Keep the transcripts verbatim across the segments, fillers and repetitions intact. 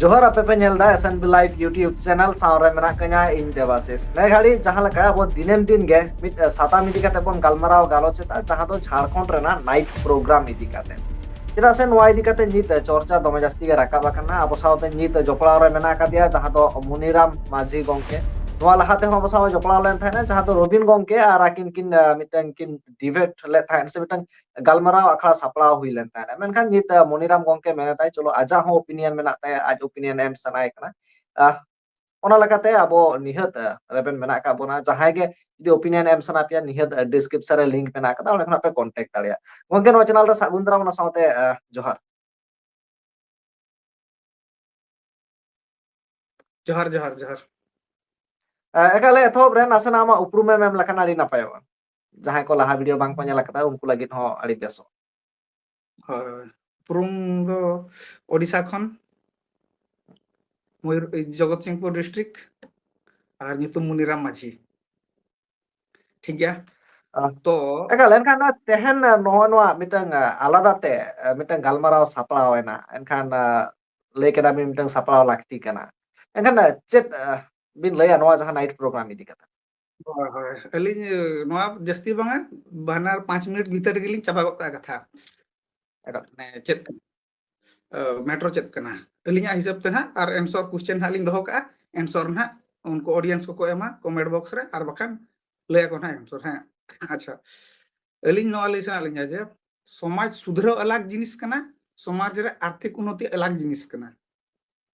ᱡᱚᱦᱟᱨ, ᱟᱯᱮ ᱯᱮ ᱧᱮᱞ ᱫᱟ S N B Live YouTube channel, ᱥᱟᱶ ᱨᱮ ᱢᱮᱱᱟᱜ ᱠᱟᱹᱧᱟ ᱤᱧ ᱫᱮᱵᱟᱥᱤᱥ᱾ ᱱᱮ ᱜᱷᱟᱹᱲᱤᱡ ᱡᱟᱦᱟᱸ ᱞᱮᱠᱟ ᱟᱵᱚ ᱫᱤᱱᱟᱹᱢ ᱫᱤᱱ ᱜᱮ ᱢᱤᱫ, ᱮ, ᱥᱟᱛᱟᱢ ᱤᱫᱤ ᱠᱟᱛᱮ ᱵᱚᱱ ᱜᱟᱞᱢᱟᱨᱟᱣ ᱜᱟᱞᱚᱪ ᱮᱫᱟ, ᱡᱟᱦᱟᱸ ᱫᱚ ᱡᱷᱟᱲᱠᱷᱚᱸᱰ ᱨᱮᱱᱟᱜ night program ᱤᱫᱤ ᱠᱟᱛᱮ᱾ ᱪᱮᱫᱟᱜ ᱥᱮ ᱱᱚᱣᱟ ᱤᱫᱤ ᱠᱟᱛᱮ ᱱᱤᱛ, ᱮ, ᱪᱚᱨᱪᱟ ᱫᱚᱢᱮ ᱡᱟᱹᱥᱛᱤ ᱜᱮ ᱨᱟᱠᱟᱵ ᱟᱠᱟᱱᱟ᱾ ᱟᱵᱚ ᱥᱟᱶᱛᱮ ᱱᱤᱛ, ᱮ, ᱡᱚᱯᱲᱟᱣ ᱨᱮ ᱢᱮᱱᱟᱜ ᱟᱠᱟᱫᱮᱭᱟ ᱡᱟᱦᱟᱸ ᱫᱚ ᱢᱩᱱᱤᱨᱟᱢ ᱢᱟᱹᱡᱷᱤ ᱜᱚᱢᱠᱮ᱾ ᱱᱚᱣᱟ ᱞᱟᱦᱟ ᱛᱮᱦᱚᱸ ᱟᱵᱚ ᱥᱟᱶ ᱡᱚᱯᱲᱟᱣ ᱞᱮᱱ ᱛᱟᱦᱮᱸᱱᱟ, ᱡᱟᱦᱟᱸ ᱫᱚ ᱨᱚᱵᱤᱱ ᱜᱚᱢᱠᱮ ᱟᱨ ᱟᱹᱠᱤᱱ ᱠᱤᱱ, ᱮ, ᱢᱤᱫᱴᱟᱝ ᱠᱤᱱ debate ᱞᱮᱫ ᱛᱟᱦᱮᱸᱱ ᱥᱮ ᱢᱤᱫᱴᱟᱝ ᱜᱟᱞᱢᱟᱨᱟᱣ ᱟᱠᱷᱲᱟ ᱥᱟᱯᱲᱟᱣ ᱦᱩᱭ ᱞᱮᱱ ᱛᱟᱦᱮᱸᱱᱟ᱾ ᱢᱮᱱᱠᱷᱟᱱ ᱱᱤᱛ, ᱟᱸ, ᱢᱚᱱᱤᱨᱟᱢ ᱜᱚᱢᱠᱮ ᱢᱮᱱᱮᱫᱟᱭ, ᱪᱚᱞᱚ, ᱟᱡᱟᱜ ᱦᱚᱸ opinion ᱢᱮᱱᱟᱜ ᱛᱟᱭᱟ, ᱟᱡ opinion ᱮᱢ ᱥᱟᱱᱟᱭᱮ ᱠᱟᱱᱟ᱾ ᱟᱦ, ᱚᱱᱟ ᱞᱮᱠᱟᱛᱮ ᱟᱵᱚ ᱱᱤᱦᱟᱹᱛ, ᱟᱸ, ᱨᱮᱵᱮᱱ ᱢᱮᱱᱟᱜ ᱟᱠᱟᱫ ᱵᱚᱱᱟ᱾ ᱡᱟᱦᱟᱸᱭ ᱜᱮ ᱡᱩᱫᱤ opinion ᱮᱢ ᱥᱟᱱᱟ ᱯᱮᱭᱟ, ᱱᱤᱦᱟᱹᱛ, ᱟᱸ, description ᱨᱮ link ᱢᱮᱱᱟᱜ ᱟᱠᱟᱫᱟ, ᱚᱸᱰᱮ ᱠᱷᱚᱱᱟᱜ ᱯᱮ contact ᱫᱟᱲᱮᱭᱟᱜᱼᱟ᱾ ᱜᱚᱢᱠᱮ, ᱱᱚᱣᱟ channel ᱨᱮ ᱥᱟᱹᱜᱩᱱ ᱫᱟᱨᱟᱢ, ᱚᱱᱟ ᱥᱟᱶᱛᱮ, ᱟᱸ, ᱡᱚᱦᱟᱨ᱾ ᱡᱚᱦᱟᱨ, ᱡᱚᱦᱟᱨ, ᱡᱚᱦᱟᱨ᱾ ᱟᱸ, ᱮᱠᱟᱞ, ᱮᱛᱚᱦᱚᱵ ᱨᱮ ᱱᱟᱥᱮᱱᱟᱜ ᱟᱢᱟᱜ ᱩᱯᱨᱩᱢᱮᱢ ᱮᱢ ᱞᱮᱠᱷᱟᱱ ᱟᱹᱰᱤ ᱱᱟᱯᱟᱭᱚᱜᱼᱟ᱾ ᱡᱟᱦᱟᱸᱭ ᱠᱚ ᱞᱟᱦᱟ video ᱵᱟᱝ ᱠᱚ ᱧᱮᱞ ᱟᱠᱟᱫᱟ, ᱩᱱᱠᱩ ᱞᱟᱹᱜᱤᱫ ᱦᱚᱸ ᱟᱹᱰᱤ ᱵᱮᱥᱚᱜᱼᱟ᱾ ᱦᱳᱭ, ᱦᱳᱭ᱾ ᱩᱯᱨᱩᱢ ᱫᱚ ᱳᱰᱤᱥᱟ ᱠᱷᱚᱱ, ᱢᱚᱭᱩᱨ-, ᱡᱚᱜᱚᱛᱥᱤᱝᱯᱩᱨ district, ᱟᱨ ᱧᱩᱛᱩᱢ ᱢᱩᱱᱤᱨᱟᱢ ᱢᱟᱹᱡᱷᱤ᱾ ᱴᱷᱤᱠ ᱜᱮᱭᱟ? ᱟᱸ, ᱛᱚ ᱮᱠᱟᱞ, ᱮᱱᱠᱷᱟᱱ ᱱᱚᱣᱟ ᱛᱮᱦᱮᱧ ᱱᱚᱜᱼᱚ ᱱᱚᱣᱟ ᱢᱤᱫᱴᱟᱝ, ᱟᱸ, ᱟᱞᱟᱫᱟ ᱛᱮ, ᱟᱸ, ᱢᱤᱫᱴᱟᱝ ᱜᱟᱞᱢᱟᱨᱟᱣ ᱥᱟᱯᱲᱟᱣ ᱮᱱᱟ᱾ ᱮᱱᱠᱷᱟᱱ, ᱟᱸ, ᱞᱟᱹᱭ ᱠᱮᱫᱟ ᱵᱤᱱ ᱢᱤᱫᱴᱟᱝ ᱥᱟᱯᱲᱟᱣ ᱞᱟᱹᱠᱛᱤ ᱠᱟᱱᱟ᱾ ᱮᱱᱠᱷᱟᱱ, ᱟᱸ, ᱪᱮᱫ, ᱟᱸ, ᱵᱤᱱ ᱞᱟᱹᱭᱟ ᱱᱚᱣᱟ ᱡᱟᱦᱟᱸ night program ᱤᱫᱤ ᱠᱟᱛᱮ? ᱦᱳᱭ, ᱦᱳᱭ᱾ ᱟᱹᱞᱤᱧ, ᱟᱸ, ᱱᱚᱣᱟ ᱡᱟᱹᱥᱛᱤ ᱵᱟᱝᱟ, ᱵᱟᱱᱟᱨ ᱯᱟᱸᱪ ᱢᱤᱱᱤᱴ ᱵᱷᱤᱛᱟᱹᱨ ᱨᱮᱜᱮ ᱞᱤᱧ ᱪᱟᱵᱟ ᱜᱚᱫ ᱠᱟᱜᱼᱟ ᱠᱟᱛᱷᱟ᱾ ᱮᱠᱟᱞ᱾ ᱢᱟᱱᱮ ᱪᱮᱫ ᱠᱟᱱᱟ? ᱟᱸ, matter ᱪᱮᱫ ᱠᱟᱱᱟ? ᱟᱹᱞᱤᱧᱟᱜ ᱦᱤᱥᱟᱹᱵ ᱛᱮ ᱱᱟᱦᱟᱜ, ᱟᱨ answer question ᱦᱟᱸᱜ ᱞᱤᱧ ᱫᱚᱦᱚ ᱠᱟᱜᱼᱟ, answer ᱱᱟᱦᱟᱜ ᱩᱱᱠᱩ audience ᱠᱚᱠᱚ ᱮᱢᱟ comment box ᱨᱮ, ᱟᱨ ᱵᱟᱠᱷᱟᱱ ᱞᱟᱹᱭ ᱟᱠᱚ ᱱᱟᱦᱟᱜ answer᱾ ᱦᱮᱸ, ᱟᱪᱪᱷᱟ, ᱟᱹᱞᱤᱧ ᱱᱚᱣᱟ ᱞᱟᱹᱭ ᱥᱟᱱᱟᱭᱮᱫ ᱞᱤᱧᱟ ᱡᱮ ᱥᱚᱢᱟᱡᱽ ᱥᱩᱫᱷᱨᱟᱹᱣ ᱟᱞᱟᱜᱽ ᱡᱤᱱᱤᱥ ᱠᱟᱱᱟ, ᱥᱚᱢᱟᱡᱽ ᱨᱮ ᱟᱨᱛᱷᱤᱠ ᱩᱱᱱᱚᱛᱤ ᱟᱞᱟᱜᱽ ᱡᱤᱱᱤᱥ ᱠᱟᱱᱟ᱾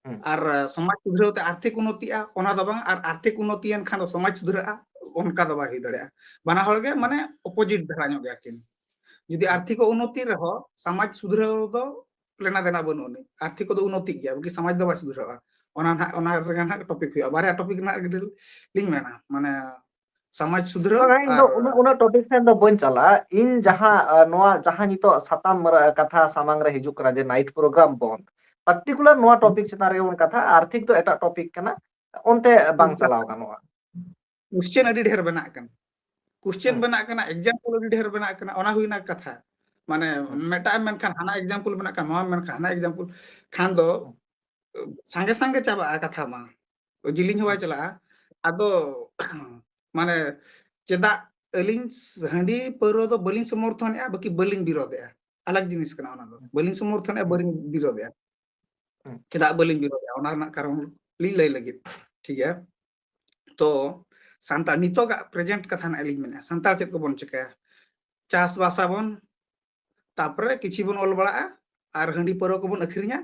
ᱦᱩᱸ᱾ ᱟᱨ, ᱟᱸ, ᱥᱚᱢᱟᱡᱽ ᱥᱩᱫᱷᱨᱟᱹᱣ ᱛᱮ ᱟᱨᱛᱷᱤᱠ ᱩᱱᱱᱚᱛᱤᱜᱼᱟ, ᱚᱱᱟ ᱫᱚ ᱵᱟᱝ, ᱟᱨ ᱟᱨᱛᱷᱤᱠ ᱩᱱᱱᱚᱛᱤᱭᱮᱱ ᱠᱷᱟᱱ ᱫᱚ ᱥᱚᱢᱟᱡᱽ ᱥᱩᱫᱷᱨᱟᱹᱜᱼᱟ, ᱚᱱᱠᱟ ᱫᱚ ᱵᱟᱭ ᱦᱩᱭ ᱫᱟᱲᱮᱭᱟᱜᱼᱟ᱾ ᱵᱟᱱᱟ ᱦᱚᱲ ᱜᱮ ᱦᱩᱸ᱾ ᱢᱟᱱᱮ opposite ᱫᱷᱟᱨᱟ ᱧᱚᱜ ᱜᱮᱭᱟ ᱠᱤᱱ᱾ ᱡᱩᱫᱤ ᱦᱩᱸ᱾ ᱟᱨᱛᱷᱤᱠ ᱩᱱᱱᱚᱛᱤ ᱨᱮᱦᱚᱸ ᱥᱚᱢᱟᱡᱽ ᱥᱩᱫᱷᱨᱟᱹᱣ ᱫᱚ ᱞᱮᱱᱟ ᱫᱮᱱᱟ ᱵᱟᱹᱱᱩᱜ ᱟᱹᱱᱤᱡ, ᱟᱨᱛᱷᱤᱠ ᱫᱚ ᱩᱱᱱᱚᱛᱤᱜ ᱜᱮᱭᱟ, ᱵᱟᱠᱤ ᱥᱚᱢᱟᱡᱽ ᱫᱚ ᱵᱟᱭ ᱥᱩᱫᱷᱨᱟᱹᱜᱼᱟ᱾ ᱚᱱᱟ ᱱᱟᱦᱟᱜ, ᱚᱱᱟ ᱨᱮᱜᱮ ᱱᱟᱦᱟᱜ topic ᱦᱩᱭᱩᱜᱼᱟ᱾ ᱵᱟᱨᱭᱟ topic ᱨᱮᱱᱟᱜ ᱜᱮ ᱞᱤᱧ ᱢᱮᱱᱟ, ᱢᱟᱱᱮ ᱥᱚᱢᱟᱡᱽ ᱥᱩᱫᱷᱨᱟᱹᱣ ᱵᱟᱝᱟ, ᱤᱧ ᱫᱚ ᱟᱨ ᱩᱱᱟᱹᱜ, ᱩᱱᱟᱹᱜ topic ᱥᱮᱱ ᱫᱚ ᱵᱟᱹᱧ ᱪᱟᱞᱟᱜᱼᱟ᱾ ᱤᱧ ᱡᱟᱦᱟᱸ, ᱟᱸ, ᱱᱚᱣᱟ ᱡᱟᱦᱟᱸ ᱱᱤᱛᱚᱜ ᱥᱟᱛᱟᱢ ᱨᱮ, ᱠᱟᱛᱷᱟ ᱥᱟᱢᱟᱝ ᱨᱮ ᱦᱤᱡᱩᱜ ᱠᱟᱱᱟ ᱡᱮ night program ᱵᱚᱱᱫ, particular ᱱᱚᱣᱟ ᱦᱩᱸ᱾ topic ᱪᱮᱛᱟᱱ ᱨᱮᱜᱮ ᱵᱚᱱ ᱠᱟᱛᱷᱟ, ᱟᱨᱛᱷᱤᱠ ᱫᱚ ᱮᱴᱟᱜ topic ᱠᱟᱱᱟ, ᱚᱱᱛᱮ ᱵᱟᱝ ᱚᱱᱠᱟ ᱪᱟᱞᱟᱣ ᱜᱟᱱᱚᱜᱼᱟ᱾ Question ᱟᱹᱰᱤ ᱰᱷᱮᱨ ᱵᱮᱱᱟᱜ ᱠᱟᱱᱟ, question ᱦᱩᱸ᱾ ᱵᱮᱱᱟᱜ ᱠᱟᱱᱟ, example ᱟᱹᱰᱤ ᱰᱷᱮᱨ ᱵᱮᱱᱟᱜ ᱠᱟᱱᱟ, ᱚᱱᱟ ᱦᱩᱭᱱᱟ ᱠᱟᱛᱷᱟ᱾ ᱢᱟᱱᱮ ᱦᱩᱸ᱾ ᱢᱤᱫᱴᱟᱜ ᱮᱢ ᱢᱮᱱᱠᱷᱟᱱ ᱦᱟᱱᱟ example ᱵᱮᱱᱟᱜ ᱠᱟᱱᱟ, ᱱᱚᱣᱟ ᱢᱮᱱᱠᱷᱟᱱ ᱦᱟᱱᱟ example ᱠᱷᱟᱱ ᱫᱚ ᱦᱩᱸ᱾ ᱥᱟᱸᱜᱮ ᱥᱟᱸᱜᱮ ᱪᱟᱵᱟᱜᱼᱟ ᱠᱟᱛᱷᱟ ᱢᱟ, ᱡᱤᱞᱤᱧ ᱦᱚᱸ ᱵᱟᱭ ᱪᱟᱞᱟᱜᱼᱟ᱾ ᱟᱫᱚ ᱢᱟᱱᱮ ᱪᱮᱫᱟᱜ ᱟᱹᱞᱤᱧ ᱦᱟᱺᱰᱤ ᱯᱟᱹᱣᱨᱟᱹ ᱫᱚ ᱵᱟᱹᱞᱤᱧ ᱥᱚᱢᱚᱨᱛᱷᱚᱱᱮᱜᱼᱟ, ᱵᱟᱹᱠᱤ ᱵᱟᱹᱞᱤᱧ ᱵᱤᱨᱳᱫᱷᱮᱜᱼᱟ, ᱟᱞᱟᱜᱽ ᱡᱤᱱᱤᱥ ᱠᱟᱱᱟ ᱚᱱᱟ ᱫᱚ᱾ ᱵᱟᱹᱞᱤᱧ ᱥᱚᱢᱚᱨᱛᱷᱚᱱᱮᱜᱼᱟ, ᱵᱟᱹᱞᱤᱧ ᱵᱤᱨᱳᱫᱷᱮᱜᱼᱟ᱾ ᱦᱩᱸ᱾ ᱪᱮᱫᱟᱜ ᱵᱟᱹᱞᱤᱧ ᱵᱤᱨᱳᱫᱷᱮᱜᱼᱟ, ᱚᱱᱟ ᱨᱮᱱᱟᱜ ᱠᱟᱨᱚᱱ ᱞᱤᱧ ᱞᱟᱹᱭ ᱞᱟᱹᱜᱤᱫ᱾ ᱴᱷᱤᱠ ᱜᱮᱭᱟ, ᱛᱚ ᱥᱟᱱᱛᱟᱲ ᱱᱤᱛᱚᱜᱟᱜ ᱯᱨᱮᱡᱮᱱᱴ ᱠᱟᱛᱷᱟ ᱱᱟᱜ ᱞᱤᱧ ᱢᱮᱱᱮᱫᱼᱟ, ᱥᱟᱱᱛᱟᱲ ᱪᱮᱫ ᱠᱚᱵᱚᱱ ᱪᱤᱠᱟᱹᱭᱟ? ᱪᱟᱥᱵᱟᱥ ᱟᱵᱚᱱ, ᱛᱟᱨᱯᱚᱨᱮ ᱠᱤᱪᱷᱤ ᱵᱚᱱ ᱚᱞ ᱵᱟᱲᱟᱜᱼᱟ, ᱟᱨ ᱦᱟᱺᱰᱤ ᱯᱟᱹᱣᱨᱟᱹ ᱠᱚᱵᱚᱱ ᱟᱹᱠᱷᱨᱤᱧᱟ,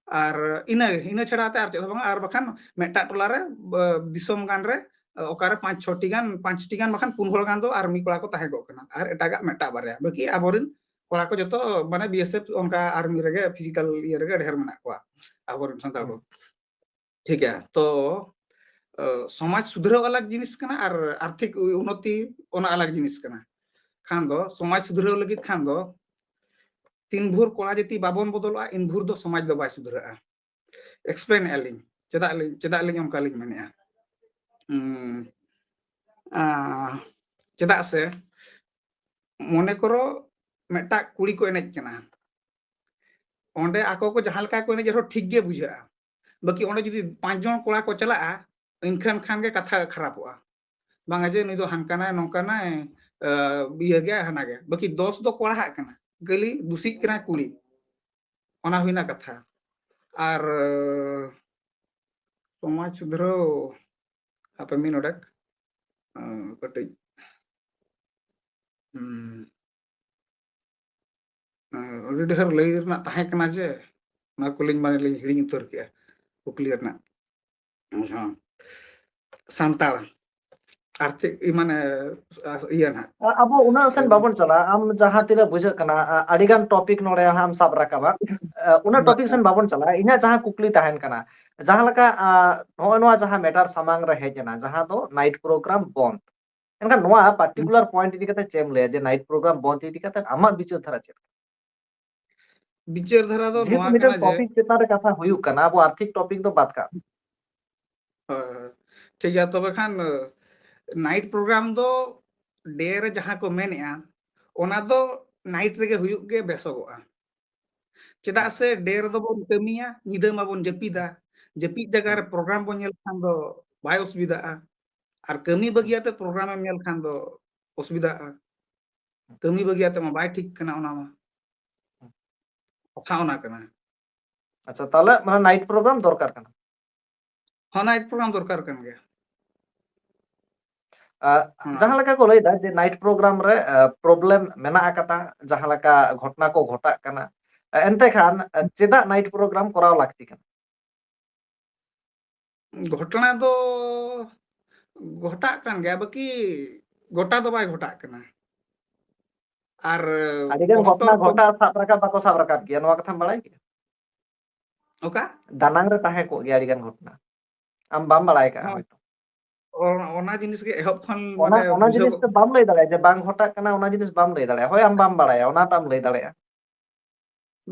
ᱟᱨ ᱤᱱᱟᱹ ᱤᱱᱟᱹ ᱪᱷᱟᱲᱟ ᱛᱮ ᱟᱨ ᱪᱮᱫ ᱦᱚᱸ ᱵᱟᱝ᱾ ᱟᱨ ᱵᱟᱠᱷᱟᱱ ᱢᱤᱫᱴᱟᱜ ᱴᱚᱞᱟ ᱨᱮ, ᱵ-, ᱫᱤᱥᱚᱢ ᱜᱟᱱ ᱨᱮ, ᱚᱠᱟᱨᱮ ᱯᱟᱸᱪ ᱪᱷᱚᱴᱤ ᱜᱟᱱ, ᱯᱟᱸᱪᱴᱤ ᱜᱟᱱ ᱵᱟᱠᱷᱟᱱ ᱯᱩᱱ ᱦᱚᱲ ᱜᱟᱱ ᱫᱚ ᱟᱨᱢᱤ ᱠᱚᱲᱟ ᱠᱚ ᱛᱟᱦᱮᱸ ᱠᱚᱜ ᱠᱟᱱᱟ, ᱟᱨ ᱮᱴᱟᱜᱟᱜ ᱢᱤᱫᱴᱟᱜ ᱵᱟᱨᱭᱟ, ᱵᱟᱹᱠᱤ ᱟᱵᱚᱨᱮᱱ ᱠᱚᱲᱟ ᱠᱚ ᱡᱚᱛᱚ ᱢᱟᱱᱮ ᱵᱤ ᱮᱥ ᱮᱯᱷ ᱚᱱᱠᱟ ᱟᱨᱢᱤ ᱨᱮᱜᱮ ᱯᱷᱤᱡᱤᱠᱟᱞ ᱤᱭᱟᱹ ᱨᱮᱜᱮ ᱰᱷᱮᱨ ᱢᱮᱱᱟᱜ ᱠᱚᱣᱟ ᱟᱵᱚᱨᱮᱱ ᱥᱟᱱᱛᱟᱲ ᱠᱚ᱾ ᱴᱷᱤᱠ ᱜᱮᱭᱟ, ᱛᱚ ᱥᱚᱢᱟᱡᱽ ᱥᱩᱫᱷᱨᱟᱹᱣ ᱟᱞᱟᱜᱽ ᱡᱤᱱᱤᱥ ᱠᱟᱱᱟ ᱟᱨ ᱟᱨᱛᱷᱤᱠ ᱩᱱᱱᱚᱛᱤ ᱚᱱᱟ ᱟᱞᱟᱜᱽ ᱡᱤᱱᱤᱥ ᱠᱟᱱᱟ᱾ ᱠᱷᱟᱱ ᱫᱚ ᱥᱚᱢᱟᱡᱽ ᱥᱩᱫᱷᱨᱟᱹᱣ ᱞᱟᱹᱜᱤᱫ ᱠᱷᱟᱱ ᱫᱚ ᱛᱤᱱ ᱵᱷᱳᱨ ᱠᱚᱲᱟ ᱡᱟᱹᱛᱤ ᱵᱟᱵᱚᱱ ᱵᱚᱫᱚᱞᱚᱜᱼᱟ, ᱤᱱ ᱵᱷᱳᱨ ᱫᱚ ᱥᱚᱢᱟᱡᱽ ᱫᱚ ᱵᱟᱭ ᱥᱩᱫᱷᱨᱟᱹᱜᱼᱟ᱾ ᱮᱠᱥᱯᱞᱮᱱᱮᱫᱼᱟ ᱞᱤᱧ ᱪᱮᱫᱟᱜ ᱞᱤᱧ, ᱪᱮᱫᱟᱜ ᱞᱤᱧ ᱚᱱᱠᱟ ᱞᱤᱧ ᱢᱮᱱᱮᱫᱼᱟ᱾ ᱩᱸ, ᱟ, ᱪᱮᱫᱟᱜ ᱥᱮ ᱢᱚᱱᱮ ᱠᱚᱨᱚ ᱢᱤᱫᱴᱟᱜ ᱠᱩᱲᱤ ᱠᱚ ᱮᱱᱮᱡ ᱠᱟᱱᱟ, ᱚᱸᱰᱮ ᱟᱠᱚ ᱠᱚ ᱡᱟᱦᱟᱸ ᱞᱮᱠᱟ ᱠᱚ ᱮᱱᱮᱡ ᱨᱮᱦᱚᱸ ᱴᱷᱤᱠ ᱜᱮ ᱵᱩᱡᱷᱟᱹᱜᱼᱟ, ᱵᱟᱹᱠᱤ ᱚᱸᱰᱮ ᱡᱩᱫᱤ ᱯᱟᱸᱪ ᱡᱚᱱ ᱠᱚᱲᱟ ᱠᱚ ᱪᱟᱞᱟᱜᱼᱟ, ᱮᱱᱠᱷᱟᱱ ᱠᱷᱟᱱ ᱜᱮ ᱠᱟᱛᱷᱟ ᱠᱷᱟᱨᱟᱯᱚᱜᱼᱟ᱾ ᱵᱟᱝᱟ ᱡᱮ ᱱᱩᱭ ᱫᱚ ᱦᱟᱱᱠᱟᱱᱟᱭ, ᱱᱚᱝᱠᱟᱱᱟᱭ, ᱤᱭᱟᱹ ᱜᱮ, ᱦᱟᱱᱟ ᱜᱮ, ᱵᱟᱹᱠᱤ ᱫᱚᱥ ᱫᱚ ᱠᱚᱲᱟ ᱦᱟᱜ ᱠᱟᱱᱟ, ᱠᱷᱟᱹᱞᱤ ᱫᱩᱥᱤᱜ ᱠᱟᱱᱟᱭ ᱠᱩᱲᱤ᱾ ᱚᱱᱟ ᱦᱩᱭᱱᱟ ᱠᱟᱛᱷᱟ᱾ ᱟᱨ ᱥᱚᱢᱟᱡᱽ ᱥᱩᱫᱷᱨᱟᱹᱣ, ᱦᱟᱯᱮ ᱢᱤᱫ ᱱᱚᱰᱮᱠ, ᱠᱟᱹᱴᱤᱡ, ᱦᱩᱸ, ᱟᱹᱰᱤ ᱰᱷᱮᱨ ᱞᱟᱹᱭ ᱨᱮᱱᱟᱜ ᱛᱟᱦᱮᱸ ᱠᱟᱱᱟ ᱡᱮ, ᱚᱱᱟ ᱠᱚᱞᱤᱧ ᱢᱟᱱᱮ ᱞᱤᱧ ᱦᱤᱲᱤᱧ ᱩᱛᱟᱹᱨ ᱠᱮᱜᱼᱟ ᱠᱩᱠᱞᱤ ᱨᱮᱱᱟᱜ᱾ ᱟᱪᱪᱷᱟ, ᱥᱟᱱᱛᱟᱲ ᱟᱨᱛᱷᱤᱠ ᱢᱟᱱᱮ ᱤᱭᱟᱹ ᱱᱟᱦᱟᱜ᱾ ᱟᱵᱚ ᱩᱱᱟᱹᱜ ᱥᱮᱱ ᱵᱟᱵᱚᱱ ᱪᱟᱞᱟᱜᱼᱟ, ᱟᱢ ᱡᱟᱦᱟᱸ ᱛᱤᱱᱟᱹᱜ ᱵᱩᱡᱷᱟᱹᱜ ᱠᱟᱱᱟ, ᱟ-, ᱟᱹᱰᱤ ᱜᱟᱱ ᱴᱚᱯᱤᱠ ᱱᱚᱰᱮ ᱦᱟᱸᱜ ᱮᱢ ᱥᱟᱵ ᱨᱟᱠᱟᱵᱟ᱾ ᱟ, ᱩᱱᱟᱹᱜ ᱴᱚᱯᱤᱠ ᱥᱮᱱ ᱵᱟᱵᱚᱱ ᱪᱟᱞᱟᱜᱼᱟ᱾ ᱤᱧᱟᱹᱜ ᱡᱟᱦᱟᱸ ᱠᱩᱠᱞᱤ ᱛᱟᱦᱮᱱ ᱠᱟᱱᱟ, ᱡᱟᱦᱟᱸ ᱞᱮᱠᱟ, ᱟ, ᱱᱚᱜᱼᱚᱭ ᱱᱚᱣᱟ ᱡᱟᱦᱟᱸ ᱢᱮᱴᱟᱨ ᱥᱟᱢᱟᱝ ᱨᱮ ᱦᱮᱡ ᱮᱱᱟ, ᱡᱟᱦᱟᱸ ᱫᱚ ᱱᱟᱭᱤᱴ ᱯᱨᱳᱜᱨᱟᱢ ᱵᱚᱱᱫ, ᱮᱱᱠᱷᱟᱱ ᱱᱚᱣᱟ ᱯᱟᱨᱴᱤᱠᱩᱞᱟᱨ ᱯᱚᱭᱮᱱᱴ ᱤᱫᱤ ᱠᱟᱛᱮ ᱪᱮᱫ ᱮᱢ ᱞᱟᱹᱭᱟ ᱡᱮ ᱱᱟᱭᱤᱴ ᱯᱨᱳᱜᱨᱟᱢ ᱵᱚᱱᱫ ᱤᱫᱤ ᱠᱟᱛᱮ ᱟᱢᱟᱜ ᱵᱤᱪᱟᱹᱨ ᱫᱷᱟᱨᱟ ᱪᱮᱫ? ᱵᱤᱪᱟᱹᱨ ᱫᱷᱟᱨᱟ ᱫᱚ ᱡᱮᱦᱮᱛᱩ ᱱᱚᱣᱟ ᱢᱤᱫᱴᱮᱱ ᱠᱟᱱᱟ ᱡᱮ ᱴᱚᱯᱤᱠ ᱪᱮᱛᱟᱱ ᱨᱮ ᱠᱟᱛᱷᱟ ᱦᱩᱭᱩᱜ ᱠᱟᱱᱟ, ᱟᱵᱚ ᱟᱨᱛᱷᱤᱠ ᱴᱚᱯᱤᱠ ᱫᱚ ᱵᱟᱫ ᱠᱟᱜ᱾ ᱦᱳᱭ, ᱦᱳᱭ᱾ ᱴᱷᱤᱠ ᱜᱮᱭᱟ, ᱛᱚᱵᱮ ᱠᱷᱟᱱ, ᱱᱟᱭᱤᱴ ᱯᱨᱳᱜᱨᱟᱢ ᱫᱚ ᱰᱮ ᱨᱮ ᱡᱟᱦᱟᱸ ᱠᱚ ᱢᱮᱱᱮᱜᱼᱟ, ᱚᱱᱟ ᱫᱚ ᱱᱟᱭᱤᱴ ᱨᱮᱜᱮ ᱦᱩᱭᱩᱜ ᱜᱮ ᱵᱮᱥᱚᱜᱚᱜᱼᱟ᱾ ᱪᱮᱫᱟᱜ ᱥᱮ day ᱨᱮᱫᱚ ᱵᱚᱱ ᱠᱟᱹᱢᱤᱭᱟ, ᱧᱤᱫᱟᱹ ᱢᱟᱵᱚᱱ ᱡᱟᱹᱯᱤᱫᱟ᱾ ᱡᱟᱹᱯᱤᱫ ᱡᱟᱭᱜᱟ ᱨᱮ program ᱵᱚᱱ ᱧᱮᱞ ᱠᱷᱟᱱ ᱫᱚ ᱵᱟᱭ ᱚᱥᱩᱵᱤᱫᱷᱟᱜᱼᱟ᱾ ᱟᱨ ᱠᱟᱹᱢᱤ ᱵᱟᱹᱜᱤᱭᱟᱛᱮ program ᱮᱢ ᱧᱮᱞ ᱠᱷᱟᱱ ᱫᱚ ᱚᱥᱩᱵᱤᱫᱷᱟᱜᱼᱟ᱾ ᱠᱟᱹᱢᱤ ᱵᱟᱹᱜᱤᱭᱟᱛᱮ ᱢᱟ ᱵᱟᱭ ᱴᱷᱤᱠ ᱠᱟᱱᱟ ᱚᱱᱟ ᱢᱟ᱾ ᱠᱟᱛᱷᱟ ᱚᱱᱟ ᱠᱟᱱᱟ᱾ ᱟᱪᱪᱷᱟ, ᱛᱟᱦᱞᱮ ᱢᱟᱱᱮ night program ᱫᱚᱨᱠᱟᱨ ᱠᱟᱱᱟ? ᱦᱚᱸ, night program ᱫᱚᱨᱠᱟᱨ ᱠᱟᱱ ᱜᱮᱭᱟ᱾ ᱟ, ᱦᱮᱸ᱾ ᱡᱟᱦᱟᱸ ᱞᱮᱠᱟ ᱠᱚ ᱞᱟᱹᱭᱫᱟ ᱡᱮ night program ᱨᱮ, ᱟ, problem ᱢᱮᱱᱟᱜ ᱟᱠᱟᱫᱟ, ᱡᱟᱦᱟᱸ ᱞᱮᱠᱟ ᱜᱷᱚᱴᱚᱱᱟ ᱠᱚ ᱜᱷᱚᱴᱟᱜ ᱠᱟᱱᱟ᱾ ᱟ, ᱮᱱᱛᱮ ᱠᱷᱟᱱ, ᱟ, ᱪᱮᱫᱟᱜ night program ᱠᱚᱨᱟᱣ ᱞᱟᱹᱠᱛᱤ ᱠᱟᱱᱟ? ᱜᱷᱚᱴᱚᱱᱟ ᱫᱚ ᱜᱷᱚᱴᱟᱜ ᱠᱟᱱ ᱜᱮᱭᱟ, ᱵᱟᱹᱠᱤ ᱜᱚᱴᱟ ᱫᱚ ᱵᱟᱭ ᱜᱷᱚᱴᱟᱜ ᱠᱟᱱᱟ᱾ ᱟᱨ ᱟᱹᱰᱤᱜᱟᱱ ᱯᱚᱥᱴᱚᱨ ᱜᱷᱚᱴᱚᱱᱟ ᱠᱚ ᱜᱷᱚᱴᱟᱜ, ᱥᱟᱵ ᱨᱟᱠᱟᱵ ᱵᱟᱠᱚ ᱥᱟᱵ ᱨᱟᱠᱟᱵ ᱜᱮᱭᱟ, ᱱᱚᱣᱟ ᱠᱟᱛᱷᱟᱢ ᱵᱟᱲᱟᱭ ᱜᱮᱭᱟ? ᱚᱠᱟ? ᱫᱟᱱᱟᱝ ᱨᱮ ᱛᱟᱦᱮᱸ ᱠᱚᱜ ᱜᱮᱭᱟ ᱟᱹᱰᱤᱜᱟᱱ ᱜᱷᱚᱴᱚᱱᱟ, ᱟᱢ ᱵᱟᱢ ᱵᱟᱲᱟᱭ ᱠᱟᱜᱼᱟ ᱦᱚᱸ᱾ ᱦᱚᱭᱛᱚ᱾ ᱚ-, ᱚᱱᱟ ᱡᱤᱱᱤᱥ ᱜᱮ ᱮᱦᱚᱵ ᱠᱷᱚᱱ ᱚᱱᱟ, ᱢᱟᱱᱮ ᱚᱱᱟ ᱵᱩᱡᱷᱟᱹᱣ ᱡᱤᱱᱤᱥ ᱠᱚᱜ ᱫᱚ ᱵᱟᱢ ᱞᱟᱹᱭ ᱫᱟᱲᱮᱭᱟᱜᱼᱟ ᱡᱮ ᱵᱟᱝ ᱜᱷᱚᱴᱟᱜ ᱠᱟᱱᱟ, ᱚᱱᱟ ᱡᱤᱱᱤᱥ ᱵᱟᱢ ᱞᱟᱹᱭ ᱫᱟᱲᱮᱭᱟᱜᱼᱟ᱾ ᱦᱳᱭ, ᱟᱢ ᱵᱟᱢ ᱵᱟᱲᱟᱭᱟ, ᱚᱱᱟᱴᱟᱜ ᱮᱢ ᱞᱟᱹᱭ ᱫᱟᱲᱮᱭᱟᱜᱼᱟ᱾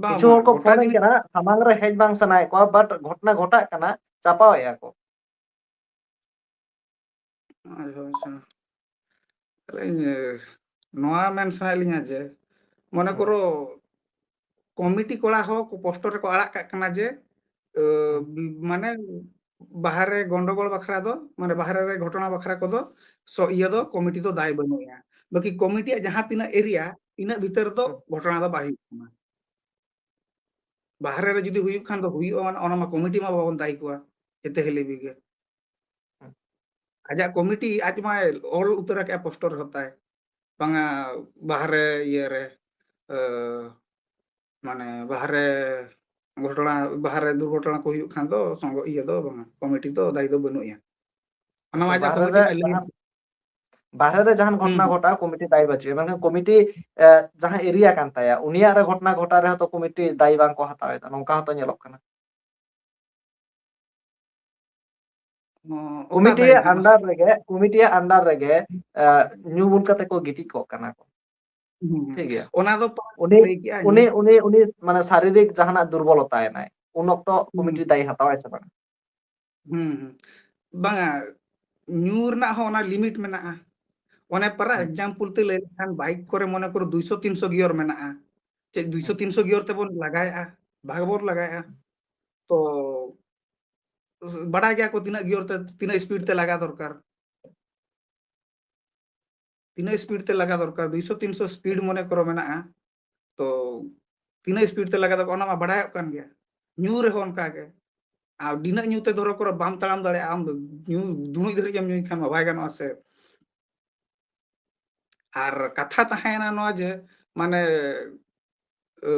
ᱵᱟᱝ, ᱠᱤᱪᱷᱩ ᱵᱟᱝ, ᱦᱚᱲ ᱠᱚ ᱜᱷᱚᱴᱟ ᱯᱷᱳᱱ ᱟᱹᱧ ᱡᱤᱱᱤᱥ ᱠᱟᱱᱟ, ᱥᱟᱢᱟᱝ ᱨᱮ ᱦᱮᱡ ᱵᱟᱝ ᱥᱟᱱᱟᱭᱮᱫ ᱠᱚᱣᱟ, but ᱜᱷᱚᱴᱚᱱᱟ ᱜᱷᱚᱴᱟᱜ ᱠᱟᱱᱟ, ᱪᱟᱯᱟᱣᱮᱫᱼᱟ ᱠᱚ᱾ ᱟᱪᱪᱷᱟ, ᱟᱪᱪᱷᱟ᱾ ᱛᱟᱦᱞᱮ ᱤᱧ, ᱱᱚᱣᱟ ᱢᱮᱱ ᱥᱟᱱᱟᱭᱮᱫ ᱞᱤᱧᱟ ᱡᱮ, ᱢᱚᱱᱮ ᱦᱩᱸ᱾ ᱠᱚᱨᱚ, ᱠᱚᱢᱤᱴᱤ ᱠᱚᱲᱟ ᱦᱚᱸ ᱯᱳᱥᱴᱟᱨ ᱨᱮᱠᱚ ᱟᱲᱟᱜ ᱠᱟᱜ ᱠᱟᱱᱟ ᱡᱮ, ᱟᱹ, ᱦᱩᱸ᱾ ᱵᱤ-, ᱢᱟᱱᱮ, ᱵᱟᱦᱨᱮ ᱜᱚᱱᱰᱚᱜᱳᱞ ᱵᱟᱠᱷᱨᱟ ᱫᱚ, ᱢᱟᱱᱮ, ᱵᱟᱦᱨᱮ ᱨᱮ ᱜᱷᱚᱴᱚᱱᱟ ᱵᱟᱠᱷᱨᱟ ᱠᱚᱫᱚ, ᱥᱚ-, ᱤᱭᱟᱹ ᱫᱚ, ᱦᱩᱸ᱾ ᱠᱚᱢᱤᱴᱤ ᱫᱚ ᱫᱟᱭ ᱵᱟᱹᱱᱩᱜᱼᱟ᱾ ᱵᱟᱹᱠᱤ ᱠᱚᱢᱤᱴᱤᱭᱟᱜ ᱡᱟᱦᱟᱸ ᱛᱤᱱᱟᱹᱜ ᱮᱨᱤᱭᱟ, ᱤᱱᱟᱹᱜ ᱵᱷᱤᱛᱟᱹᱨ ᱫᱚ ᱦᱩᱸ᱾ ᱜᱷᱚᱴᱚᱱᱟ ᱫᱚ ᱵᱟᱭ ᱦᱩᱭᱩᱜ ᱠᱟᱱᱟ᱾ ᱵᱟᱦᱨᱮ ᱨᱮ ᱡᱩᱫᱤ ᱦᱩᱭᱩᱜ ᱠᱷᱟᱱ ᱫᱚ ᱦᱩᱭᱩᱜᱼᱟ, ᱚᱱᱟ, ᱚᱱᱟ ᱢᱟ ᱠᱚᱢᱤᱴᱤ ᱢᱟ ᱵᱟᱵᱚᱱ ᱫᱟᱭᱤ ᱠᱚᱣᱟ, ᱡᱮᱛᱮ ᱦᱤᱞᱤ ᱵᱤᱜᱮ᱾ ᱦᱩᱸ᱾ ᱟᱡᱟᱜ ᱠᱚᱢᱤᱴᱤ ᱟᱡ ᱢᱟᱭ ᱚᱞ ᱩᱛᱟᱹᱨ ᱟᱠᱟᱫᱼᱟ ᱯᱳᱥᱴᱟᱨ ᱦᱚᱸ ᱛᱟᱭ᱾ ᱵᱟᱝᱟ, ᱵᱟᱦᱨᱮ ᱤᱭᱟᱹ ᱨᱮ, ᱟᱹ, ᱢᱟᱱᱮ ᱵᱟᱦᱨᱮ ᱜᱷᱚᱴᱚᱱᱟ, ᱵᱟᱦᱨᱮ ᱫᱩᱨᱜᱷᱚᱴᱚᱱᱟ ᱠᱚ ᱦᱩᱭᱩᱜ ᱠᱷᱟᱱ ᱫᱚ ᱥᱚᱝᱜᱚ-, ᱤᱭᱟᱹ ᱫᱚ ᱵᱟᱝᱟ, ᱠᱚᱢᱤᱴᱤ ᱫᱚ ᱫᱟᱭᱤ ᱫᱚ ᱵᱟᱹᱱᱩᱜᱼᱟ᱾ ᱚᱱᱟ ᱢᱟ ᱟᱪᱪᱷᱟ, ᱟᱡᱟᱜ ᱵᱟᱦᱨᱮ ᱠᱚᱢᱤᱴᱤ ᱨᱮ ᱢᱟ ᱞᱟᱹᱭ ᱡᱟᱦᱟᱸ, ᱵᱟᱦᱨᱮ ᱨᱮ ᱡᱟᱦᱟᱱ ᱦᱩᱸ, ᱜᱷᱚᱴᱚᱱᱟ ᱦᱩᱸ᱾ ᱜᱷᱚᱴᱟᱜᱼᱟ, ᱠᱚᱢᱤᱴᱤ ᱫᱟᱭᱤ ᱵᱟᱹᱪᱩᱜᱼᱟ, ᱢᱮᱱᱠᱷᱟᱱ ᱠᱚᱢᱤᱴᱤ, ᱮ, ᱡᱟᱦᱟᱸ ᱮᱨᱤᱭᱟ ᱠᱟᱱ ᱛᱟᱭᱟ, ᱩᱱᱤᱭᱟᱜ ᱨᱮ ᱜᱷᱚᱴᱚᱱᱟ ᱜᱷᱚᱴᱟᱣ ᱨᱮᱦᱚᱸ ᱛᱚ ᱠᱚᱢᱤᱴᱤ ᱫᱟᱭᱤ ᱵᱟᱝ ᱠᱚ ᱦᱟᱛᱟᱣᱮᱫᱟ, ᱱᱚᱝᱠᱟ ᱦᱚᱸᱛᱚ ᱧᱮᱞᱚᱜ ᱠᱟᱱᱟ᱾ ᱚ, ᱚᱠᱟ ᱠᱚᱢᱤᱴᱤ ᱫᱟᱭᱤ ᱟᱜ ᱜᱮ ᱢᱟᱥᱮ? under ᱨᱮᱜᱮ, ᱠᱚᱢᱤᱴᱤ ᱟᱜ under ᱨᱮᱜᱮ, ᱮ, ᱧᱩ ᱵᱩᱞ ᱠᱟᱛᱮ ᱠᱚ ᱜᱤᱛᱤᱡ ᱠᱚᱜ ᱠᱟᱱᱟ ᱠᱚ᱾ ᱦᱩᱸ, ᱦᱩᱸ᱾ ᱴᱷᱤᱠ ᱜᱮᱭᱟ? ᱚᱱᱟ ᱫᱚ ᱯᱟᱲᱟᱜ ᱩᱱᱤ, ᱞᱟᱹᱭ ᱠᱮᱜᱼᱟ ᱩᱱᱤ, ᱧᱩ᱾ ᱩᱱᱤ, ᱩᱱᱤ ᱢᱟᱱᱮ ᱥᱟᱨᱤᱨᱤᱠ ᱡᱟᱦᱟᱱᱟᱜ ᱫᱩᱨᱵᱚᱞᱚᱛᱟᱭᱮᱱᱟᱭ, ᱩᱱ ᱚᱠᱛᱚ ᱦᱩᱸ, ᱠᱚᱢᱤᱴᱤ ᱦᱩᱸ᱾ ᱫᱟᱭᱤ ᱦᱟᱛᱟᱣᱟᱭ ᱥᱮ ᱵᱟᱝ? ᱦᱩᱸ, ᱦᱩᱸ᱾ ᱵᱟᱝᱟ, ᱧᱩ ᱨᱮᱱᱟᱜ ᱦᱚᱸ ᱚᱱᱟ limit ᱢᱮᱱᱟᱜᱼᱟ᱾ ᱚᱱᱮ ᱯᱟᱨᱟ ᱦᱩᱸ᱾ example ᱛᱮ ᱞᱟᱹᱭ ᱞᱮᱠᱷᱟᱱ ᱵᱟᱭᱤᱠ ᱠᱚᱨᱮ ᱢᱚᱱᱮ ᱠᱚᱨᱚ ᱫᱩᱭᱥᱚ ᱛᱤᱱᱥᱚ gear ᱢᱮᱱᱟᱜᱼᱟ᱾ ᱪᱮᱫ ᱫᱩᱭᱥᱚ ᱛᱤᱱᱥᱚ ᱜᱤᱭᱚᱨ ᱛᱮᱵᱚᱱ ᱞᱟᱜᱟᱭᱮᱜᱼᱟ, ᱵᱷᱟᱜᱽ ᱵᱚᱱ ᱞᱟᱜᱟᱭᱮᱜᱼᱟ᱾ ᱛᱚ ᱵᱟᱰᱟᱭ ᱜᱮᱭᱟ ᱠᱚ ᱛᱤᱱᱟᱹᱜ ᱜᱤᱭᱚᱨ ᱛᱮ, ᱛᱤᱱᱟᱹᱜ ᱥᱯᱤᱰ ᱛᱮ ᱞᱟᱜᱟ ᱫᱚᱨᱠᱟᱨ, ᱛᱤᱱᱟᱹᱜ ᱥᱯᱤᱰ ᱛᱮ ᱞᱟᱜᱟ ᱫᱚᱨᱠᱟᱨ᱾ ᱫᱩᱭᱥᱚ ᱛᱤᱱᱥᱚ ᱥᱯᱤᱰ ᱢᱚᱱᱮ ᱠᱚᱨᱚ ᱢᱮᱱᱟᱜᱼᱟ, ᱛᱚ ᱛᱤᱱᱟᱹᱜ ᱥᱯᱤᱰ ᱛᱮ ᱞᱟᱜᱟ ᱫᱚᱨᱠᱟᱨ ᱚᱱᱟ ᱢᱟ ᱵᱟᱰᱟᱭᱚᱜ ᱠᱟᱱ ᱜᱮᱭᱟ᱾ ᱧᱩ ᱨᱮᱦᱚᱸ ᱚᱱᱠᱟ ᱜᱮ, ᱟᱨ ᱰᱤᱱᱟᱹᱜ ᱧᱩ ᱛᱮ ᱫᱷᱚᱨᱚ ᱠᱚᱨᱚ ᱵᱟᱢ ᱛᱟᱲᱟᱢ ᱫᱟᱲᱮᱭᱟᱜᱼᱟ, ᱟᱢ ᱫᱚ ᱧᱩ ᱫᱩᱱᱩᱡ ᱫᱷᱟᱹᱨᱤᱡ ᱮᱢ ᱧᱩᱭ ᱠᱷᱟᱱ ᱢᱟ ᱵᱟᱭ ᱜᱟᱱᱚᱜᱼᱟ ᱥᱮ᱾ ᱟᱨ ᱠᱟᱛᱷᱟ ᱛᱟᱦᱮᱸᱭᱮᱱᱟ ᱱᱚᱣᱟ ᱡᱮ ᱢᱟᱱᱮ ᱟᱹ,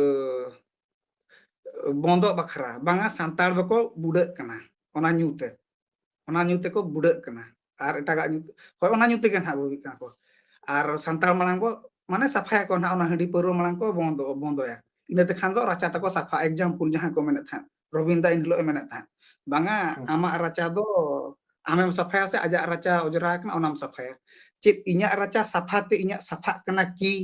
ᱵᱚᱱᱫᱚᱜ ᱵᱟᱠᱷᱨᱟ, ᱵᱟᱝᱟ ᱥᱟᱱᱛᱟᱲ ᱫᱚᱠᱚ ᱵᱩᱰᱟᱹᱜ ᱠᱟᱱᱟ ᱚᱱᱟ ᱧᱩ ᱛᱮ, ᱚᱱᱟ ᱧᱩ ᱛᱮᱠᱚ ᱵᱩᱰᱟᱹᱜ ᱠᱟᱱᱟ᱾ ᱟᱨ ᱮᱴᱟᱜᱟᱜ ᱧᱩ, ᱦᱳᱭ, ᱚᱱᱟ ᱧᱩ ᱛᱮᱜᱮ ᱱᱟᱦᱟᱜ ᱵᱩᱰᱟᱹᱜ ᱠᱟᱱᱟ ᱠᱚ᱾ ᱟᱨ ᱥᱟᱱᱛᱟᱲ ᱢᱟᱲᱟᱝ ᱠᱚ ᱢᱟᱱᱮ ᱥᱟᱯᱷᱟᱭᱟᱠᱚ ᱱᱟᱦᱟᱜ, ᱚᱱᱟ ᱦᱟᱺᱰᱤ ᱯᱟᱹᱣᱨᱟᱹ ᱢᱟᱲᱟᱝ ᱠᱚ ᱵᱚᱱᱫᱚ, ᱵᱚᱱᱫᱚᱭᱟ᱾ ᱤᱱᱟᱹ ᱛᱮᱠᱷᱟᱱ ᱫᱚ ᱨᱟᱪᱟ ᱛᱟᱠᱚ ᱥᱟᱯᱷᱟ᱾ Example ᱡᱟᱦᱟᱸ ᱠᱚ ᱢᱮᱱᱮᱫ ᱛᱟᱦᱮᱸᱫ, ᱨᱚᱵᱤᱱ ᱫᱟ ᱮᱱ ᱦᱤᱞᱳᱜ ᱮ ᱢᱮᱱᱮᱫ ᱛᱟᱦᱮᱸᱫ, ᱵᱟᱝᱟ, ᱦᱩᱸ᱾ ᱟᱢᱟᱜ ᱨᱟᱪᱟ ᱫᱚ ᱟᱢᱮᱢ ᱥᱟᱯᱷᱟᱭᱟ ᱥᱮ ᱟᱡᱟᱜ ᱨᱟᱪᱟ ᱚᱸᱡᱽᱨᱟ ᱟᱠᱟᱱᱟ ᱚᱱᱟᱢ ᱥᱟᱯᱷᱟᱭᱟ? ᱪᱮᱫ ᱤᱧᱟᱜ ᱨᱟᱪᱟ ᱥᱟᱯᱷᱟ ᱛᱮ ᱤᱧᱟᱜ ᱥᱟᱯᱷᱟᱜ ᱠᱟᱱᱟ ᱠᱤ?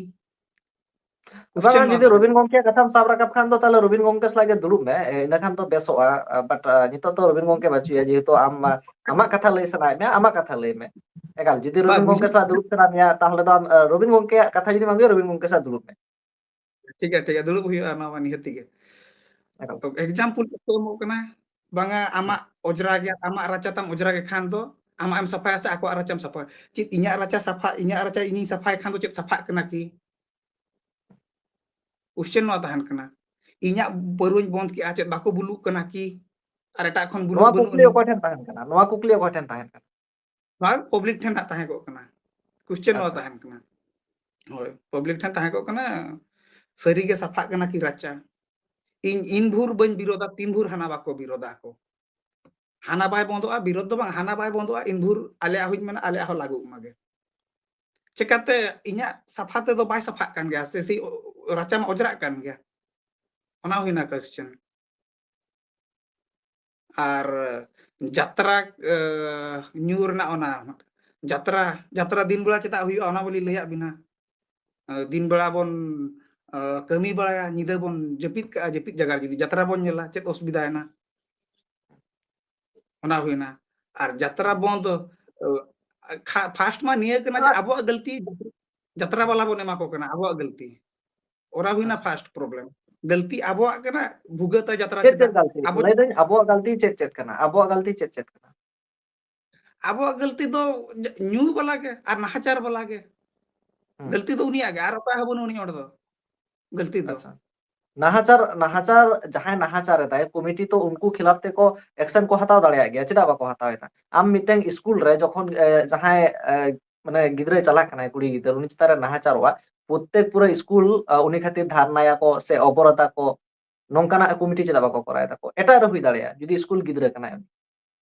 ᱵᱟᱝ, Question ᱵᱟᱝ, ᱱᱚᱣᱟ ᱡᱩᱫᱤ ᱛᱟᱦᱮᱱᱟ᱾ ᱨᱚᱵᱤᱱ ᱜᱚᱢᱠᱮᱭᱟᱜ ᱠᱟᱛᱷᱟᱢ ᱥᱟᱵ ᱨᱟᱠᱟᱵ ᱠᱷᱟᱱ ᱫᱚ ᱛᱟᱦᱞᱮ ᱨᱚᱵᱤᱱ ᱜᱚᱢᱠᱮ ᱥᱟᱞᱟᱜ ᱜᱮ ᱫᱩᱲᱩᱵ ᱢᱮ, ᱮ, ᱤᱱᱟᱹ ᱠᱷᱟᱱ ᱫᱚ ᱵᱮᱥᱚᱜᱼᱟ᱾ ᱟ, but, ᱟ, ᱱᱤᱛᱚᱜ ᱫᱚ ᱨᱚᱵᱤᱱ ᱜᱚᱢᱠᱮ ᱵᱟᱹᱪᱩᱜᱼᱟ, ᱡᱮᱦᱮᱛᱩ ᱟᱢ, ᱟ, ᱟᱢᱟᱜ ᱠᱟᱛᱷᱟ ᱞᱟᱹᱭ ᱥᱟᱱᱟᱭᱮᱫ ᱢᱮᱭᱟ, ᱟᱢᱟᱜ ᱠᱟᱛᱷᱟ ᱞᱟᱹᱭ ᱢᱮ᱾ ᱮᱠᱟᱞ, ᱡᱩᱫᱤ ᱵᱟᱝ, ᱨᱚᱵᱤᱱ ᱜᱚᱢᱠᱮ ᱵᱩᱡᱷᱟᱹᱜ ᱥᱟᱞᱟᱜ ᱫᱩᱲᱩᱵ ᱥᱟᱱᱟ ᱢᱮᱭᱟ, ᱛᱟᱦᱞᱮ ᱫᱚ ᱟᱢ, ᱟ, ᱨᱚᱵᱤᱱ ᱜᱚᱢᱠᱮᱭᱟᱜ ᱠᱟᱛᱷᱟ ᱡᱩᱫᱤ ᱵᱟᱝ ᱦᱩᱭᱩᱜᱼᱟ, ᱨᱚᱵᱤᱱ ᱜᱚᱢᱠᱮ ᱥᱟᱞᱟᱜ ᱫᱩᱲᱩᱵ ᱢᱮ᱾ ᱴᱷᱤᱠ ᱜᱮᱭᱟ, ᱴᱷᱤᱠ ᱜᱮᱭᱟ, ᱫᱩᱲᱩᱵ ᱦᱩᱭᱩᱜᱼᱟ, ᱱᱚᱣᱟ ᱢᱟ ᱱᱤᱦᱟᱹᱛᱤ ᱜᱮ᱾ ᱮᱠᱟᱞ᱾ Example ᱪᱮᱫ ᱠᱚ ᱮᱢᱚᱜ ᱠᱟᱱᱟ? ᱵᱟᱝᱟ, ᱟᱢᱟᱜ ᱚᱸᱡᱽᱨᱟ ᱜᱮ, ᱟᱢᱟᱜ ᱨᱟᱪᱟ ᱛᱟᱢ ᱚᱸᱡᱽᱨᱟ ᱜᱮ ᱠᱷᱟᱱ ᱫᱚ ᱟᱢᱟᱜ ᱮᱢ ᱥᱟᱯᱷᱟᱭᱟ ᱥᱮ ᱟᱠᱚᱣᱟᱜ ᱨᱟᱪᱟᱢ ᱥᱟᱯᱷᱟᱭᱟ? ᱪᱮᱫ ᱤᱧᱟᱜ ᱨᱟᱪᱟ ᱥᱟᱯᱷᱟ, ᱤᱧᱟᱜ ᱨᱟᱪᱟ ᱤᱧᱤᱧ ᱥᱟᱯᱷᱟᱭ ᱠᱷᱟᱱ ᱫᱚ ᱪᱮᱫ ᱥᱟᱯᱷᱟᱜ ᱠᱟᱱᱟ ᱠᱤ? Question ᱱᱚᱣᱟ ᱛᱟᱦᱮᱱ ᱠᱟᱱᱟ᱾ ᱤᱧᱟᱜ ᱯᱟᱹᱣᱨᱟᱹᱧ ᱵᱚᱱᱫ ᱠᱮᱜᱼᱟ, ᱪᱮᱫ ᱵᱟᱠᱚ ᱵᱩᱞᱩᱜ ᱠᱟᱱᱟ ᱠᱤ? ᱟᱨ ᱮᱴᱟᱜ ᱠᱷᱚᱱ ᱵᱩᱞᱩᱜ ᱱᱚᱣᱟ ᱵᱟᱹᱱᱩᱜ ᱠᱩᱠᱞᱤ ᱟᱹᱱᱤᱡ? ᱚᱠᱚᱭ ᱴᱷᱮᱱ ᱛᱟᱦᱮᱱ ᱠᱟᱱᱟ? ᱱᱚᱣᱟ ᱠᱩᱠᱞᱤ ᱚᱠᱚᱭ ᱴᱷᱮᱱ ᱛᱟᱦᱮᱱ ᱠᱟᱱᱟ? ᱱᱚᱣᱟ public ᱴᱷᱮᱱ ᱦᱟᱸᱜ ᱛᱟᱦᱮᱸ ᱠᱚᱜ ᱠᱟᱱᱟ᱾ Question ᱱᱚᱣᱟ ᱟᱪᱪᱷᱟ᱾ ᱛᱟᱦᱮᱱ ᱠᱟᱱᱟ᱾ ᱦᱳᱭ, public ᱴᱷᱮᱱ ᱛᱟᱦᱮᱸ ᱠᱚᱜ ᱠᱟᱱᱟ, ᱥᱟᱹᱨᱤ ᱜᱮ ᱥᱟᱯᱷᱟᱜ ᱠᱟᱱᱟ ᱠᱤ ᱨᱟᱪᱟ? ᱤᱧ, ᱤᱧ ᱵᱷᱳᱨ ᱵᱟᱹᱧ ᱵᱤᱨᱳᱫᱟ, ᱛᱤᱱ ᱵᱷᱳᱨ ᱦᱟᱱᱟ ᱵᱟᱠᱚ ᱵᱤᱨᱳᱫᱟ ᱟᱠᱚ᱾ ᱦᱟᱱᱟ ᱵᱟᱭ ᱵᱚᱱᱫᱚᱜᱼᱟ, ᱵᱤᱨᱳᱫ ᱫᱚ ᱵᱟᱝ, ᱦᱟᱱᱟ ᱵᱟᱭ ᱵᱚᱱᱫᱚᱜᱼᱟ, ᱤᱱ ᱵᱷᱳᱨ ᱟᱞᱮᱭᱟᱜ ᱦᱚᱸᱧ ᱢᱮᱱᱟ, ᱟᱞᱮᱭᱟᱜ ᱦᱚᱸ ᱞᱟᱹᱜᱩᱜ ᱢᱟᱜᱮ᱾ ᱪᱮᱠᱟᱛᱮ ᱤᱧᱟᱜ ᱥᱟᱯᱷᱟ ᱛᱮᱫᱚ ᱵᱟᱭ ᱥᱟᱯᱷᱟᱜ ᱠᱟᱱ ᱜᱮᱭᱟ, ᱥᱮ ᱥᱮᱭ ᱨᱟᱪᱟ ᱢᱟ ᱚᱸᱡᱽᱨᱟᱜ ᱠᱟᱱ ᱜᱮᱭᱟ? ᱚᱱᱟ ᱦᱩᱭᱱᱟ question᱾ ᱟᱨ ᱡᱟᱛᱨᱟ, ᱮ, ᱧᱩ ᱨᱮᱱᱟᱜ ᱚᱱᱟ ᱡᱟᱛᱨᱟ, ᱡᱟᱛᱨᱟ ᱫᱤᱱ ᱵᱮᱲᱟ ᱪᱮᱫᱟᱜ ᱦᱩᱭᱩᱜᱼᱟ, ᱚᱱᱟ ᱵᱚᱞᱤᱧ ᱞᱟᱹᱭᱟᱫ ᱵᱤᱱᱟ᱾ ᱮ, ᱫᱤᱱ ᱵᱮᱲᱟ ᱵᱚᱱ, ᱮ, ᱠᱟᱹᱢᱤ ᱵᱟᱲᱟᱭᱟ, ᱧᱤᱫᱟᱹ ᱵᱚᱱ ᱡᱟᱹᱯᱤᱫ ᱠᱟᱜᱼᱟ, ᱡᱟᱹᱯᱤᱫ ᱡᱟᱭᱜᱟ ᱨᱮ ᱡᱩᱫᱤ ᱡᱟᱛᱨᱟ ᱵᱚᱱ ᱧᱮᱞᱟ, ᱪᱮᱫ ᱚᱥᱩᱵᱤᱫᱷᱟᱭᱮᱱᱟ? ᱚᱱᱟ ᱦᱩᱭᱱᱟ᱾ ᱟᱨ ᱡᱟᱛᱨᱟ ᱵᱚᱱᱫ, ᱮ, ᱠᱷᱟ-, first ᱢᱟ ᱱᱤᱭᱟᱹ ᱠᱟᱱᱟ ᱡᱮ ᱟᱨ ᱟᱵᱚᱣᱟᱜ ᱜᱟᱹᱞᱛᱤ, ᱡᱟᱛᱨᱟ ᱵᱟᱞᱟ ᱵᱚᱱ ᱮᱢᱟ ᱠᱚ ᱠᱟᱱᱟ, ᱟᱵᱚᱣᱟᱜ ᱜᱟᱹᱞᱛᱤ᱾ ᱚᱱᱟ ᱦᱩᱭᱱᱟ ᱟᱪᱪᱷᱟ᱾ First problem. ᱜᱟᱹᱞᱛᱤ ᱟᱵᱚᱣᱟᱜ ᱠᱟᱱᱟ, ᱵᱷᱩᱜᱟᱹᱛᱟ ᱡᱟᱛᱨᱟ ᱪᱮᱫ ᱪᱮᱫ ᱪᱮᱫᱟᱜ? ᱜᱟᱹᱞᱛᱤ? ᱟᱵᱚ ᱞᱟᱹᱭ ᱫᱟᱹᱧ, ᱟᱵᱚᱣᱟᱜ ᱜᱟᱹᱞᱛᱤ ᱪᱮᱫ ᱪᱮᱫ ᱠᱟᱱᱟ? ᱟᱵᱚᱣᱟᱜ ᱜᱟᱹᱞᱛᱤ ᱪᱮᱫ ᱪᱮᱫ ᱠᱟᱱᱟ? ᱟᱵᱚᱣᱟᱜ ᱜᱟᱹᱞᱛᱤ ᱫᱚ ᱧᱩ ᱵᱟᱞᱟ ᱜᱮ ᱟᱨ ᱱᱟᱦᱟᱪᱟᱨ ᱵᱟᱞᱟ ᱜᱮ᱾ ᱦᱩᱸ᱾ ᱜᱟᱹᱞᱛᱤ ᱫᱚ ᱩᱱᱤᱭᱟᱜ ᱜᱮ, ᱟᱨ ᱚᱠᱚᱭ ᱦᱚᱸ ᱵᱟᱹᱱᱩᱜ ᱩᱱᱤ ᱚᱸᱰᱮ ᱫᱚ ᱜᱟᱹᱞᱛᱤ ᱫᱚ᱾ ᱟᱪᱪᱷᱟ᱾ ᱱᱟᱦᱟᱪᱟᱨ, ᱱᱟᱦᱟᱪᱟᱨ, ᱡᱟᱦᱟᱸᱭ ᱱᱟᱦᱟᱪᱟᱨ ᱮᱫᱟᱭ, ᱠᱚᱢᱤᱴᱤ ᱛᱚ ᱩᱱᱠᱩ ᱠᱷᱤᱞᱟᱯ ᱛᱮᱠᱚ ᱮᱠᱥᱮᱱ ᱠᱚ ᱦᱟᱛᱟᱣ ᱫᱟᱲᱮᱭᱟᱜ ᱜᱮᱭᱟ, ᱪᱮᱫᱟᱜ ᱵᱟᱠᱚ ᱦᱟᱛᱟᱣ ᱮᱫᱟ? ᱟᱢ ᱢᱤᱫᱴᱟᱝ ᱥᱠᱩᱞ ᱨᱮ ᱡᱚᱠᱷᱚᱱ, ᱮ, ᱡᱟᱦᱟᱸᱭ, ᱮ, ᱢᱟᱱᱮ ᱜᱤᱫᱽᱨᱟᱹᱭ ᱪᱟᱞᱟᱜ ᱠᱟᱱᱟᱭ, ᱠᱩᱲᱤ ᱜᱤᱫᱽᱨᱟᱹ, ᱩᱱᱤ ᱪᱮᱛᱟᱱ ᱨᱮ ᱱᱟᱦᱟᱪᱟᱨᱚᱜᱼᱟ, ᱯᱨᱚᱛᱛᱮᱠ ᱯᱩᱨᱟᱹ ᱥᱠᱩᱞ, ᱟ, ᱩᱱᱤ ᱠᱷᱟᱹᱛᱤᱨ ᱫᱷᱟᱨᱱᱟᱭᱟᱠᱚ ᱥᱮ ᱚᱵᱚᱨᱳᱫᱷᱟᱠᱚ, ᱱᱚᱝᱠᱟᱱᱟᱜ ᱠᱚᱢᱤᱴᱤ ᱪᱮᱫᱟᱜ ᱵᱟᱠᱚ ᱠᱚᱨᱟᱣ ᱫᱟᱠᱚ? ᱮᱴᱟᱜ ᱨᱮ ᱦᱩᱭ ᱫᱟᱲᱮᱭᱟᱜᱼᱟ, ᱡᱩᱫᱤ ᱥᱠᱩᱞ ᱜᱤᱫᱽᱨᱟᱹ ᱠᱟᱱᱟᱭ ᱩᱱᱤ᱾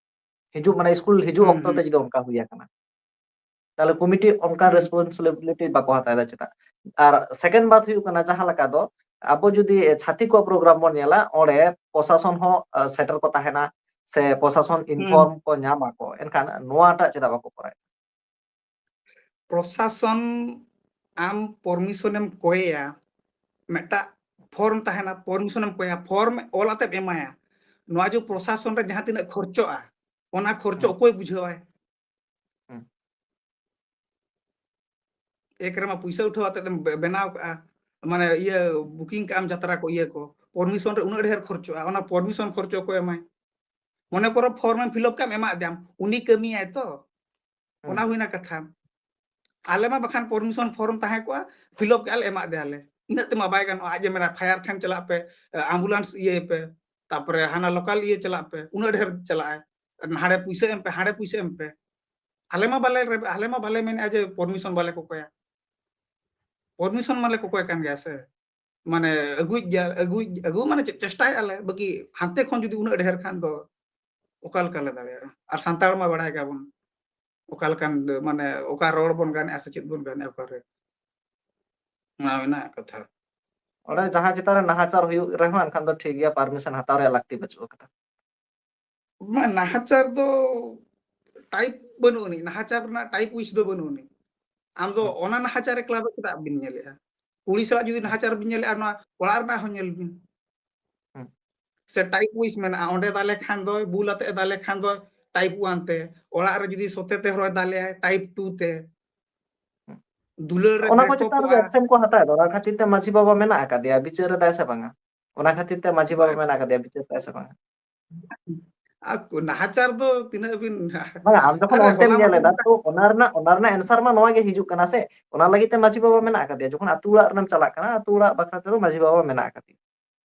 ᱦᱤᱡᱩᱜ, ᱢᱟᱱᱮ ᱥᱠᱩᱞ ᱦᱤᱡᱩᱜ ᱦᱩᱸ, ᱚᱠᱛᱚ ᱛᱮ ᱦᱩᱸ᱾ ᱡᱩᱫᱤ ᱚᱱᱠᱟ ᱦᱩᱭ ᱟᱠᱟᱱᱟ, ᱛᱟᱦᱞᱮ ᱠᱚᱢᱤᱴᱤ ᱚᱱᱠᱟ ᱦᱩᱸ᱾ ᱨᱮᱥᱯᱚᱱᱥᱤᱵᱤᱞᱤᱴᱤ ᱵᱟᱠᱚ ᱦᱟᱛᱟᱣ ᱮᱫᱟ ᱪᱮᱫᱟᱜ? ᱟᱨ ᱥᱮᱠᱮᱱᱰ ᱵᱟᱛ ᱦᱩᱭᱩᱜ ᱠᱟᱱᱟ, ᱡᱟᱦᱟᱸ ᱞᱮᱠᱟ ᱫᱚ ᱟᱵᱚ ᱡᱩᱫᱤ ᱪᱷᱟᱹᱛᱤᱠ ᱠᱚᱣᱟᱜ ᱯᱨᱳᱜᱨᱟᱢ ᱵᱚᱱ ᱧᱮᱞᱟ, ᱚᱸᱰᱮ ᱯᱨᱚᱥᱟᱥᱚᱱ ᱦᱚᱸ, ᱟ, ᱥᱮᱴᱮᱨ ᱠᱚ ᱛᱟᱦᱮᱱᱟ, ᱥᱮ ᱯᱨᱚᱥᱟᱥᱚᱱ ᱦᱩᱸ᱾ ᱤᱱᱯᱷᱚᱨᱢ ᱠᱚ ᱧᱟᱢ ᱟᱠᱚ, ᱮᱱᱠᱷᱟᱱ ᱱᱚᱣᱟᱴᱟᱜ ᱪᱮᱫᱟᱜ ᱵᱟᱠᱚ ᱠᱚᱨᱟᱣ ᱮᱫᱟ? ᱯᱨᱚᱥᱟᱥᱚᱱ ᱟᱢ ᱯᱚᱨᱢᱤᱥᱚᱱᱮᱢ ᱠᱚᱭᱮᱭᱟ, ᱢᱤᱫᱴᱟᱜ ᱯᱷᱚᱨᱢ ᱛᱟᱦᱮᱱᱟ, ᱯᱚᱨᱢᱤᱥᱚᱱᱮᱢ ᱠᱚᱭᱟ, ᱯᱷᱚᱨᱢ ᱚᱞ ᱟᱛᱮᱢ ᱮᱢᱟᱭᱟ᱾ ᱱᱚᱣᱟ ᱡᱮ ᱯᱨᱚᱥᱟᱥᱚᱱ ᱨᱮ ᱡᱟᱦᱟᱸ ᱛᱤᱱᱟᱹᱜ ᱠᱷᱚᱨᱪᱚᱜᱼᱟ, ᱚᱱᱟ ᱠᱷᱚᱨᱪᱚ ᱦᱩᱸ᱾ ᱚᱠᱚᱭ ᱵᱩᱡᱷᱟᱹᱣᱟᱭ? ᱦᱩᱸ᱾ ᱮᱠ ᱨᱮᱢᱟ ᱯᱩᱭᱥᱟᱹ ᱩᱴᱷᱟᱹᱣ ᱟᱛᱮᱫ ᱮᱢ ᱵᱮ-, ᱵᱮᱱᱟᱣ ᱠᱟᱜᱼᱟ, ᱢᱟᱱᱮ ᱤᱭᱟᱹ ᱵᱩᱠᱤᱝ ᱠᱟᱜ ᱟᱢ ᱡᱟᱛᱨᱟ ᱠᱚ, ᱤᱭᱟᱹ ᱠᱚ, ᱯᱚᱨᱢᱤᱥᱚᱱ ᱨᱮ ᱩᱱᱟᱹᱜ ᱰᱷᱮᱨ ᱠᱷᱚᱨᱪᱚᱜᱼᱟ, ᱚᱱᱟ ᱯᱚᱨᱢᱤᱥᱚᱱ ᱠᱷᱚᱨᱪᱚ ᱚᱠᱚᱭ ᱮᱢᱟᱭ? ᱢᱚᱱᱮ ᱠᱚᱨᱚ ᱯᱷᱚᱨᱢ ᱮᱢ ᱯᱷᱤᱞᱟᱯ ᱠᱟᱜ ᱟᱢ, ᱮᱢᱟᱜ ᱫᱮᱭᱟᱢ, ᱩᱱᱤ ᱠᱟᱹᱢᱤᱭᱟᱭ ᱛᱚ? ᱚᱱᱟ ᱦᱩᱸ᱾ ᱦᱩᱭᱱᱟ ᱠᱟᱛᱷᱟ᱾ ᱟᱞᱮ ᱢᱟ ᱵᱟᱠᱷᱟᱱ ᱯᱚᱨᱢᱤᱥᱚᱱ ᱯᱷᱚᱨᱢ ᱛᱟᱦᱮᱸ ᱠᱚᱜᱼᱟ, ᱯᱷᱤᱞᱟᱯ ᱠᱮᱜᱼᱟ ᱞᱮ, ᱮᱢᱟᱜ ᱫᱮᱭᱟᱞᱮ, ᱤᱱᱟᱹᱜ ᱛᱮᱢᱟ ᱵᱟᱭ ᱜᱟᱱᱚᱜᱼᱟ᱾ ᱟᱡ ᱮ ᱢᱮᱱᱟ ᱯᱷᱟᱭᱟᱨ ᱴᱷᱮᱱ ᱪᱟᱞᱟᱜ ᱯᱮ, ᱟᱢᱵᱩᱞᱟᱱᱥ ᱤᱭᱟᱹᱭ ᱯᱮ, ᱛᱟᱨᱯᱚᱨᱮ ᱦᱟᱱᱟ ᱞᱳᱠᱟᱞ ᱤᱭᱟᱹ ᱪᱟᱞᱟᱜ ᱯᱮ, ᱩᱱᱟᱹᱜ ᱰᱷᱮᱨ ᱪᱟᱞᱟᱜᱼᱟ, ᱦᱟᱸᱰᱮ ᱯᱩᱭᱥᱟᱹ ᱮᱢ ᱯᱮ, ᱦᱟᱸᱰᱮ ᱯᱩᱭᱥᱟᱹ ᱮᱢ ᱯᱮ᱾ ᱟᱞᱮ ᱢᱟ ᱵᱟᱞᱮ ᱨᱮᱵᱮ-, ᱟᱞᱮ ᱢᱟ ᱵᱟᱞᱮ ᱢᱮᱱᱮᱫᱼᱟ ᱡᱮ ᱯᱚᱨᱢᱤᱥᱚᱱ ᱵᱟᱞᱮ ᱠᱚᱠᱚᱭᱟ, ᱯᱚᱨᱢᱤᱥᱚᱱ ᱢᱟᱞᱮ ᱠᱚᱠᱚᱭ ᱠᱟᱱ ᱜᱮᱭᱟ ᱥᱮ, ᱢᱟᱱᱮ ᱟᱹᱜᱩᱭ ᱜᱮᱭᱟ, ᱟᱹᱜᱩᱭ, ᱟᱹᱜᱩ ᱢᱟᱱᱮ ᱪᱮᱫ, ᱪᱮᱥᱴᱟᱭᱮᱫᱼᱟ ᱞᱮ, ᱵᱟᱠᱤ ᱦᱟᱱᱛᱮ ᱠᱷᱚᱱ ᱡᱩᱫᱤ ᱩᱱᱟᱹᱜ ᱰᱷᱮᱨ ᱠᱷᱟᱱ ᱫᱚ ᱚᱠᱟ ᱞᱮᱠᱟ ᱞᱮ ᱫᱟᱲᱮᱭᱟᱜᱼᱟ? ᱟᱨ ᱥᱟᱱᱛᱟᱲ ᱢᱟ ᱵᱟᱲᱟᱭ ᱜᱮᱭᱟᱵᱚᱱ ᱚᱠᱟ ᱞᱮᱠᱟᱱ, ᱢᱟᱱᱮ ᱚᱠᱟ ᱨᱚᱲ ᱵᱚᱱ ᱜᱟᱱᱮᱫᱼᱟ ᱥᱮ ᱪᱮᱫ ᱵᱚᱱ ᱜᱟᱱᱮᱫᱼᱟ ᱚᱠᱟᱨᱮ, ᱚᱱᱟ ᱢᱮᱱᱟᱜ ᱠᱟᱛᱷᱟ᱾ ᱚᱸᱰᱮ ᱡᱟᱦᱟᱸ ᱪᱮᱛᱟᱱ ᱨᱮ ᱱᱟᱦᱟᱪᱟᱨ ᱦᱩᱭᱩᱜ ᱨᱮᱦᱚᱸ, ᱮᱱᱠᱷᱟᱱ ᱫᱚ ᱴᱷᱤᱠ ᱜᱮᱭᱟ, ᱯᱟᱨᱢᱤᱥᱚᱱ ᱦᱟᱛᱟᱣ ᱨᱮᱭᱟᱜ ᱞᱟᱹᱠᱛᱤ ᱵᱟᱹᱪᱩᱜ ᱟᱠᱟᱫᱟ᱾ ᱢᱟ ᱱᱟᱦᱟᱪᱟᱨ ᱫᱚ ᱴᱟᱭᱤᱯ ᱵᱟᱹᱱᱩᱜ ᱟᱹᱱᱤᱡ, ᱱᱟᱦᱟᱪᱟᱨ ᱨᱮᱱᱟᱜ ᱴᱟᱭᱤᱯ ᱩᱭᱤᱥ ᱫᱚ ᱵᱟᱹᱱᱩᱜ ᱟᱹᱱᱤᱡ᱾ ᱟᱢ ᱫᱚ ᱦᱩᱸ᱾ ᱚᱱᱟ ᱱᱟᱦᱟᱪᱟᱨ ᱮᱠᱞᱟ ᱫᱚ ᱪᱮᱫᱟᱜ ᱵᱤᱱ ᱧᱮᱞᱮᱜᱼᱟ? ᱠᱩᱲᱤ ᱥᱟᱞᱟᱜ ᱡᱩᱫᱤ ᱦᱩᱸ᱾ ᱱᱟᱦᱟᱪᱟᱨ ᱵᱤᱱ ᱧᱮᱞᱮᱜᱼᱟ, ᱱᱚᱣᱟ ᱚᱲᱟᱜ ᱨᱮᱱᱟᱜ ᱦᱚᱸ ᱧᱮᱞ ᱵᱤᱱ᱾ ᱦᱩᱸ᱾ ᱥᱮ ᱴᱟᱭᱤᱯ ᱩᱭᱤᱥ ᱢᱮᱱᱟᱜᱼᱟ, ᱚᱸᱰᱮ ᱫᱟᱞᱮ ᱠᱷᱟᱱ ᱫᱚᱭ, ᱵᱩᱞ ᱟᱛᱮ ᱮ ᱫᱟᱞᱮ ᱠᱷᱟᱱ ᱫᱚᱭ ᱴᱟᱭᱤᱯ ᱚᱣᱟᱱ ᱛᱮ, ᱚᱲᱟᱜ ᱨᱮ ᱡᱩᱫᱤ ᱥᱚᱛᱮ ᱛᱮ ᱦᱚᱨᱚᱭ ᱫᱟᱞᱮᱭᱟᱭ ᱴᱟᱭᱤᱯ ᱴᱩ ᱛᱮ᱾ ᱦᱩᱸ᱾ ᱫᱩᱞᱟᱹᱲ ᱨᱮ ᱚᱱᱟ ᱠᱚ ᱪᱮᱛᱟᱱ ᱨᱮ ᱵᱮᱠᱚᱯᱚᱜᱼᱟ᱾ Action ᱠᱚ ᱦᱟᱛᱟᱣ ᱮᱫᱟ, ᱚᱱᱟ ᱠᱷᱟᱹᱛᱤᱨ ᱛᱮ ᱢᱟᱹᱡᱷᱤ ᱵᱟᱵᱟ ᱢᱮᱱᱟᱜ ᱟᱠᱟᱫᱮᱭᱟ, ᱵᱤᱪᱟᱹᱨ ᱮᱫᱟᱭ ᱥᱮ ᱵᱟᱝᱟ? ᱚᱱᱟ ᱠᱷᱟᱹᱛᱤᱨ ᱛᱮ ᱢᱟᱹᱡᱷᱤ ᱵᱟᱵᱟ ᱵᱟᱭ ᱢᱮᱱᱟᱜ ᱟᱠᱟᱫᱮᱭᱟ, ᱵᱤᱪᱟᱹᱨ ᱮᱫᱟᱭ ᱥᱮ ᱵᱟᱝᱟ? ᱟᱠᱚ ᱱᱟᱦᱟᱪᱟᱨ ᱫᱚ ᱛᱤᱱᱟᱹᱜ ᱵᱤᱱ ᱵᱟᱝᱟ, ᱟᱢ ᱡᱚᱠᱷᱚᱱ ᱟᱨᱮ, ᱚᱱᱛᱮᱢ ᱦᱚᱞᱟ ᱧᱮᱞ ᱢᱟᱫᱷᱮᱨ ᱮᱫᱟ, ᱛᱚ ᱚᱱᱟ ᱨᱮᱱᱟᱜ, ᱚᱱᱟ ᱨᱮᱱᱟᱜ answer ᱢᱟ ᱱᱚᱣᱟ ᱜᱮ ᱦᱤᱡᱩᱜ ᱠᱟᱱᱟ ᱥᱮ, ᱚᱱᱟ ᱞᱟᱹᱜᱤᱫ ᱛᱮ ᱢᱟᱹᱡᱷᱤ ᱵᱟᱵᱟ ᱢᱮᱱᱟᱜ ᱟᱠᱟᱫᱮᱭᱟ᱾ ᱡᱚᱠᱷᱚᱱ ᱟᱹᱛᱩ ᱚᱲᱟᱜ ᱨᱮᱢ ᱪᱟᱞᱟᱜ ᱠᱟᱱᱟ, ᱟᱹᱛᱩ ᱚᱲᱟᱜ ᱵᱟᱠᱷᱨᱟ ᱛᱮᱫᱚ ᱢᱟᱹᱡᱷᱤ ᱵᱟᱵᱟ ᱢᱮᱱᱟᱜ ᱟᱠᱟᱫᱮᱭᱟ᱾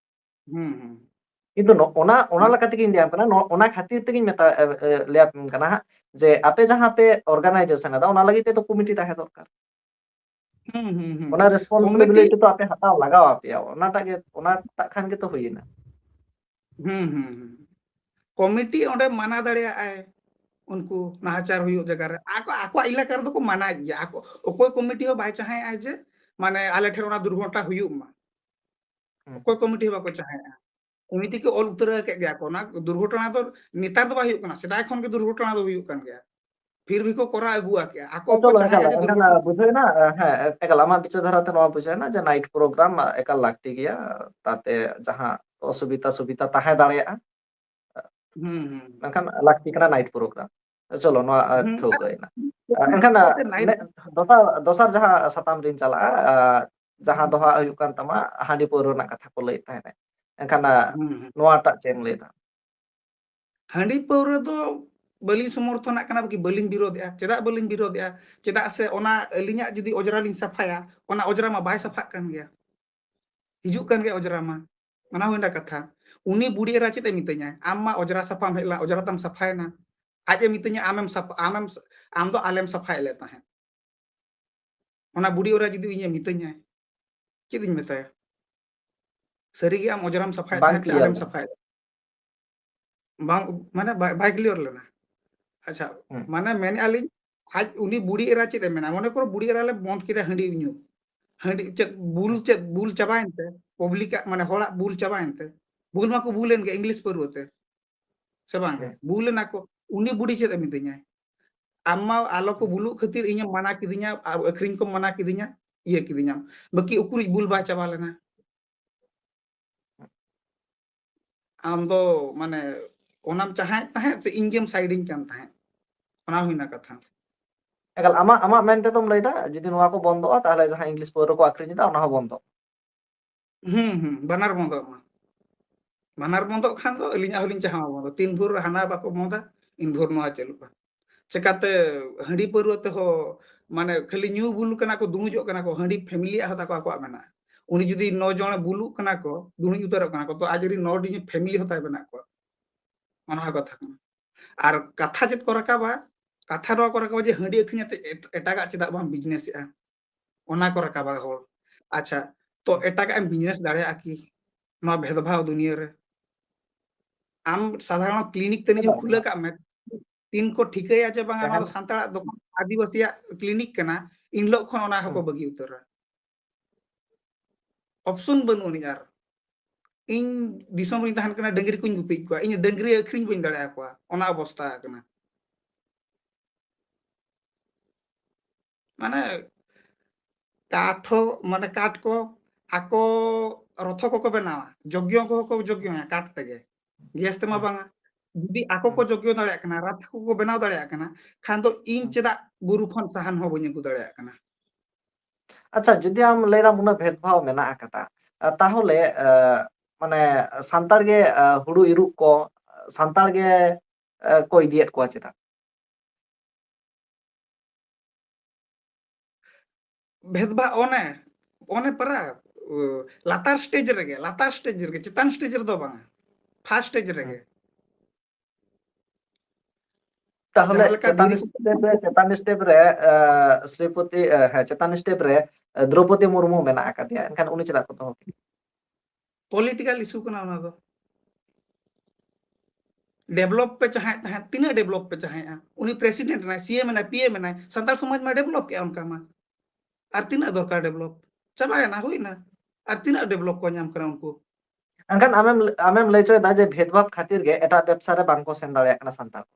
ᱦᱩᱸ, ᱦᱩᱸ᱾ ᱠᱤᱱᱛᱩ ᱱᱚ-, ᱚᱱᱟ, ᱚᱱᱟ ᱢᱟ- ᱞᱮᱠᱟ ᱛᱮᱜᱮᱧ ᱞᱟᱹᱭᱟᱢ ᱠᱟᱱᱟ, ᱱᱚ-, ᱚᱱᱟ ᱠᱷᱟᱹᱛᱤᱨ ᱛᱮᱜᱮᱧ ᱢᱮᱛᱟ-, ᱮ, ᱮ, ᱞᱟᱹᱭᱟᱯᱮ ᱠᱟᱱᱟ ᱦᱟᱸᱜ, ᱡᱮ ᱟᱯᱮ ᱡᱟᱦᱟᱸ ᱯᱮ organisation ᱮᱫᱟ, ᱚᱱᱟ ᱞᱟᱹᱜᱤᱫ ᱛᱮᱫᱚ committee ᱛᱟᱦᱮᱸ ᱫᱚᱨᱠᱟᱨ᱾ ᱦᱩᱸ, ᱦᱩᱸ, ᱦᱩᱸ᱾ ᱚᱱᱟ Committee responsibility ᱫᱚ ᱟᱯᱮ ᱦᱟᱛᱟᱣ ᱞᱟᱜᱟᱣ ᱟᱯᱮᱭᱟ, ᱚᱱᱟᱴᱟᱜ ᱜᱮ, ᱚᱱᱟᱴᱟᱜ ᱠᱷᱟᱱ ᱜᱮᱛᱚ ᱦᱩᱭᱮᱱᱟ᱾ ᱦᱩᱸ, ᱦᱩᱸ, ᱦᱩᱸ᱾ Committee ᱚᱸᱰᱮ ᱢᱟᱱᱟ ᱫᱟᱲᱮᱭᱟᱜᱼᱟᱭ, ᱩᱱᱠᱩ ᱱᱟᱦᱟᱪᱟᱨ ᱦᱩᱭᱩᱜ ᱡᱟᱭᱜᱟ ᱨᱮ᱾ ᱟᱠᱚ, ᱟᱠᱚᱣᱟᱜ ᱮᱞᱟᱠᱟ ᱨᱮᱫᱚ ᱠᱚ ᱢᱟᱱᱟᱭᱮᱫ ᱜᱮᱭᱟ᱾ ᱟᱠᱚ, ᱚᱠᱚᱭ committee ᱦᱚᱸ ᱵᱟᱭ ᱪᱟᱦᱟᱣᱮᱫᱼᱟ ᱡᱮ, ᱢᱟᱱᱮ, ᱟᱞᱮ ᱴᱷᱮᱱ ᱚᱱᱟ ᱫᱩᱨᱜᱷᱚᱴᱚᱱᱟ ᱦᱩᱭᱩᱜ ᱢᱟ᱾ ᱦᱩᱸ᱾ ᱚᱠᱚᱭ committee ᱦᱚᱸ ᱵᱟᱠᱚ ᱪᱟᱦᱟᱣᱮᱫᱼᱟ᱾ ᱮᱢᱱᱤ ᱛᱮᱜᱮ ᱚᱞ ᱩᱛᱟᱹᱨ ᱟᱠᱟᱫ ᱜᱮᱭᱟ ᱠᱚ᱾ ᱚᱱᱟ ᱫᱩᱨᱜᱷᱚᱴᱚᱱᱟ ᱫᱚ ᱱᱮᱛᱟᱨ ᱫᱚ ᱵᱟᱭ ᱦᱩᱭᱩᱜ ᱠᱟᱱᱟ, ᱥᱮᱫᱟᱭ ᱠᱷᱚᱱ ᱜᱮ ᱫᱩᱨᱜᱷᱚᱴᱚᱱᱟ ᱫᱚ ᱦᱩᱭᱩᱜ ᱠᱟᱱ ᱜᱮᱭᱟ᱾ ᱯᱷᱤᱨ ᱵᱷᱤ ᱠᱚ ᱠᱚᱨᱟᱣ ᱟᱹᱜᱩ ᱟᱠᱮᱫᱼᱟ᱾ ᱟᱠᱚ ᱠᱚ ᱪᱚᱞᱚ, ᱮᱱᱠᱷᱟᱱ, ᱪᱟᱦᱟᱣᱮᱫᱼᱟ ᱡᱮ ᱮᱱᱠᱷᱟᱱ, ᱫᱩᱨᱜᱷᱚᱴᱚᱱᱟ᱾ ᱵᱩᱡᱷᱟᱹᱣᱮᱱᱟ, ᱦᱮᱸ, ᱮᱠᱟᱞ ᱟᱢᱟᱜ ᱵᱤᱪᱟᱹᱨ ᱫᱷᱟᱨᱟ ᱛᱮ ᱱᱚᱣᱟ ᱵᱩᱡᱷᱟᱹᱣᱮᱱᱟ ᱡᱮ night program ᱮᱠᱟᱞ ᱞᱟᱹᱠᱛᱤ ᱜᱮᱭᱟ, ᱛᱟᱛᱮ ᱡᱟᱦᱟᱸ ᱚᱥᱩᱵᱤᱫᱷᱟ ᱥᱩᱵᱤᱫᱷᱟ ᱛᱟᱦᱮᱸ ᱫᱟᱲᱮᱭᱟᱜᱼᱟ, ᱦᱩᱸ, ᱦᱩᱸ, ᱦᱩᱸ᱾ ᱢᱮᱱᱠᱷᱟᱱ ᱞᱟᱹᱠᱛᱤ ᱠᱟᱱᱟ night program᱾ ᱪᱚᱞᱚ, ᱱᱚᱣᱟ, ᱟ, ᱦᱩᱸ, ᱴᱷᱟᱹᱣᱠᱟᱹᱭᱮᱱᱟ᱾ ᱦᱩᱸ, ᱟ, ᱮᱱᱠᱷᱟᱱ, ᱟ, ᱪᱮᱫᱟᱜ ᱛᱮ night ᱱᱮ-, ᱫᱚᱥᱟᱨ, ᱫᱚᱥᱟᱨ ᱡᱟᱦᱟᱸ ᱥᱟᱛᱟᱢ ᱨᱤᱧ ᱪᱟᱞᱟᱜᱼᱟ, ᱟ, ᱡᱟᱦᱟᱸ ᱫᱚ ᱦᱟᱸᱜ ᱦᱩᱭᱩᱜ ᱠᱟᱱ ᱛᱟᱢᱟ ᱦᱟᱺᱰᱤ ᱯᱟᱹᱣᱨᱟᱹ ᱨᱮᱱᱟᱜ ᱠᱟᱛᱷᱟ ᱠᱚ ᱞᱟᱹᱭᱮᱫ ᱛᱟᱦᱮᱸᱱᱟ᱾ ᱮᱱᱠᱷᱟᱱ, ᱟ, ᱦᱩᱸ, ᱦᱩᱸ᱾ ᱱᱚᱣᱟᱴᱟᱜ ᱪᱮᱫ ᱮᱢ ᱞᱟᱹᱭ ᱮᱫᱟ? ᱦᱟᱺᱰᱤ ᱯᱟᱹᱣᱨᱟᱹ ᱫᱚ ᱵᱟᱹᱞᱤᱧ ᱥᱚᱢᱚᱨᱛᱷᱚᱱᱟᱜ ᱠᱟᱱᱟ, ᱵᱟᱹᱠᱤ ᱵᱟᱹᱞᱤᱧ ᱵᱤᱨᱳᱫᱷᱮᱜᱼᱟ᱾ ᱪᱮᱫᱟᱜ ᱵᱟᱹᱞᱤᱧ ᱵᱤᱨᱳᱫᱷᱮᱜᱼᱟ? ᱪᱮᱫᱟᱜ ᱥᱮ ᱚᱱᱟ ᱟᱹᱞᱤᱧᱟᱜ ᱡᱩᱫᱤ ᱚᱡᱽᱨᱟ ᱞᱤᱧ ᱥᱟᱯᱷᱟᱭᱟ, ᱚᱱᱟ ᱚᱡᱽᱨᱟ ᱢᱟ ᱵᱟᱭ ᱥᱟᱯᱷᱟᱜ ᱠᱟᱱ ᱜᱮᱭᱟ᱾ ᱦᱤᱡᱩᱜ ᱠᱟᱱ ᱜᱮᱭᱟ ᱚᱡᱽᱨᱟ ᱢᱟ᱾ ᱚᱱᱟ ᱦᱩᱭᱱᱟ ᱠᱟᱛᱷᱟ᱾ ᱩᱱᱤ ᱵᱩᱰᱷᱤ ᱮᱨᱟ ᱪᱮᱫ ᱮ ᱢᱤᱛᱟᱹᱧᱟᱭ? ᱟᱢ ᱢᱟ ᱚᱡᱽᱨᱟ ᱥᱟᱯᱷᱟᱢ ᱦᱮᱡ ᱞᱮᱱᱟ, ᱚᱡᱽᱨᱟ ᱛᱟᱢ ᱥᱟᱯᱷᱟᱭᱮᱱᱟ᱾ ᱟᱡ ᱮ ᱢᱤᱛᱟᱹᱧᱟ, "ᱟᱢᱮᱢ ᱥᱟᱯ-, ᱟᱢᱮᱢ ᱥ-, ᱟᱢ ᱫᱚ ᱟᱞᱮᱢ ᱥᱟᱯᱷᱟᱭᱮᱫ ᱞᱮ ᱛᱟᱦᱮᱸᱫ᱾" ᱚᱱᱟ ᱵᱩᱰᱷᱤ ᱮᱨᱟ ᱡᱩᱫᱤ ᱤᱧᱮ ᱢᱤᱛᱟᱹᱧᱟᱭ, ᱪᱮᱫ ᱤᱧ ᱢᱮᱛᱟᱭᱟ? ᱥᱟᱹᱨᱤᱜᱮ ᱟᱢ ᱚᱡᱽᱨᱟᱢ ᱥᱟᱯᱷᱟᱭᱮᱫ ᱵᱟᱝ ᱛᱟᱦᱮᱸᱫ ᱥᱮ clear ᱟᱞᱮᱢ ᱞᱮᱱᱟ᱾ ᱥᱟᱯᱷᱟᱭᱮᱫ? ᱵᱟᱝ, ᱢᱟᱱᱮ ᱵᱟᱭ, ᱵᱟᱭ clear ᱞᱮᱱᱟ᱾ ᱟᱪᱪᱷᱟ, ᱦᱩᱸ᱾ ᱢᱟᱱᱮ ᱢᱮᱱᱮᱫᱼᱟ ᱞᱤᱧ, ᱟᱡ ᱩᱱᱤ ᱵᱩᱰᱷᱤ ᱮᱨᱟ ᱪᱮᱫ ᱮ ᱢᱮᱱᱟ? ᱢᱚᱱᱮ ᱠᱚᱨᱚ ᱵᱩᱰᱷᱤ ᱮᱨᱟ ᱞᱮ ᱵᱚᱱᱫ ᱠᱮᱫᱟ ᱦᱟᱺᱰᱤ ᱧᱩ᱾ ᱦᱟᱺᱰᱤ ᱪᱮᱫ ᱵᱩᱞ, ᱦᱩᱸ᱾ ᱪᱮᱫ ᱵᱩᱞ ᱪᱟᱵᱟᱭᱮᱱ ᱛᱮ? Public ᱟᱜ, ᱢᱟᱱᱮ ᱦᱚᱲᱟᱜ ᱵᱩᱞ ᱪᱟᱵᱟᱭᱮᱱ ᱛᱮ? ᱵᱩᱞ ᱢᱟᱠᱚ ᱵᱩᱞᱮᱱ ᱜᱮ English ᱯᱟᱹᱨᱣᱟᱹ ᱛᱮ᱾ ᱥᱮ ᱵᱟᱝ ᱜᱮ? ᱦᱩᱸ᱾ ᱵᱩᱞ ᱮᱱᱟ ᱠᱚ᱾ ᱩᱱᱤ ᱵᱩᱰᱷᱤ ᱪᱮᱫ ᱮ ᱢᱤᱛᱟᱹᱧᱟᱭ? ᱟᱢ ᱢᱟ ᱟᱞᱚ ᱠᱚ ᱦᱩᱸ᱾ ᱵᱩᱞᱩᱜ ᱠᱷᱟᱹᱛᱤᱨ ᱤᱧᱮᱢ ᱢᱟᱱᱟ ᱠᱤᱫᱤᱧᱟ, ᱟ-, ᱟᱹᱠᱷᱨᱤᱧ ᱠᱚᱢ ᱢᱟᱱᱟ ᱠᱤᱫᱤᱧᱟ, ᱤᱭᱟᱹ ᱠᱤᱫᱤᱧᱟᱢ᱾ ᱵᱟᱹᱠᱤ ᱩᱠᱩᱨᱤᱡ ᱵᱩᱞ ᱵᱟᱭ ᱪᱟᱵᱟ ᱞᱮᱱᱟ? ᱟᱢ ᱫᱚ ᱢᱟᱱᱮ ᱚᱱᱟᱢ ᱪᱟᱦᱟᱣᱮᱫ ᱛᱟᱦᱮᱸᱫ ᱥᱮ ᱤᱧ ᱜᱮᱢ side ᱤᱧ ᱠᱟᱱ ᱛᱟᱦᱮᱸᱫ? ᱚᱱᱟ ᱦᱩᱭᱱᱟ ᱠᱟᱛᱷᱟ᱾ ᱮᱠᱟᱞ, ᱟᱢᱟᱜ, ᱟᱢᱟᱜ ᱢᱮᱱ ᱛᱮᱫᱚᱢ ᱞᱟᱹᱭᱫᱟ, ᱡᱩᱫᱤ ᱱᱚᱣᱟ ᱠᱚ ᱵᱚᱱᱫᱚᱜᱼᱟ, ᱛᱟᱦᱚᱞᱮ ᱡᱟᱦᱟᱸ ᱤᱝᱞᱤᱥ ᱯᱟᱹᱣᱨᱟᱹ ᱠᱚ ᱟᱠᱷᱨᱤᱧ ᱮᱫᱟ, ᱚᱱᱟ ᱦᱚᱸ ᱵᱚᱱᱫᱚᱜ? ᱦᱩᱸ, ᱦᱩᱸ, ᱵᱟᱱᱟᱨ ᱵᱚᱱᱫᱚᱜ ᱢᱟ᱾ ᱵᱟᱱᱟᱨ ᱵᱚᱱᱫᱚᱜ ᱠᱷᱟᱱ ᱫᱚ ᱟᱹᱞᱤᱧᱟᱜ ᱦᱚᱸᱞᱤᱧ ᱪᱟᱦᱟᱣᱟ ᱵᱚᱱᱫᱚ᱾ ᱛᱤᱱ ᱵᱷᱳᱨ ᱦᱟᱱᱟ ᱵᱟᱠᱚ ᱵᱚᱱᱫᱟ, ᱤᱱ ᱵᱷᱳᱨ ᱱᱚᱣᱟ ᱪᱟᱹᱞᱩᱜᱼᱟ᱾ ᱪᱮᱠᱟᱛᱮ ᱦᱟᱺᱰᱤ ᱯᱟᱹᱣᱨᱟᱹ ᱛᱮᱦᱚᱸ, ᱢᱟᱱᱮ, ᱠᱷᱟᱹᱞᱤ ᱧᱩ ᱵᱩᱞ ᱠᱟᱱᱟ ᱠᱚ, ᱫᱩᱢᱩᱡᱚᱜ ᱠᱟᱱᱟ ᱠᱚ, ᱦᱟᱺᱰᱤ ᱯᱷᱮᱢᱤᱞᱤᱭᱟᱜ ᱦᱚᱸ ᱛᱟᱠᱚ ᱟᱠᱚᱣᱟᱜ ᱢᱮᱱᱟᱜᱼᱟ᱾ ᱩᱱᱤ ᱡᱩᱫᱤ ᱱᱚ ᱡᱚᱱ ᱵᱩᱞᱩᱜ ᱠᱟᱱᱟ ᱠᱚ, ᱫᱩᱢᱩᱡ ᱩᱛᱟᱹᱨᱚᱜ ᱠᱟᱱᱟ ᱠᱚ, ᱛᱚ ᱟᱡ ᱨᱮᱱ ᱱᱚ ᱴᱤ ᱯᱷᱮᱢᱤᱞᱤ ᱦᱚᱸ ᱛᱟᱭ ᱢᱮᱱᱟᱜ ᱠᱚᱣᱟ᱾ ᱚᱱᱟ ᱦᱚᱸ ᱠᱟᱛᱷᱟ ᱠᱟᱱᱟ᱾ ᱟᱨ ᱠᱟᱛᱷᱟ ᱪᱮᱫ ᱠᱚ ᱨᱟᱠᱟᱵᱟ? ᱠᱟᱛᱷᱟ ᱱᱚᱣᱟ ᱠᱚ ᱨᱟᱠᱟᱵᱟ ᱡᱮ ᱦᱟᱺᱰᱤ ᱟᱹᱠᱷᱨᱤᱧ ᱟᱛᱮ ᱮᱴ-, ᱮᱴᱟᱜᱟᱜ ᱪᱮᱫᱟᱜ ᱵᱟᱢ ᱵᱤᱡᱽᱱᱮᱥᱮᱜᱼᱟ? ᱚᱱᱟ ᱠᱚ ᱨᱟᱠᱟᱵᱟ ᱦᱚᱲ᱾ ᱟᱪᱪᱷᱟ, ᱛᱚ ᱮᱴᱟᱜᱟᱜ ᱮᱢ ᱵᱤᱡᱽᱱᱮᱥ ᱫᱟᱲᱮᱭᱟᱜᱼᱟ ᱠᱤ? ᱱᱚᱣᱟ ᱵᱷᱮᱫᱽᱵᱷᱟᱣ ᱫᱩᱱᱤᱭᱟᱹ ᱨᱮ ᱟᱢ ᱥᱟᱫᱷᱟᱨᱚᱱ ᱠᱞᱤᱱᱤᱠ ᱛᱟᱹᱱᱤᱡ ᱦᱚᱸ ᱠᱷᱩᱞᱟᱹ ᱠᱟᱜ ᱢᱮ, ᱛᱤᱱ ᱠᱚ ᱴᱷᱤᱠᱟᱹᱭᱟ ᱡᱮ ᱵᱟᱝᱟ ᱱᱚᱣᱟ ᱫᱚ ᱥᱟᱱᱛᱟᱲᱟᱜ ᱫᱚᱠᱟᱱ, ᱟᱹᱫᱤᱵᱟᱹᱥᱤᱭᱟᱜ ᱠᱞᱤᱱᱤᱠ ᱠᱟᱱᱟ, ᱤᱱ ᱦᱤᱞᱳᱜ ᱠᱷᱚᱱ ᱚᱱᱟ ᱦᱚᱸᱠᱚ ᱦᱩᱸ᱾ ᱵᱟᱹᱜᱤ ᱩᱛᱟᱹᱨᱟ᱾ ᱚᱯᱥᱚᱱ ᱵᱟᱹᱱᱩᱜ ᱟᱹᱱᱤᱡ ᱟᱨ᱾ ᱤᱧ ᱫᱤᱥᱚᱢ ᱨᱤᱧ ᱛᱟᱦᱮᱱ ᱠᱟᱱᱟ, ᱰᱟᱹᱝᱨᱤ ᱠᱚᱧ ᱜᱩᱯᱤᱭᱮᱫ ᱠᱚᱣᱟ, ᱤᱧ ᱰᱟᱹᱝᱨᱤ ᱟᱹᱠᱷᱨᱤᱧ ᱵᱟᱹᱧ ᱫᱟᱲᱮᱭᱟᱠᱚᱣᱟ, ᱚᱱᱟ ᱚᱵᱚᱥᱛᱟ ᱠᱟᱱᱟ᱾ ᱢᱟᱱᱮ ᱠᱟᱴ ᱦᱚᱸ, ᱢᱟᱱᱮ ᱠᱟᱴ ᱠᱚ ᱟᱠᱚ ᱨᱚᱛᱷᱚ ᱠᱚᱠᱚ ᱵᱮᱱᱟᱣᱟ, ᱡᱚᱜᱽᱭᱚ ᱠᱚᱦᱚᱸ ᱠᱚ ᱡᱚᱜᱽᱭᱚᱭᱟ ᱠᱟᱴ ᱛᱮᱜᱮ, ᱜᱮᱥ ᱛᱮᱢᱟ ᱦᱩᱸ᱾ ᱵᱟᱝᱟ᱾ ᱡᱩᱫᱤ ᱟᱠᱚ ᱠᱚ ᱦᱩᱸ᱾ ᱡᱚᱜᱽᱭᱚ ᱫᱟᱲᱮᱭᱟᱜ ᱠᱟᱱᱟ, ᱨᱟᱛᱷ ᱠᱚᱠᱚ ᱵᱮᱱᱟᱣ ᱫᱟᱲᱮᱭᱟᱜ ᱠᱟᱱᱟ, ᱠᱷᱟᱱ ᱫᱚ ᱤᱧ ᱦᱩᱸ᱾ ᱪᱮᱫᱟᱜ ᱵᱩᱨᱩ ᱠᱷᱚᱱ ᱥᱟᱦᱟᱱ ᱦᱚᱸ ᱵᱟᱹᱧ ᱟᱹᱜᱩ ᱫᱟᱲᱮᱭᱟᱜ ᱠᱟᱱᱟ? ᱟᱪᱪᱷᱟ, ᱡᱩᱫᱤ ᱟᱢ ᱞᱟᱹᱭ ᱫᱟᱢ ᱩᱱᱟᱹᱜ ᱵᱷᱮᱫᱽᱵᱷᱟᱣ ᱢᱮᱱᱟᱜ ᱟᱠᱟᱫᱟ, ᱟ, ᱛᱟᱦᱚᱞᱮ, ᱟ, ᱢᱟᱱᱮ ᱥᱟᱱᱛᱟᱲ ᱜᱮ, ᱟ, ᱦᱩᱲᱩ ᱤᱨᱚᱜ ᱠᱚ ᱥᱟᱱᱛᱟᱲ ᱜᱮ, ᱟ, ᱠᱚ ᱤᱫᱤᱭᱮᱫ ᱠᱚᱣᱟ ᱪᱮᱫᱟᱜ? ᱵᱷᱮᱫᱽᱵᱷᱟᱣ ᱚᱱᱮ, ᱚᱱᱮ ᱯᱟᱨᱟ, ᱩ, ᱞᱟᱛᱟᱨ ᱥᱴᱮᱡᱽ ᱨᱮᱜᱮ, ᱞᱟᱛᱟᱨ ᱥᱴᱮᱡᱽ ᱨᱮᱜᱮ, ᱪᱮᱛᱟᱱ ᱥᱴᱮᱡᱽ ᱨᱮᱫᱚ ᱵᱟᱝᱟ, ᱯᱷᱟᱥᱴ ᱥᱴᱮᱡᱽ ᱨᱮᱜᱮ᱾ ᱛᱟᱦᱚᱞᱮ ᱡᱟᱦᱟᱸ ᱞᱮᱠᱟ ᱪᱮᱛᱟᱱ ᱫᱷᱤᱨᱤ ᱥᱴᱮᱯ ᱨᱮ, ᱪᱮᱛᱟᱱ ᱥᱴᱮᱯ ᱨᱮ, ᱟ, ᱥᱨᱤᱯᱚᱛᱤ, ᱟ, ᱦᱮᱸ, ᱪᱮᱛᱟᱱ ᱥᱴᱮᱯ ᱨᱮ, ᱟ, ᱫᱨᱚᱯᱚᱫᱤ ᱢᱩᱨᱢᱩ ᱢᱮᱱᱟᱜ ᱟᱠᱟᱫᱮᱭᱟ, ᱮᱱᱠᱷᱟᱱ ᱩᱱᱤ ᱪᱮᱫᱟᱜ ᱠᱚ ᱫᱚᱦᱚ ᱠᱮᱫᱮᱭᱟ? ᱯᱚᱞᱤᱴᱤᱠᱟᱞ ᱤᱥᱩ ᱠᱟᱱᱟ ᱚᱱᱟ ᱫᱚ᱾ ᱰᱮᱵᱷᱞᱚᱯ ᱯᱮ ᱪᱟᱦᱮᱸᱫ ᱛᱟᱦᱮᱸᱫ, ᱛᱤᱱᱟᱹᱜ ᱰᱮᱵᱷᱞᱚᱯ ᱯᱮ ᱪᱟᱦᱮᱸᱜᱼᱟ? ᱩᱱᱤ ᱯᱨᱮᱥᱤᱰᱮᱱᱴ ᱮᱱᱟᱭ, ᱥᱤ ᱮᱢ ᱮᱱᱟᱭ, ᱯᱤ ᱮᱢ ᱮᱱᱟᱭ, ᱥᱟᱱᱛᱟᱲ ᱥᱚᱢᱟᱡᱽ ᱢᱟ ᱰᱮᱵᱷᱞᱚᱯ ᱠᱮᱜᱼᱟ ᱚᱱᱠᱟ ᱢᱟ᱾ ᱟᱨ ᱛᱤᱱᱟᱹᱜ ᱫᱚᱨᱠᱟᱨ ᱰᱮᱵᱷᱞᱚᱯ? ᱪᱟᱵᱟᱭᱮᱱᱟ, ᱦᱩᱭᱱᱟ᱾ ᱟᱨ ᱛᱤᱱᱟᱹᱜ ᱰᱮᱵᱷᱞᱚᱯ ᱠᱚ ᱧᱟᱢ ᱠᱟᱱᱟ ᱩᱱᱠᱩ? ᱮᱱᱠᱷᱟᱱ ᱟᱢᱮᱢ, ᱟᱢᱮᱢ ᱞᱟᱹᱭ ᱦᱚᱪᱚᱭᱮᱫᱟ ᱡᱮ ᱵᱷᱮᱫᱽᱵᱷᱟᱵᱽ ᱠᱷᱟᱹᱛᱤᱨ ᱜᱮ ᱮᱴᱟᱜ ᱵᱮᱵᱽᱥᱟ ᱨᱮ ᱵᱟᱝ ᱠᱚ ᱥᱮᱱ ᱫᱟᱲᱮᱭᱟᱜ ᱠᱟᱱᱟ ᱥᱟᱱᱛᱟᱲ ᱠᱚ?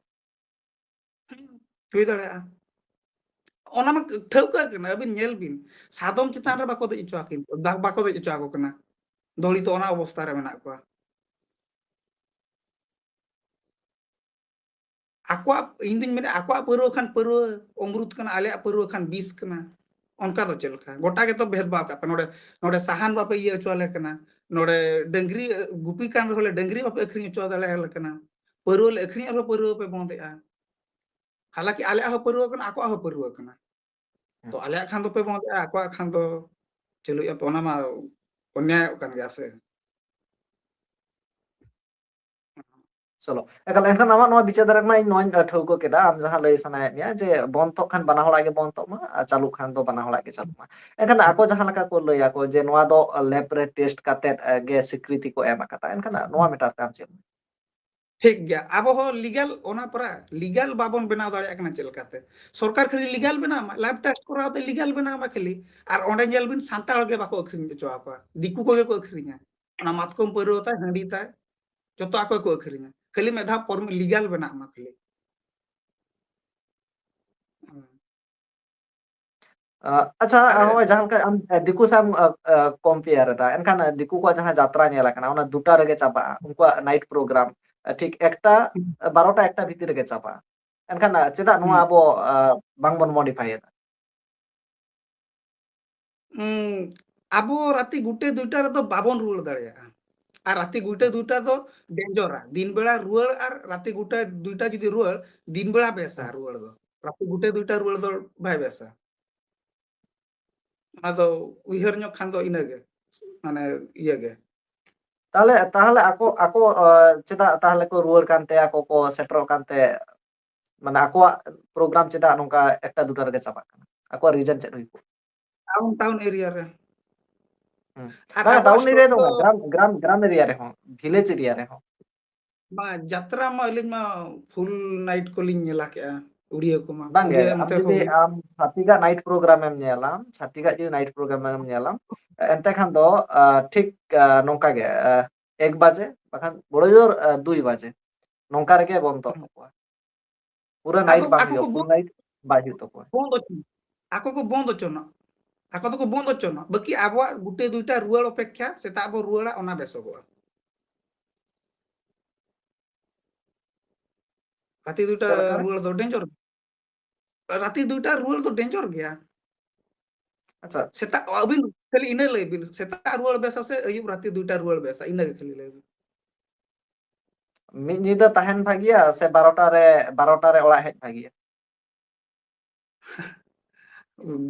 ᱦᱩᱸ, ᱦᱩᱭ ᱫᱟᱲᱮᱭᱟᱜᱼᱟ᱾ ᱚᱱᱟ ᱢᱟ ᱴᱷᱟᱹᱣᱠᱟᱹ ᱠᱟᱱᱟ, ᱟᱹᱵᱤᱱ ᱧᱮᱞ ᱵᱤᱱ, ᱥᱟᱫᱚᱢ ᱪᱮᱛᱟᱱ ᱨᱮ ᱵᱟᱠᱚ ᱫᱮᱡ ᱦᱚᱪᱚ ᱟᱹᱠᱤᱱ, ᱵᱟ-, ᱵᱟᱠᱚ ᱫᱮᱡ ᱦᱚᱪᱚ ᱟᱠᱚ ᱠᱟᱱᱟ᱾ ᱫᱚᱲᱤ ᱛᱚ ᱚᱱᱟ ᱚᱵᱚᱥᱛᱟ ᱨᱮ ᱢᱮᱱᱟᱜ ᱠᱚᱣᱟ᱾ ᱟᱠᱚᱣᱟᱜ, ᱤᱧ ᱫᱩᱧ ᱢᱮᱱᱟ, ᱟᱠᱚᱣᱟᱜ ᱯᱟᱹᱨᱣᱟᱹ ᱠᱷᱟᱱ ᱯᱟᱹᱨᱣᱟᱹ ᱚᱢᱨᱩᱛ ᱠᱟᱱᱟ, ᱟᱞᱮᱭᱟᱜ ᱯᱟᱹᱨᱣᱟᱹ ᱠᱷᱟᱱ ᱵᱤᱥ ᱠᱟᱱᱟ᱾ ᱚᱱᱠᱟ ᱫᱚ ᱪᱮᱫ ᱞᱮᱠᱟ? ᱜᱚᱴᱟ ᱜᱮᱛᱚ ᱵᱷᱮᱫᱽ ᱵᱷᱟᱣ ᱠᱟᱜ ᱯᱮ᱾ ᱱᱚᱰᱮ, ᱱᱚᱰᱮ ᱥᱟᱦᱟᱱ ᱵᱟᱯᱮ ᱤᱭᱟᱹ ᱦᱚᱪᱚ ᱟᱞᱮ ᱠᱟᱱᱟ, ᱱᱚᱰᱮ ᱰᱟᱹᱝᱨᱤ, ᱜᱩᱯᱤ ᱠᱟᱱ ᱨᱮᱦᱚᱸ ᱞᱮ ᱰᱟᱹᱝᱨᱤ ᱵᱟᱯᱮ ᱟᱹᱠᱷᱨᱤᱧ ᱦᱚᱪᱚ ᱫᱟᱲᱮᱭᱟᱞᱮ ᱠᱟᱱᱟ, ᱯᱟᱹᱨᱣᱟᱹ ᱞᱮ ᱟᱹᱠᱷᱨᱤᱧᱮᱫ ᱨᱮᱦᱚᱸ ᱯᱟᱹᱨᱣᱟᱹ ᱯᱮ ᱵᱚᱱᱫᱮᱜᱼᱟ᱾ ᱦᱟᱞᱟᱠᱤ ᱟᱞᱮᱭᱟᱜ ᱦᱚᱸ ᱯᱟᱹᱨᱣᱟᱹ ᱠᱟᱱᱟ, ᱟᱠᱚᱣᱟᱜ ᱦᱚᱸ ᱯᱟᱹᱨᱣᱟᱹ ᱠᱟᱱᱟ᱾ ᱛᱚ ᱦᱮᱸ᱾ ᱟᱞᱮᱭᱟᱜ ᱠᱷᱟᱱ ᱫᱚᱯᱮ ᱵᱚᱱᱫᱮᱜᱼᱟ, ᱟᱠᱚᱣᱟᱜ ᱠᱷᱟᱱ ᱫᱚ ᱪᱟᱹᱞᱩᱭᱮᱫᱼᱟ ᱯᱮ, ᱚᱱᱟ ᱢᱟ ᱚᱱᱱᱭᱟᱭᱚᱜ ᱠᱟᱱ ᱜᱮᱭᱟ ᱥᱮ᱾ ᱪᱚᱞᱚ, ᱮᱠᱟᱞ, ᱮᱱᱠᱷᱟᱱ ᱟᱢᱟᱜ ᱱᱚᱣᱟ ᱵᱤᱪᱟᱹᱨ ᱫᱷᱟᱨᱟ ᱠᱷᱚᱱᱟᱜ ᱤᱧ ᱱᱚᱣᱟᱧ ᱴᱷᱟᱹᱣᱠᱟᱹ ᱠᱮᱫᱟ, ᱟᱢ ᱡᱟᱦᱟᱸ ᱞᱟᱹᱭ ᱥᱟᱱᱟᱭᱮᱫ ᱢᱮᱭᱟ ᱡᱮ ᱵᱚᱱᱫ ᱛᱚᱜ ᱠᱷᱟᱱ ᱵᱟᱱᱟ ᱦᱚᱲᱟᱜ ᱜᱮ ᱵᱚᱱᱫ ᱛᱚᱜ ᱢᱟ, ᱟᱨ ᱪᱟᱹᱞᱩᱜ ᱠᱷᱟᱱ ᱫᱚ ᱵᱟᱱᱟ ᱦᱚᱲᱟᱜ ᱜᱮ ᱪᱟᱹᱞᱩᱜ ᱢᱟ᱾ ᱮᱱᱠᱷᱟᱱ ᱟᱠᱚ ᱡᱟᱦᱟᱸ ᱞᱮᱠᱟ ᱠᱚ ᱞᱟᱹᱭᱟ ᱠᱚ ᱡᱮ ᱱᱚᱣᱟ ᱫᱚ lab ᱨᱮ test ᱠᱟᱛᱮᱫ, ᱮ, ᱜᱮ ᱥᱤᱠᱨᱤᱛᱤ ᱠᱚ ᱮᱢ ᱟᱠᱟᱫᱟ, ᱮᱱᱠᱷᱟᱱ ᱱᱚᱣᱟ matter ᱛᱮ ᱟᱢ ᱪᱮᱫ ᱮᱢ ᱴᱷᱤᱠ ᱜᱮᱭᱟ, ᱟᱵᱚ ᱦᱚᱸ legal, ᱚᱱᱟ ᱯᱟᱨᱟ legal ᱵᱟᱵᱚᱱ ᱵᱮᱱᱟᱣ ᱫᱟᱲᱮᱭᱟᱜ ᱠᱟᱱᱟ᱾ ᱪᱮᱫ ᱞᱮᱠᱟᱛᱮ? ᱥᱚᱨᱠᱟᱨ ᱠᱷᱟᱹᱞᱤ legal ᱵᱮᱱᱟᱣ ᱢᱟ, lab test ᱠᱚᱨᱟᱣ ᱛᱮ legal ᱵᱮᱱᱟᱣ ᱢᱟ ᱠᱷᱟᱹᱞᱤ, ᱟᱨ ᱚᱸᱰᱮ ᱧᱮᱞ ᱵᱤᱱ ᱥᱟᱱᱛᱟᱲ ᱜᱮ ᱵᱟᱠᱚ ᱟᱹᱠᱷᱨᱤᱧ ᱦᱚᱪᱚ ᱟᱠᱚᱣᱟ, ᱫᱤᱠᱩ ᱠᱚᱜᱮ ᱠᱚ ᱟᱹᱠᱷᱨᱤᱧᱟ᱾ ᱚᱱᱟ ᱢᱟᱛᱠᱚᱢ ᱯᱟᱹᱣᱨᱟᱹ ᱛᱟᱭ, ᱦᱟᱺᱰᱤ ᱛᱟᱭ, ᱡᱚᱛᱚ ᱟᱠᱚ ᱜᱮᱠᱚ ᱟᱹᱠᱷᱨᱤᱧᱟ, ᱠᱷᱟᱹᱞᱤ ᱢᱤᱫ ᱫᱷᱟᱣ ᱯᱚᱨᱢ-, legal ᱵᱮᱱᱟᱜ ᱢᱟ ᱠᱷᱟᱹᱞᱤ᱾ ᱦᱩᱸ᱾ ᱟ, ᱟᱪᱪᱷᱟ, ᱟᱨ ᱦᱚᱸᱜᱼᱚᱭ ᱡᱟᱦᱟᱸ ᱞᱮᱠᱟ ᱟᱢ, ᱮ, ᱫᱤᱠᱩ ᱥᱟᱶ ᱮᱢ, ᱟ, ᱟ, compare ᱮᱫᱟ, ᱮᱱᱠᱷᱟᱱ, ᱮ, ᱫᱤᱠᱩ ᱠᱚᱣᱟᱜ ᱡᱟᱦᱟᱸ ᱡᱟᱛᱨᱟ ᱧᱮᱞ ᱟᱠᱟᱱᱟ, ᱚᱱᱟ ᱫᱩᱴᱟ ᱨᱮᱜᱮ ᱪᱟᱵᱟᱜᱼᱟ, ᱩᱱᱠᱩᱣᱟᱜ night program, ᱮ, ᱴᱷᱤᱠ ᱮᱠᱴᱟ, ᱦᱩᱸ᱾ ᱮ, ᱵᱟᱨᱚᱴᱟ ᱮᱠᱴᱟ ᱵᱷᱤᱛᱤᱨ ᱨᱮᱜᱮ ᱪᱟᱵᱟᱜᱼᱟ᱾ ᱮᱱᱠᱷᱟᱱ, ᱮ, ᱪᱮᱫᱟᱜ ᱱᱚᱣᱟ ᱦᱩᱸ᱾ ᱟᱵᱚ, ᱟ, ᱵᱟᱝᱵᱚᱱ modify ᱮᱫᱟ? ᱩᱸ, ᱟᱵᱚ ᱨᱟᱛᱮ ᱜᱩᱴᱮ ᱫᱩᱭᱴᱟ ᱨᱮᱫᱚ ᱵᱟᱵᱚᱱ ᱨᱩᱣᱟᱹᱲ ᱫᱟᱲᱮᱭᱟᱜᱼᱟ᱾ ᱟᱨ ᱨᱟᱛᱮ ᱜᱩᱴᱮ ᱦᱩᱸ᱾ ᱫᱩᱭᱴᱟ ᱫᱚ danger-ᱟ᱾ ᱫᱤᱱ ᱵᱮᱲᱟ ᱨᱩᱣᱟᱹᱲ ᱟᱨ ᱨᱟᱛᱮ ᱜᱩᱴᱮ ᱫᱩᱭᱴᱟ ᱡᱩᱫᱤ ᱨᱩᱣᱟᱹᱲ, ᱫᱤᱱ ᱵᱮᱲᱟ ᱵᱮᱥᱟ ᱦᱩᱸ᱾ ᱨᱩᱣᱟᱹᱲ ᱫᱚ᱾ ᱨᱟᱛᱮ ᱜᱩᱴᱮ ᱫᱩᱭᱴᱟ ᱨᱩᱣᱟᱹᱲ ᱫᱚ ᱵᱟᱭ ᱵᱮᱥᱟ᱾ ᱚᱱᱟ ᱫᱚ ᱩᱭᱦᱟᱹᱨ ᱧᱚᱜ ᱠᱷᱟᱱ ᱫᱚ ᱤᱱᱟᱹᱜᱮ, ᱢᱟᱱᱮ, ᱤᱭᱟᱹ ᱜᱮ᱾ ᱛᱟᱦᱞᱮ, ᱛᱟᱦᱞᱮ ᱟᱠᱚ, ᱟᱠᱚ, ᱟ, ᱪᱮᱫᱟᱜ ᱛᱟᱦᱞᱮ ᱠᱚ ᱨᱩᱣᱟᱹᱲ ᱠᱟᱱᱛᱮ, ᱟᱠᱚ ᱠᱚ ᱥᱮᱴᱮᱨᱚᱜ ᱠᱟᱱᱛᱮ, ᱢᱟᱱᱮ, ᱟᱠᱚᱣᱟᱜ program ᱪᱮᱫᱟᱜ ᱱᱚᱝᱠᱟ ᱮᱠᱴᱟ ᱫᱩᱴᱟ ᱨᱮᱜᱮ ᱪᱟᱵᱟᱜ ᱠᱟᱱᱟ? ᱟᱠᱚᱣᱟᱜ reason ᱪᱮᱫ ᱦᱩᱭ ᱠᱚᱜᱼᱟ? Town, town area ᱨᱮ᱾ ᱦᱩᱸ᱾ ᱟᱨ ᱵᱟᱝ, ᱟᱵᱚᱣᱟᱜ town area state ᱫᱚ ᱫᱚ ᱵᱟᱝ, ᱜᱨᱟᱢ, ᱜᱨᱟᱢ, ᱜᱨᱟᱢ area ᱨᱮᱦᱚᱸ, village area ᱨᱮᱦᱚᱸ᱾ ᱵᱟᱝ, ᱡᱟᱛᱨᱟ ᱢᱟ ᱟᱹᱞᱤᱧ ᱢᱟ full night ᱠᱚᱞᱤᱧ ᱧᱮᱞ ᱠᱮᱜᱼᱟ, ᱩᱲᱤᱭᱟᱹ ᱠᱚᱢᱟ᱾ ᱵᱟᱝᱜᱮ, ᱩᱲᱤᱭᱟᱹ ᱟᱢ ᱚᱱᱛᱮ ᱡᱩᱫᱤ ᱦᱚᱸ ᱦᱩᱭᱩᱜ ᱟᱢ ᱪᱷᱟᱹᱛᱤᱠᱟᱜ night program ᱮᱢ ᱧᱮᱞᱟᱢ, ᱪᱷᱟᱹᱛᱤᱠᱟᱜ ᱡᱩᱫᱤ night program ᱮᱢ ᱧᱮᱞᱟᱢ, ᱮᱱᱛᱮ ᱠᱷᱟᱱ ᱫᱚ, ᱟ, ᱴᱷᱤᱠ, ᱟ, ᱱᱚᱝᱠᱟ ᱜᱮ, ᱟ, ᱮᱠ ᱵᱟᱡᱮ, ᱵᱟᱠᱷᱟᱱ ᱵᱚᱲᱚ ᱡᱳᱨ, ᱟ, ᱫᱩᱭ ᱵᱟᱡᱮ, ᱱᱚᱝᱠᱟ ᱨᱮᱜᱮ ᱵᱚᱱᱫᱚᱜ ᱦᱩᱸ᱾ ᱛᱟᱠᱚᱣᱟ᱾ ᱯᱩᱨᱟᱹ ᱟᱫᱚ night ᱵᱟᱝ ᱟᱠᱚ ᱦᱩᱭᱩᱜᱼᱟ, ᱠᱚ full ᱵᱚᱱᱫ, night ᱵᱟᱭ ᱦᱩᱭᱩᱜ ᱛᱟᱠᱚᱣᱟ᱾ ᱵᱚᱱᱫ ᱦᱚᱪᱚ-, ᱟᱠᱚ ᱠᱚ ᱵᱚᱱᱫ ᱦᱚᱪᱚᱱᱟ, ᱟᱠᱚ ᱫᱚᱠᱚ ᱵᱚᱱᱫ ᱦᱚᱪᱚᱱᱟ, ᱵᱟᱹᱠᱤ ᱟᱵᱚᱣᱟᱜ ᱜᱩᱴᱮ ᱫᱩᱭᱴᱟ ᱨᱩᱣᱟᱹᱲ ᱚᱯᱮᱠᱷᱟ, ᱥᱮᱛᱟᱜ ᱵᱚ ᱨᱩᱣᱟᱹᱲᱟ, ᱚᱱᱟ ᱵᱮᱥᱚᱜᱚᱜᱼᱟ᱾ ᱨᱟᱛᱤ ᱫᱩᱴᱟ ᱪᱮᱫ ᱞᱮᱠᱟ ᱨᱮ? ᱨᱩᱣᱟᱹᱲ ᱫᱚ ᱰᱮᱧᱡᱚᱨ᱾ ᱨᱟᱛᱤ ᱫᱩᱴᱟ ᱨᱩᱣᱟᱹᱲ ᱫᱚ ᱰᱮᱧᱡᱚᱨ ᱜᱮᱭᱟ᱾ ᱟᱪᱪᱷᱟ᱾ ᱥᱮᱛᱟᱜ ᱟᱹᱵᱤᱱ ᱠᱷᱟᱹᱞᱤ ᱤᱱᱟᱹ ᱞᱟᱹᱭ ᱵᱤᱱ, ᱥᱮᱛᱟᱜ ᱨᱩᱣᱟᱹᱲ ᱵᱮᱥᱟ ᱥᱮ ᱟᱹᱭᱩᱵ ᱨᱟᱛᱤ ᱫᱩᱴᱟ ᱨᱩᱣᱟᱹᱲ ᱵᱮᱥᱟ? ᱤᱱᱟᱹ ᱜᱮ ᱠᱷᱟᱹᱞᱤ ᱞᱟᱹᱭ ᱵᱤᱱ᱾ ᱢᱤᱫ ᱧᱤᱫᱟᱹ ᱛᱟᱦᱮᱱ ᱵᱷᱟᱜᱤᱭᱟ ᱥᱮ ᱵᱟᱨᱚᱴᱟ ᱨᱮ, ᱵᱟᱨᱚᱴᱟ ᱨᱮ ᱚᱲᱟᱜ ᱦᱮᱡ ᱵᱷᱟᱜᱤᱭᱟ?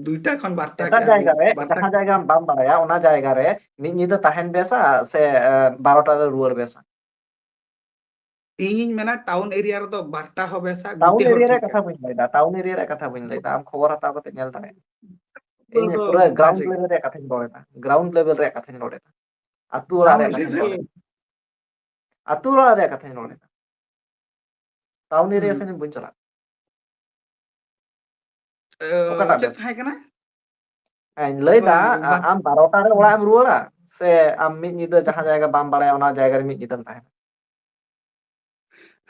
ᱫᱩᱴᱟ ᱠᱷᱚᱱ ᱵᱟᱨᱚᱴᱟ ᱮᱴᱟᱜ ᱠᱮᱜᱼᱟ ᱡᱟᱭᱜᱟ ᱵᱤᱱ, ᱨᱮ, ᱵᱟᱨᱚᱴᱟ᱾ ᱡᱟᱦᱟᱸ ᱡᱟᱭᱜᱟ ᱵᱟᱢ ᱵᱟᱲᱟᱭᱟ, ᱚᱱᱟ ᱡᱟᱭᱜᱟ ᱨᱮ ᱢᱤᱫ ᱧᱤᱫᱟᱹ ᱛᱟᱦᱮᱱ ᱵᱮᱥᱟ ᱥᱮ, ᱮ, ᱵᱟᱨᱚᱴᱟ ᱨᱮ ᱨᱩᱣᱟᱹᱲ ᱵᱮᱥᱟ? ᱤᱧᱤᱧ ᱢᱮᱱᱟ, ᱴᱟᱣᱩᱱ ᱮᱨᱤᱭᱟ ᱨᱮᱫᱚ ᱵᱟᱨᱚᱴᱟ ᱦᱚᱸ ᱵᱮᱥᱟ, ᱴᱟᱣᱩᱱ ᱜᱩᱴᱤ ᱦᱚᱸ ᱮᱨᱤᱭᱟ ᱨᱮ ᱴᱷᱤᱠᱟ᱾ ᱠᱟᱛᱷᱟ ᱵᱟᱹᱧ ᱞᱟᱹᱭᱫᱟ, ᱴᱟᱣᱩᱱ ᱮᱨᱤᱭᱟ ᱨᱮ ᱠᱟᱛᱷᱟ ᱵᱟᱹᱧ ᱞᱟᱹᱭᱫᱟ, ᱟᱢ ᱠᱷᱚᱵᱚᱨ ᱦᱟᱛᱟᱣ ᱠᱟᱛᱮ ᱧᱮᱞ ᱫᱟᱲᱮᱭᱟᱜᱼᱟ᱾ ᱤᱧ ᱫᱚ ᱯᱩᱨᱟᱹ ᱵᱟᱡᱮ ᱜᱨᱟᱣᱩᱱᱰ ᱞᱮᱵᱮᱞ ᱨᱮᱭᱟᱜ ᱠᱟᱛᱷᱟᱧ ᱨᱚᱲ ᱮᱫᱟ, ᱜᱨᱟᱣᱩᱱᱰ ᱞᱮᱵᱮᱞ ᱨᱮᱭᱟᱜ ᱠᱟᱛᱷᱟᱧ ᱨᱚᱲ ᱮᱫᱟ, ᱟᱹᱛᱩ ᱚᱲᱟᱜ ᱨᱮᱭᱟᱜ ᱠᱟᱛᱷᱟᱧ ᱨᱚᱲ ᱮᱫᱟ, ᱟᱹᱛᱩ ᱚᱲᱟᱜ ᱨᱮᱭᱟᱜ ᱠᱟᱛᱷᱟᱧ ᱨᱚᱲ ᱮᱫᱟ, ᱴᱟᱣᱩᱱ ᱮᱨᱤᱭᱟ ᱦᱩᱸ᱾ ᱥᱮᱱ ᱵᱟᱹᱧ ᱪᱟᱞᱟᱜ᱾ ᱮ, ᱚᱠᱟᱴᱟᱜ ᱪᱮᱫ ᱵᱮᱥ? ᱛᱟᱦᱮᱸ ᱠᱟᱱᱟ? ᱦᱮᱸ, ᱞᱟᱹᱭ ᱫᱟ, ᱵᱟᱝ, ᱟ-, ᱵᱟᱨ- ᱟᱢ ᱵᱟᱨᱚᱴᱟ ᱨᱮ ᱚᱲᱟᱜ ᱮᱢ ᱨᱩᱣᱟᱹᱲᱟ ᱥᱮ ᱟᱢ ᱢᱤᱫ ᱧᱤᱫᱟᱹ ᱡᱟᱦᱟᱸ ᱡᱟᱭᱜᱟ ᱵᱟᱢ ᱵᱟᱲᱟᱭᱟ ᱚᱱᱟ ᱡᱟᱭᱜᱟ ᱨᱮ ᱢᱤᱫ ᱧᱤᱫᱟᱹᱢ ᱛᱟᱦᱮᱱᱟ?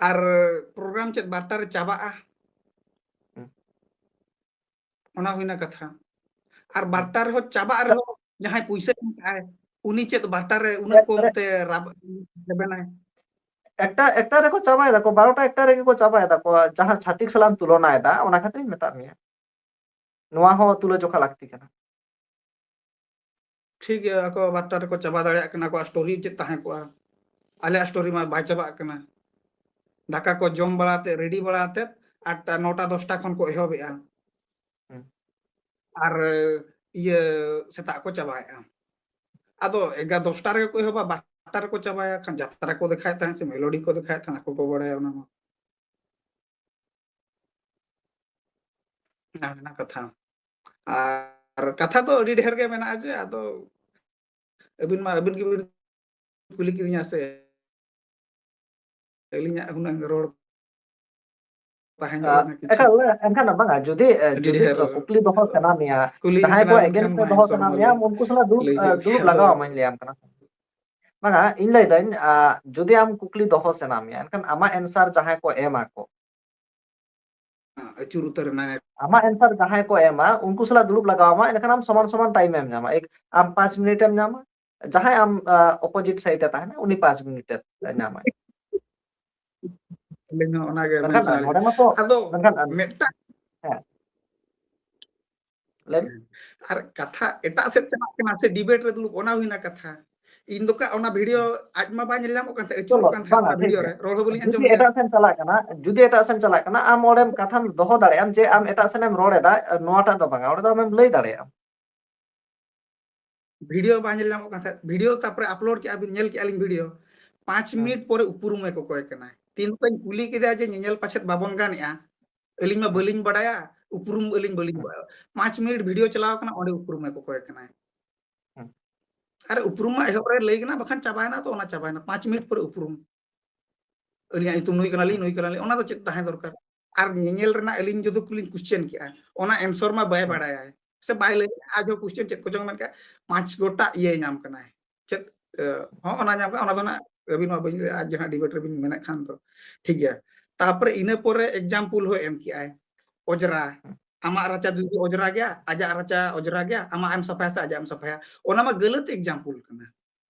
ᱟᱨ ᱯᱨᱳᱜᱨᱟᱢ ᱪᱮᱫ ᱵᱟᱨᱚᱴᱟ ᱨᱮ ᱪᱟᱵᱟᱜᱼᱟ? ᱦᱩᱸ᱾ ᱚᱱᱟ ᱦᱩᱭᱱᱟ ᱠᱟᱛᱷᱟ᱾ ᱟᱨ ᱦᱩᱸ᱾ ᱵᱟᱨᱚᱴᱟ ᱨᱮᱦᱚᱸ ᱪᱟᱵᱟᱜ ᱨᱮᱦᱚᱸ ᱡᱟᱦᱟᱸᱭ ᱯᱩᱭᱥᱟᱹ ᱮᱢ ᱠᱟᱜᱼᱟᱭ, ᱩᱱᱤ ᱪᱮᱫ ᱵᱟᱨᱚᱴᱟ ᱨᱮ ᱩᱱᱟᱹᱜ ᱮᱠ-, ᱠᱚᱢ ᱮᱠ-, ᱛᱮ ᱨᱟᱵ-, ᱨᱮᱵᱮᱱᱟᱭ? ᱮᱠᱴᱟ, ᱮᱠᱴᱟ ᱨᱮᱠᱚ ᱪᱟᱵᱟᱭ ᱫᱟᱠᱚ, ᱵᱟᱨᱚᱴᱟ ᱮᱠᱴᱟ ᱨᱮᱜᱮ ᱠᱚ ᱪᱟᱵᱟᱭ ᱫᱟᱠᱚ, ᱡᱟᱦᱟᱸ ᱪᱷᱟᱛᱤᱠ ᱥᱟᱞᱟᱜ ᱮᱢ ᱛᱩᱞᱚᱱᱟᱭ ᱫᱟ, ᱚᱱᱟ ᱠᱷᱟᱹᱛᱤᱨᱤᱧ ᱢᱮᱛᱟᱫ ᱢᱮᱭᱟ᱾ ᱱᱚᱣᱟ ᱦᱚᱸ ᱛᱩᱞᱟᱹ ᱡᱚᱠᱷᱟ ᱞᱟᱹᱠᱛᱤ ᱠᱟᱱᱟ᱾ ᱴᱷᱤᱠ ᱜᱮᱭᱟ, ᱟᱠᱚ ᱵᱟᱨᱚᱴᱟ ᱨᱮᱠᱚ ᱪᱟᱵᱟ ᱫᱟᱲᱮᱭᱟᱜ ᱠᱟᱱᱟ, ᱟᱠᱚᱣᱟᱜ ᱥᱴᱳᱨᱤ ᱪᱮᱫ ᱛᱟᱦᱮᱸ ᱠᱚᱜᱼᱟ? ᱟᱞᱮᱭᱟᱜ ᱥᱴᱳᱨᱤ ᱢᱟ ᱵᱟᱭ ᱪᱟᱵᱟᱜ ᱠᱟᱱᱟ᱾ ᱫᱟᱠᱟ ᱠᱚ ᱡᱚᱢ ᱵᱟᱲᱟ ᱟᱛᱮ, ᱨᱮᱰᱤ ᱵᱟᱲᱟ ᱟᱛᱮ, ᱟᱴᱴᱟ, ᱱᱚᱴᱟ, ᱫᱚᱥᱴᱟ ᱠᱷᱚᱱ ᱠᱚ ᱮᱦᱚᱵᱮᱜᱼᱟ᱾ ᱦᱩᱸ᱾ ᱟᱨ ᱤᱭᱟᱹ ᱥᱮᱛᱟᱜ ᱠᱚ ᱪᱟᱵᱟᱭᱮᱜᱼᱟ᱾ ᱟᱫᱚ ᱮᱜᱟ-, ᱫᱚᱥᱴᱟ ᱨᱮᱜᱮ ᱠᱚ ᱮᱦᱚᱵᱟ, ᱵᱟᱨᱚᱴᱟ ᱨᱮᱠᱚ ᱪᱟᱵᱟᱭᱟ, ᱠᱷᱟᱱ ᱡᱟᱛᱨᱟ ᱠᱚ ᱫᱮᱠᱷᱟᱭᱮᱫ ᱛᱟᱦᱮᱸᱫ ᱥᱮ ᱢᱮᱞᱳᱰᱤ ᱠᱚ ᱫᱮᱠᱷᱟᱭᱮᱫ ᱛᱟᱦᱮᱸᱫ, ᱟᱠᱚ ᱠᱚ ᱵᱟᱲᱟᱭᱟ ᱚᱱᱟ ᱢᱟ᱾ ᱚᱱᱟ ᱨᱮᱱᱟᱜ ᱠᱟᱛᱷᱟ᱾ ᱟᱨ ᱠᱟᱛᱷᱟ ᱫᱚ ᱟᱹᱰᱤ ᱰᱷᱮᱨ ᱜᱮ ᱢᱮᱱᱟᱜᱼᱟ ᱡᱮ, ᱟᱫᱚ ᱟᱹᱵᱤᱱ ᱢᱟ, ᱟᱹᱵᱤᱱ ᱜᱮᱵᱤᱱ ᱠᱩᱞᱤ ᱠᱤᱫᱤᱧᱟ ᱥᱮ, ᱟᱹᱞᱤᱧᱟᱜ ᱦᱩᱱᱟᱹᱝ ᱨᱚᱲ ᱛᱟᱦᱮᱸ ᱧᱚᱜ ᱟ, ᱞᱮᱱᱟ ᱠᱤᱪᱷᱩ᱾ ᱮᱠᱟᱞ, ᱮᱱᱠᱷᱟᱱ ᱵᱟᱝᱟ, ᱡᱩᱫᱤ, ᱮ, ᱟᱹᱰᱤ ᱡᱩᱫᱤ, ᱰᱷᱮᱨ ᱮ, ᱠᱩᱠᱞᱤ ᱫᱚᱦᱚ ᱥᱟᱱᱟ ᱢᱮᱭᱟ, ᱠᱩᱞᱤᱧ ᱡᱟᱦᱟᱸᱭ ᱠᱟᱱᱟ ᱠᱚ ᱵᱤᱱ against ᱠᱷᱟᱱ ᱨᱮ ᱢᱟ ᱫᱚᱦᱚ ᱥᱚᱨᱢᱚ ᱥᱟᱱᱟ ᱢᱮᱭᱟ, ᱞᱟᱹᱭ, ᱩᱱᱠᱩ ᱥᱟᱞᱟᱜ ᱫᱩᱲᱩᱵ, ᱞᱟᱹᱭ ᱮ, ᱦᱩᱭᱩᱜ ᱫᱩᱲᱩᱵ ᱜᱮᱭᱟ, ᱞᱟᱜᱟᱣ ᱟᱫᱚ ᱟᱢᱟᱧ ᱞᱟᱹᱭᱟᱢ ᱠᱟᱱᱟ᱾ ᱵᱟᱝᱟ, ᱤᱧ ᱞᱟᱹᱭ ᱫᱟᱹᱧ, ᱟ, ᱡᱩᱫᱤ ᱟᱢ ᱠᱩᱠᱞᱤ ᱫᱚᱦᱚ ᱥᱟᱱᱟ ᱢᱮᱭᱟ, ᱮᱱᱠᱷᱟᱱ ᱟᱢᱟᱜ answer ᱡᱟᱦᱟᱸᱭ ᱠᱚ ᱮᱢᱟ ᱠᱚ, ᱟᱹᱪᱩᱨ ᱩᱛᱟᱹᱨ ᱮᱱᱟᱭ᱾ ᱟᱢᱟᱜ answer ᱡᱟᱦᱟᱸᱭ ᱠᱚ ᱮᱢᱟ, ᱩᱱᱠᱩ ᱥᱟᱞᱟᱜ ᱫᱩᱲᱩᱵ ᱞᱟᱜᱟᱣ ᱟᱢᱟ, ᱮᱱᱠᱷᱟᱱ ᱟᱢ ᱥᱚᱢᱟᱱ ᱥᱚᱢᱟᱱ time ᱮᱢ ᱧᱟᱢᱟ᱾ ᱮᱠ-, ᱟᱢ ᱯᱟᱸᱪ ᱢᱤᱱᱤᱴ ᱮᱢ ᱧᱟᱢᱟ, ᱡᱟᱦᱟᱸᱭ ᱟᱢ, ᱟ, opposite side ᱮ ᱛᱟᱦᱮᱱᱟ, ᱩᱱᱤ ᱯᱟᱸᱪ ᱢᱤᱱᱤᱴ ᱮ ᱧᱟᱢᱟᱭ᱾ ᱟᱹᱞᱤᱧ ᱦᱚᱸ ᱚᱱᱟᱜᱮ ᱢᱮᱱ ᱢᱮᱱᱠᱷᱟᱱ ᱥᱟᱱᱟᱭᱮᱫ ᱱᱚᱰᱮ ᱞᱤᱧᱟ᱾ ᱢᱟᱛᱚ ᱟᱫᱚ ᱢᱮᱱᱠᱷᱟᱱ ᱟᱨ- ᱢᱤᱫᱴᱟᱝ ᱦᱮᱸ᱾ ᱞᱟᱹᱭ ᱢᱮ᱾ ᱟᱨ ᱠᱟᱛᱷᱟ ᱮᱴᱟᱜ ᱥᱮᱫ ᱪᱟᱞᱟᱜ ᱠᱟᱱᱟ ᱥᱮ ᱰᱤᱵᱮᱴ ᱨᱮ ᱫᱩᱲᱩᱵ, ᱚᱱᱟ ᱦᱩᱭᱱᱟ ᱠᱟᱛᱷᱟ᱾ ᱤᱧ ᱫᱚ ᱠᱟ-, ᱚᱱᱟ ᱵᱷᱤᱰᱤᱭᱳ ᱟᱡ ᱢᱟ ᱵᱟᱭ ᱧᱮᱞ ᱧᱟᱢᱚᱜ ᱠᱟᱱ ᱛᱟᱦᱮᱸ, ᱟᱹᱪᱩᱨᱚᱜ ᱪᱚᱞᱚ, ᱠᱟᱱ ᱛᱟᱦᱮᱸ ᱵᱟᱝᱟ, ᱚᱱᱟ ᱴᱷᱤᱠ ᱵᱷᱤᱰᱤᱭᱳ ᱜᱮᱭᱟ᱾ ᱨᱮ, ᱨᱚᱲ ᱦᱚᱸ ᱵᱟᱹᱞᱤᱧ ᱟᱸᱡᱚᱢ ᱡᱩᱫᱤ ᱧᱟᱢ ᱮᱴᱟᱜ ᱞᱮᱫᱟ᱾ ᱥᱮᱱ ᱪᱟᱞᱟᱜ ᱠᱟᱱᱟ, ᱡᱩᱫᱤ ᱮᱴᱟᱜ ᱥᱮᱱ ᱪᱟᱞᱟᱜ ᱠᱟᱱᱟ, ᱟᱢ ᱚᱸᱰᱮᱢ ᱠᱟᱛᱷᱟᱢ ᱫᱚᱦᱚ ᱫᱟᱲᱮᱭᱟᱜᱼᱟᱢ ᱡᱮ ᱟᱢ ᱮᱴᱟᱜ ᱥᱮᱱᱮᱢ ᱨᱚᱲ ᱮᱫᱟ, ᱱᱚᱣᱟᱴᱟᱜ ᱫᱚ ᱵᱟᱝᱟ, ᱚᱸᱰᱮ ᱫᱚ ᱟᱢᱮᱢ ᱞᱟᱹᱭ ᱫᱟᱲᱮᱭᱟᱜᱼᱟᱢ᱾ ᱵᱷᱤᱰᱤᱭᱳ ᱵᱟᱝ ᱧᱮᱞ ᱧᱟᱢᱚᱜ ᱠᱟᱱ ᱛᱟᱦᱮᱸᱫ, ᱵᱷᱤᱰᱤᱭᱳ ᱛᱟᱨᱯᱚᱨᱮ ᱟᱯᱞᱳᱰ ᱠᱮᱜᱼᱟ ᱵᱤᱱ, ᱧᱮᱞ ᱠᱮᱜᱼᱟ ᱞᱤᱧ ᱵᱷᱤᱰᱤᱭᱳ, ᱯᱟᱸᱪ ᱦᱩᱸ᱾ ᱢᱤᱱᱤᱴ ᱯᱚᱨᱮ ᱩᱯᱨᱩᱢᱮ ᱠᱚᱠᱚᱭ ᱠᱟᱱᱟᱭ᱾ ᱛᱤᱱ ᱠᱚᱧ ᱠᱩᱞᱤ ᱠᱮᱫᱮᱭᱟ ᱡᱮ ᱧᱮᱧᱮᱞ ᱯᱟᱪᱷᱮᱫ ᱵᱟᱵᱚᱱ ᱜᱟᱱᱮᱜᱼᱟ, ᱟᱹᱞᱤᱧ ᱢᱟ ᱦᱩᱸ᱾ ᱵᱟᱹᱞᱤᱧ ᱵᱟᱲᱟᱭᱟ, ᱩᱯᱨᱩᱢ ᱟᱹᱞᱤᱧ ᱵᱟᱹᱞᱤᱧ ᱦᱩᱸ᱾ ᱵᱟᱲᱟᱭᱟ᱾ ᱯᱟᱸᱪ ᱢᱤᱱᱤᱴ ᱵᱷᱤᱰᱤᱭᱳ ᱪᱟᱞᱟᱣ ᱠᱟᱱᱟ, ᱚᱸᱰᱮ ᱩᱯᱨᱩᱢᱮ ᱠᱚᱠᱚᱭ ᱠᱟᱱᱟᱭ᱾ ᱦᱩᱸ᱾ ᱟᱨ ᱩᱯᱨᱩᱢ ᱢᱟ ᱮᱦᱚᱵ ᱨᱮ ᱞᱟᱹᱭ ᱠᱟᱱᱟ, ᱵᱟᱠᱷᱟᱱ ᱪᱟᱵᱟᱭᱮᱱᱟ, ᱛᱚ ᱚᱱᱟ ᱪᱟᱵᱟᱭᱮᱱᱟ᱾ ᱯᱟᱸᱪ ᱢᱤᱱᱤᱴ ᱯᱚᱨᱮ ᱩᱯᱨᱩᱢ, ᱟᱹᱞᱤᱧᱟᱜ ᱧᱩᱛᱩᱢ ᱱᱩᱭ ᱠᱟᱱᱟᱞᱤᱧ, ᱦᱩᱸ᱾ ᱱᱩᱭ ᱠᱟᱱᱟᱞᱤᱧ, ᱚᱱᱟ ᱫᱚ ᱪᱮᱫ ᱛᱟᱦᱮᱸ ᱫᱚᱨᱠᱟᱨ? ᱟᱨ ᱧᱮᱧᱮᱞ ᱨᱮᱱᱟᱜ ᱟᱹᱞᱤᱧ ᱡᱩᱫᱤ ᱠᱚᱞᱤᱧ ᱠᱩᱥᱪᱮᱱ ᱠᱮᱜᱼᱟ, ᱚᱱᱟ ᱮᱱᱥᱚᱨ ᱢᱟ ᱵᱟᱭ ᱦᱩᱸ᱾ ᱵᱟᱲᱟᱭᱟᱭ ᱥᱮ ᱵᱟᱭ ᱞᱟᱹᱭᱟ, ᱟᱡ ᱦᱚᱸ ᱠᱩᱥᱪᱮᱱ ᱪᱮᱫ ᱠᱚᱪᱚᱝ ᱢᱮᱱ ᱠᱮᱜᱼᱟ, ᱯᱟᱸᱪ ᱜᱚᱴᱟᱜ ᱤᱭᱟᱹᱭ ᱧᱟᱢ ᱠᱟᱱᱟᱭ᱾ ᱪᱮᱫ, ᱮ, ᱦᱚᱸ, ᱚᱱᱟ ᱧᱟᱢ ᱠᱟᱱᱟ, ᱚᱱᱟ ᱫᱚ ᱱᱟᱜ ᱟᱹᱵᱤᱱ ᱢᱟ ᱵᱟᱹᱧ ᱞᱟᱹᱭᱟ, ᱟᱡ ᱡᱟᱦᱟᱸ ᱰᱤᱵᱮᱴ ᱨᱮᱵᱤᱱ ᱢᱮᱱᱮᱫ ᱠᱷᱟᱱ ᱫᱚ᱾ ᱴᱷᱤᱠ ᱜᱮᱭᱟ᱾ ᱛᱟᱨᱯᱚᱨᱮ ᱤᱱᱟᱹ ᱯᱚᱨᱮ ᱮᱠᱡᱟᱢᱯᱩᱞ ᱦᱚᱸ ᱮᱢ ᱠᱮᱜᱼᱟᱭ, ᱚᱡᱽᱨᱟ᱾ ᱟᱢᱟᱜ ᱨᱟᱪᱟ ᱡᱩᱫᱤ ᱚᱡᱽᱨᱟ ᱜᱮᱭᱟ, ᱟᱡᱟᱜ ᱨᱟᱪᱟ ᱚᱡᱽᱨᱟ ᱜᱮᱭᱟ, ᱟᱢᱟᱜ ᱮᱢ ᱥᱟᱯᱷᱟᱭᱟ ᱥᱮ ᱟᱡᱟᱜ ᱮᱢ ᱥᱟᱯᱷᱟᱭᱟ, ᱚᱱᱟ ᱢᱟ ᱜᱟᱹᱞᱟᱹᱛ ᱮᱠᱡᱟᱢᱯᱩᱞ ᱠᱟᱱᱟ᱾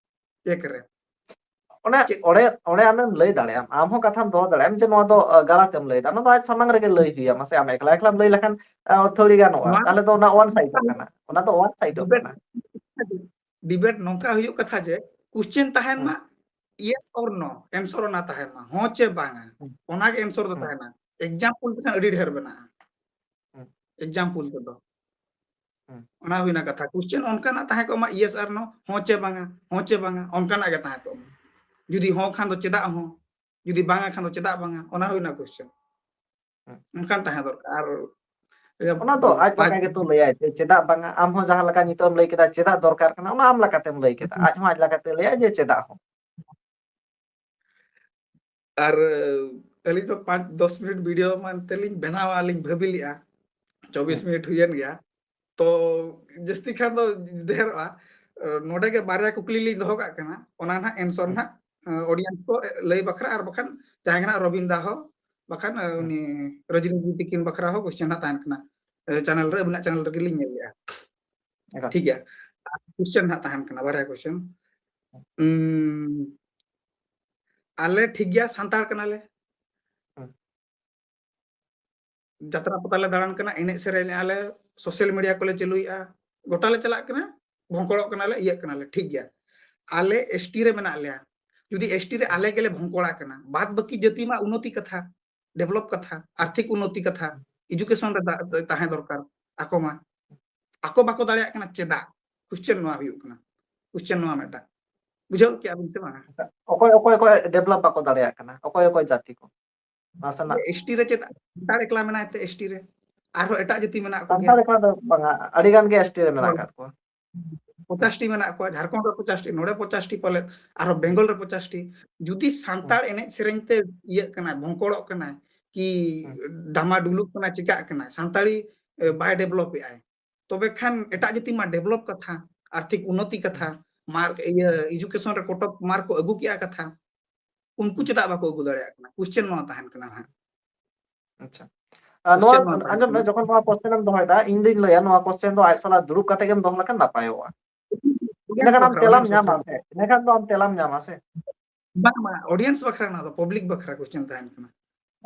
ᱪᱮᱠ ᱨᱮ᱾ ᱚᱱᱮ, ᱪᱮᱫ? ᱚᱸᱰᱮ, ᱚᱸᱰᱮ ᱟᱢᱮᱢ ᱞᱟᱹᱭ ᱫᱟᱲᱮᱭᱟᱜᱼᱟᱢ, ᱟᱢ ᱦᱚᱸ ᱠᱟᱛᱷᱟᱢ ᱫᱚᱦᱚ ᱫᱟᱲᱮᱭᱟᱜᱼᱟᱢ ᱡᱮ ᱱᱚᱣᱟ ᱫᱚ, ᱟ, ᱜᱟᱞᱟᱛ ᱮᱢ ᱞᱟᱹᱭ ᱫᱟ, ᱱᱚᱣᱟ ᱫᱚ ᱟᱡ ᱥᱟᱢᱟᱝ ᱨᱮᱜᱮ ᱞᱟᱹᱭ ᱦᱩᱭ ᱟᱢᱟ᱾ ᱥᱮ ᱟᱢ ᱮᱠᱞᱟ ᱮᱠᱞᱟᱢ ᱞᱟᱹᱭ ᱞᱮᱠᱷᱟᱱ, ᱟ, ᱟᱹᱛᱷᱟᱹᱲᱤ ᱜᱟᱱᱚᱜᱼᱟ, ᱱᱚᱣᱟ ᱛᱟᱦᱞᱮ ᱫᱚ ᱚᱱᱟ one side ᱚᱜ ᱠᱟᱱᱟ, ᱚᱱᱟ ᱫᱚ one side ᱚᱜ ᱰᱤᱵᱮᱴ, ᱠᱟᱱᱟ᱾ ᱰᱤᱵᱮᱴ ᱱᱚᱝᱠᱟ ᱦᱩᱭᱩᱜ ᱠᱟᱛᱷᱟ ᱡᱮ ᱠᱩᱥᱪᱮᱱ ᱛᱟᱦᱮᱱ ᱦᱩᱸ᱾ ᱢᱟ, yes or no, answer ᱚᱱᱟ ᱛᱟᱦᱮᱱ ᱢᱟ, ᱦᱚᱸ ᱪᱮ ᱵᱟᱝᱟ, ᱦᱩᱸ᱾ ᱚᱱᱟᱜᱮ ᱮᱱᱥᱚᱨ ᱫᱚ ᱦᱩᱸ᱾ ᱛᱟᱦᱮᱱᱟ᱾ ᱮᱠᱡᱟᱢᱯᱩᱞ ᱛᱮᱠᱷᱟᱱ ᱟᱹᱰᱤ ᱰᱷᱮᱨ ᱵᱮᱱᱟᱜᱼᱟ᱾ ᱦᱩᱸ᱾ ᱮᱠᱡᱟᱢᱯᱩᱞ ᱛᱮᱫᱚ᱾ ᱦᱩᱸ᱾ ᱚᱱᱟ ᱦᱩᱭᱱᱟ ᱠᱟᱛᱷᱟ᱾ ᱠᱩᱥᱪᱮᱱ ᱚᱱᱠᱟᱱᱟᱜ ᱛᱟᱦᱮᱸ ᱠᱚᱜ ᱢᱟ, yes or no, ᱦᱚᱸ ᱪᱮ ᱵᱟᱝᱟ, ᱦᱚᱸ ᱪᱮ ᱵᱟᱝᱟ, ᱚᱱᱠᱟᱱᱟᱜ ᱜᱮ ᱛᱟᱦᱮᱸ ᱠᱚᱜ ᱢᱟ᱾ ᱡᱩᱫᱤ ᱦᱚᱸ ᱠᱷᱟᱱ ᱫᱚ ᱪᱮᱫᱟᱜ ᱦᱚᱸ, ᱡᱩᱫᱤ ᱵᱟᱝᱟ ᱠᱷᱟᱱ ᱫᱚ ᱪᱮᱫᱟᱜ ᱵᱟᱝᱟ, ᱚᱱᱟ ᱦᱩᱭᱱᱟ ᱠᱩᱥᱪᱮᱱ᱾ ᱦᱩᱸ᱾ ᱚᱱᱠᱟᱱ ᱛᱟᱦᱮᱸ ᱫᱚᱨᱠᱟᱨ᱾ ᱟᱨ ᱤᱭᱟᱹ, ᱚᱱᱟ ᱫᱚ ᱟᱡ ᱯᱟᱸᱪ ᱞᱮᱠᱟ ᱜᱮᱛᱚ ᱞᱟᱹᱭᱟᱭ ᱡᱮ ᱪᱮᱫᱟᱜ ᱵᱟᱝᱟ, ᱟᱢ ᱦᱚᱸ ᱡᱟᱦᱟᱸ ᱞᱮᱠᱟ ᱱᱤᱛᱚᱜ ᱮᱢ ᱞᱟᱹᱭ ᱠᱮᱫᱟ ᱪᱮᱫᱟᱜ ᱫᱚᱨᱠᱟᱨ ᱠᱟᱱᱟ, ᱚᱱᱟ ᱟᱢ ᱞᱮᱠᱟᱛᱮᱢ ᱞᱟᱹᱭ ᱠᱮᱫᱟ, ᱟᱡ ᱦᱚᱸ ᱟᱡ ᱞᱮᱠᱟᱛᱮ ᱞᱟᱹᱭᱟᱭ ᱡᱮ ᱪᱮᱫᱟᱜ ᱦᱚᱸ᱾ ᱟᱨ ᱟᱹᱞᱤᱧ ᱫᱚ ᱯᱟᱸᱪ ᱫᱚᱥ ᱢᱤᱱᱤᱴ ᱵᱷᱤᱰᱤᱭᱳ ᱢᱮᱱᱛᱮ ᱞᱤᱧ ᱵᱮᱱᱟᱣᱟ, ᱞᱤᱧ ᱵᱷᱟᱹᱵᱤ ᱞᱮᱜᱼᱟ, ᱪᱚᱵᱵᱤᱥ ᱦᱩᱸ᱾ ᱢᱤᱱᱤᱴ ᱦᱩᱭᱮᱱ ᱜᱮᱭᱟ, ᱛᱚ ᱡᱟᱹᱥᱛᱤ ᱠᱷᱟᱱ ᱫᱚ ᱰᱷᱮᱨᱚᱜᱼᱟ᱾ ᱱᱚᱰᱮ ᱜᱮ ᱵᱟᱨᱭᱟ ᱠᱩᱠᱞᱤ ᱞᱤᱧ ᱫᱚᱦᱚ ᱠᱟᱜ ᱠᱟᱱᱟ, ᱚᱱᱟ ᱱᱟᱦᱟᱜ ᱮᱱᱥᱚᱨ ᱦᱩᱸ᱾ ᱱᱟᱦᱟᱜ ᱚᱰᱤᱭᱮᱱᱥ ᱠᱚ ᱞᱟᱹᱭ ᱵᱟᱠᱷᱨᱟ, ᱟᱨ ᱵᱟᱠᱷᱟᱱ ᱡᱟᱦᱟᱸᱭ ᱜᱮ ᱱᱟᱦᱟᱜ ᱨᱚᱵᱤᱱ ᱫᱟ ᱦᱚᱸ, ᱵᱟᱠᱷᱟᱱ ᱦᱩᱸ᱾ ᱩᱱᱤ ᱨᱚᱡᱽᱱᱤ ᱫᱤᱫᱤ ᱛᱤᱠᱤᱱ ᱵᱟᱠᱷᱨᱟ ᱦᱚᱸ ᱠᱚᱥᱪᱮᱱ ᱱᱟᱦᱟᱜ ᱛᱟᱦᱮᱱ ᱠᱟᱱᱟ, ᱪᱮᱱᱮᱞ ᱨᱮ, ᱟᱹᱵᱤᱱᱟᱜ ᱪᱮᱱᱮᱞ ᱨᱮᱜᱮ ᱞᱤᱧ ᱧᱮᱞ ᱞᱮᱜᱼᱟ᱾ ᱮᱠᱟᱞ᱾ ᱴᱷᱤᱠ ᱜᱮᱭᱟ, ᱠᱚᱥᱪᱮᱱ ᱱᱟᱦᱟᱜ ᱛᱟᱦᱮᱱ ᱠᱟᱱᱟ, ᱵᱟᱨᱭᱟ ᱠᱚᱥᱪᱮᱱ᱾ ᱩᱸ, ᱟᱞᱮ ᱴᱷᱤᱠ ᱜᱮᱭᱟ, ᱥᱟᱱᱛᱟᱲ ᱠᱟᱱᱟᱞᱮ, ᱡᱟᱛᱨᱟ ᱯᱟᱛᱟ ᱞᱮ ᱫᱟᱬᱟᱱ ᱠᱟᱱᱟ, ᱮᱱᱮᱡ ᱥᱮᱨᱮᱧ ᱟᱞᱮ, ᱥᱳᱥᱟᱞ ᱢᱤᱰᱤᱭᱟ ᱠᱚᱞᱮ ᱪᱟᱹᱞᱩᱭᱮᱫᱼᱟ, ᱜᱚᱴᱟ ᱞᱮ ᱪᱟᱞᱟᱜ ᱠᱟᱱᱟ, ᱵᱷᱚᱝᱠᱚᱲᱚᱜ ᱠᱟᱱᱟᱞᱮ, ᱤᱭᱟᱹᱜ ᱠᱟᱱᱟᱞᱮ, ᱴᱷᱤᱠ ᱜᱮᱭᱟ᱾ ᱟᱞᱮ ᱮᱥᱴᱤ ᱨᱮ ᱢᱮᱱᱟᱜ ᱞᱮᱭᱟ, ᱡᱩᱫᱤ ᱮᱥᱴᱤ ᱨᱮ ᱟᱞᱮ ᱜᱮᱞᱮ ᱵᱷᱚᱝᱠᱚᱲᱟ ᱠᱟᱱᱟ, ᱵᱟᱫ ᱵᱟᱹᱠᱤ ᱡᱟᱹᱛᱤ ᱢᱟ ᱩᱱᱱᱚᱛᱤ ᱠᱟᱛᱷᱟ, ᱰᱮᱵᱷᱞᱚᱯ ᱠᱟᱛᱷᱟ, ᱟᱨᱛᱷᱤᱠ ᱩᱱᱱᱚᱛᱤ ᱠᱟᱛᱷᱟ, ᱮᱡᱩᱠᱮᱥᱚᱱ ᱨᱮ ᱫᱟ-, ᱛᱟᱦᱮᱸ ᱫᱚᱨᱠᱟᱨ᱾ ᱟᱠᱚ ᱢᱟ, ᱟᱠᱚ ᱵᱟᱠᱚ ᱫᱟᱲᱮᱭᱟᱜ ᱠᱟᱱᱟ, ᱪᱮᱫᱟᱜ? ᱠᱚᱥᱪᱮᱱ ᱱᱚᱣᱟ ᱦᱩᱭᱩᱜ ᱠᱟᱱᱟ, ᱠᱚᱥᱪᱮᱱ ᱱᱚᱣᱟ ᱢᱤᱫᱴᱟᱝ᱾ ᱵᱩᱡᱷᱟᱹᱣ ᱠᱮᱜᱼᱟ ᱵᱤᱱ ᱥᱮ ᱵᱟᱝᱟ? ᱚᱠᱚᱭ ᱚᱠᱚᱭ ᱚᱠᱚᱭ ᱰᱮᱵᱷᱞᱚᱯ ᱵᱟᱠᱚ ᱫᱟᱲᱮᱭᱟᱜ ᱠᱟᱱᱟ, ᱚᱠᱚᱭ ᱚᱠᱚᱭ ᱡᱟᱹᱛᱤ ᱠᱚ ᱱᱟᱥᱮᱱᱟᱜ? ᱮᱥᱴᱤ ᱨᱮ ᱪᱮᱫ ᱥᱟᱱᱛᱟᱲ ᱮᱠᱞᱟ ᱢᱮᱱᱟᱭ ᱛᱮ ᱮᱥᱴᱤ ᱨᱮ? ᱟᱨᱦᱚᱸ ᱮᱴᱟᱜ ᱡᱟᱹᱛᱤ ᱢᱮᱱᱟᱜ ᱠᱚᱜᱮᱭᱟ᱾ ᱥᱟᱱᱛᱟᱲ ᱮᱠᱞᱟ ᱫᱚ ᱵᱟᱝᱟ, ᱟᱹᱰᱤ ᱜᱟᱱ ᱜᱮ ᱮᱥᱴᱤ ᱨᱮ ᱢᱮᱱᱟᱜ ᱦᱳᱭ᱾ ᱟᱠᱟᱫ ᱠᱚᱣᱟ᱾ ᱯᱚᱪᱟᱥᱴᱤ ᱢᱮᱱᱟᱜ ᱠᱚᱣᱟ, ᱡᱷᱟᱲᱠᱷᱚᱸᱰ ᱨᱮ ᱯᱚᱪᱟᱥᱴᱤ, ᱱᱚᱰᱮ ᱯᱚᱪᱟᱥᱴᱤ ᱯᱟᱞᱮᱫ, ᱟᱨᱦᱚᱸ ᱵᱮᱝᱜᱚᱞ ᱨᱮ ᱯᱚᱪᱟᱥᱴᱤ᱾ ᱡᱩᱫᱤ ᱥᱟᱱᱛᱟᱲ ᱮᱱᱮᱡ ᱥᱮᱨᱮᱧ ᱛᱮ ᱤᱭᱟᱹᱜ ᱠᱟᱱᱟᱭ, ᱵᱷᱚᱝᱠᱚᱲᱚᱜ ᱠᱟᱱᱟᱭ, ᱠᱤ ᱦᱩᱸ᱾ ᱰᱟᱢᱟᱰᱩᱞᱩᱜ ᱠᱟᱱᱟᱭ, ᱪᱤᱠᱟᱜ ᱠᱟᱱᱟᱭ, ᱥᱟᱱᱛᱟᱲᱤ, ᱮ, ᱵᱟᱭ ᱰᱮᱵᱷᱞᱚᱯ ᱮᱫᱟᱭ, ᱛᱚᱵᱮ ᱠᱷᱟᱱ ᱮᱴᱟᱜ ᱡᱟᱹᱛᱤ ᱢᱟ ᱰᱮᱵᱷᱞᱚᱯ ᱠᱟᱛᱷᱟ, ᱟᱨᱛᱷᱤᱠ ᱩᱱᱱᱚᱛᱤ ᱠᱟᱛᱷᱟ, ᱢᱟᱨᱠ, ᱤᱭᱟᱹ, ᱮᱡᱩᱠᱮᱥᱚᱱ ᱨᱮ ᱠᱚᱴᱚᱯ ᱢᱟᱨᱠ ᱠᱚ ᱟᱹᱜᱩ ᱠᱮᱜᱼᱟ ᱠᱟᱛᱷᱟ, ᱩᱱᱠᱩ ᱪᱮᱫᱟᱜ ᱵᱟᱠᱚ ᱟᱹᱜᱩ ᱫᱟᱲᱮᱭᱟᱜ ᱠᱟᱱᱟ? ᱠᱚᱥᱪᱮᱱ ᱱᱚᱣᱟ ᱛᱟᱦᱮᱱ ᱠᱟᱱᱟ ᱦᱟᱸᱜ᱾ ᱟᱪᱪᱷᱟ᱾ ᱟᱨ ᱱᱚᱣᱟ ᱠᱚᱥᱪᱮᱱ ᱱᱚᱣᱟ ᱛᱟᱦᱮᱱ ᱟᱸᱡᱚᱢ ᱢᱮ, ᱠᱟᱱᱟ᱾ ᱡᱚᱠᱷᱚᱱ ᱱᱚᱣᱟ ᱠᱚᱥᱪᱮᱱ ᱮᱢ ᱫᱚᱦᱚᱭᱮᱫᱟ, ᱤᱧ ᱫᱩᱧ ᱞᱟᱹᱭᱟ ᱱᱚᱣᱟ ᱠᱚᱥᱪᱮᱱ ᱫᱚ ᱟᱡ ᱥᱟᱞᱟᱜ ᱫᱩᱲᱩᱵ ᱠᱟᱛᱮ ᱜᱮᱢ ᱫᱚᱦᱚ ᱞᱮᱠᱷᱟᱱ ᱱᱟᱯᱟᱭᱚᱜᱼᱟ᱾ Audience ᱤᱱᱟᱹᱠᱷᱟᱱ ᱟᱢ ᱵᱟᱠᱷᱨᱟ, ᱛᱮᱞᱟᱢ audience ᱧᱟᱢᱟ ᱵᱟᱠᱷᱨᱟ᱾ ᱥᱮ, ᱤᱱᱟᱹᱠᱷᱟᱱ ᱫᱚ ᱟᱢ ᱛᱮᱞᱟᱢ ᱧᱟᱢᱟ ᱥᱮ᱾ ᱵᱟᱝ, ᱵᱟᱝ, audience ᱵᱟᱠᱷᱨᱟ ᱱᱚᱣᱟ ᱫᱚ, public ᱵᱟᱠᱷᱨᱟ question ᱛᱟᱦᱮᱱ ᱠᱟᱱᱟ᱾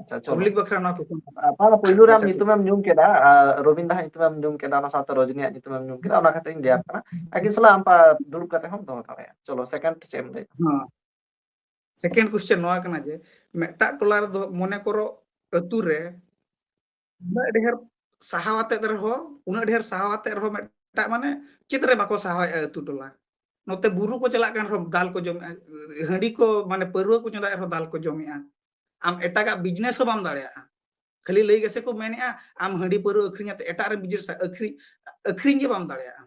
ᱟᱪᱪᱷᱟ, ᱪᱚᱞᱚ᱾ Public ᱵᱟᱠᱷᱨᱟ ᱱᱚᱣᱟ question ᱛᱟᱦᱮᱱ ᱟᱨ ᱛᱟᱦᱚᱞᱮ ᱯᱩᱭᱞᱩ ᱨᱮ ᱟᱢ ᱟᱪᱪᱷᱟ, ᱴᱷᱤᱠ᱾ ᱧᱩᱛᱩᱢᱮᱢ ᱧᱩᱢ ᱠᱮᱫᱟ, ᱟᱨ ᱨᱚᱵᱤᱱ ᱫᱟ ᱦᱟᱜ ᱧᱩᱛᱩᱢᱮᱢ ᱧᱩᱢ ᱠᱮᱫᱟ, ᱚᱱᱟ ᱥᱟᱶᱛᱮ ᱨᱚᱡᱽᱱᱤᱭᱟᱜ ᱧᱩᱛᱩᱢᱮᱢ ᱧᱩᱢ ᱠᱮᱫᱟ, ᱚᱱᱟ ᱠᱷᱟᱹᱛᱤᱨ ᱤᱧ ᱞᱟᱹᱭᱟᱢ ᱠᱟᱱᱟ᱾ ᱟᱹᱠᱤᱱ ᱥᱟᱞᱟᱜ ᱟᱢ ᱯᱟ-, ᱫᱩᱲᱩᱵ ᱠᱟᱛᱮ ᱦᱚᱸᱢ ᱫᱚᱦᱚ ᱫᱟᱲᱮᱭᱟᱜᱼᱟ᱾ ᱪᱚᱞᱚ, second ᱪᱮᱫ ᱮᱢ ᱞᱟᱹᱭᱟ? ᱦᱮᱸ᱾ Second question ᱱᱚᱣᱟ ᱠᱟᱱᱟ ᱡᱮ, ᱢᱤᱫᱴᱟᱜ ᱴᱚᱞᱟ ᱨᱮᱫᱚ ᱢᱚᱱᱮ ᱠᱚᱨᱚ ᱟᱹᱛᱩ ᱨᱮ ᱩᱱᱟᱹᱜ ᱰᱷᱮᱨ ᱥᱟᱦᱟᱣ ᱟᱛᱮᱫ ᱨᱮᱦᱚᱸ, ᱩᱱᱟᱹᱜ ᱰᱷᱮᱨ ᱥᱟᱦᱟᱣ ᱟᱛᱮᱫ ᱨᱮᱦᱚᱸ ᱢᱤᱫᱴᱟᱜ ᱢᱟᱱᱮ ᱪᱮᱫ ᱨᱮ ᱵᱟᱠᱚ ᱥᱟᱦᱟᱣᱮᱫᱼᱟ ᱟᱹᱛᱩ ᱴᱚᱞᱟ᱾ ᱱᱚᱛᱮ ᱵᱩᱨᱩ ᱠᱚ ᱪᱟᱞᱟᱜ ᱠᱟᱱ ᱨᱮᱦᱚᱸ ᱫᱟᱞ ᱠᱚ ᱡᱚᱢᱮᱫᱼᱟ, ᱦᱟᱺᱰᱤ ᱠᱚ ᱢᱟᱱᱮ ᱯᱟᱹᱨᱣᱟᱹ ᱠᱚ ᱪᱚᱸᱫᱟᱭᱮᱫ ᱨᱮᱦᱚᱸ ᱫᱟᱞ ᱠᱚ ᱡᱚᱢᱮᱫᱼᱟ᱾ ᱟᱢ ᱮᱴᱟᱜᱟᱜ business ᱦᱚᱸ ᱵᱟᱢ ᱫᱟᱲᱮᱭᱟᱜᱼᱟ᱾ ᱠᱷᱟᱹᱞᱤ ᱞᱟᱹᱭ ᱜᱮᱥᱮ ᱠᱚ ᱢᱮᱱᱮᱫᱼᱟ, ᱟᱢ ᱦᱟᱺᱰᱤ ᱯᱟᱹᱨᱣᱟᱹ ᱟᱹᱠᱷᱨᱤᱧ ᱟᱛᱮ ᱮᱴᱟᱜ ᱨᱮ business ᱟᱹᱠᱷᱨᱤᱧ, ᱟᱹᱠᱷᱨᱤᱧ ᱜᱮ ᱵᱟᱢ ᱫᱟᱲᱮᱭᱟᱜᱼᱟ᱾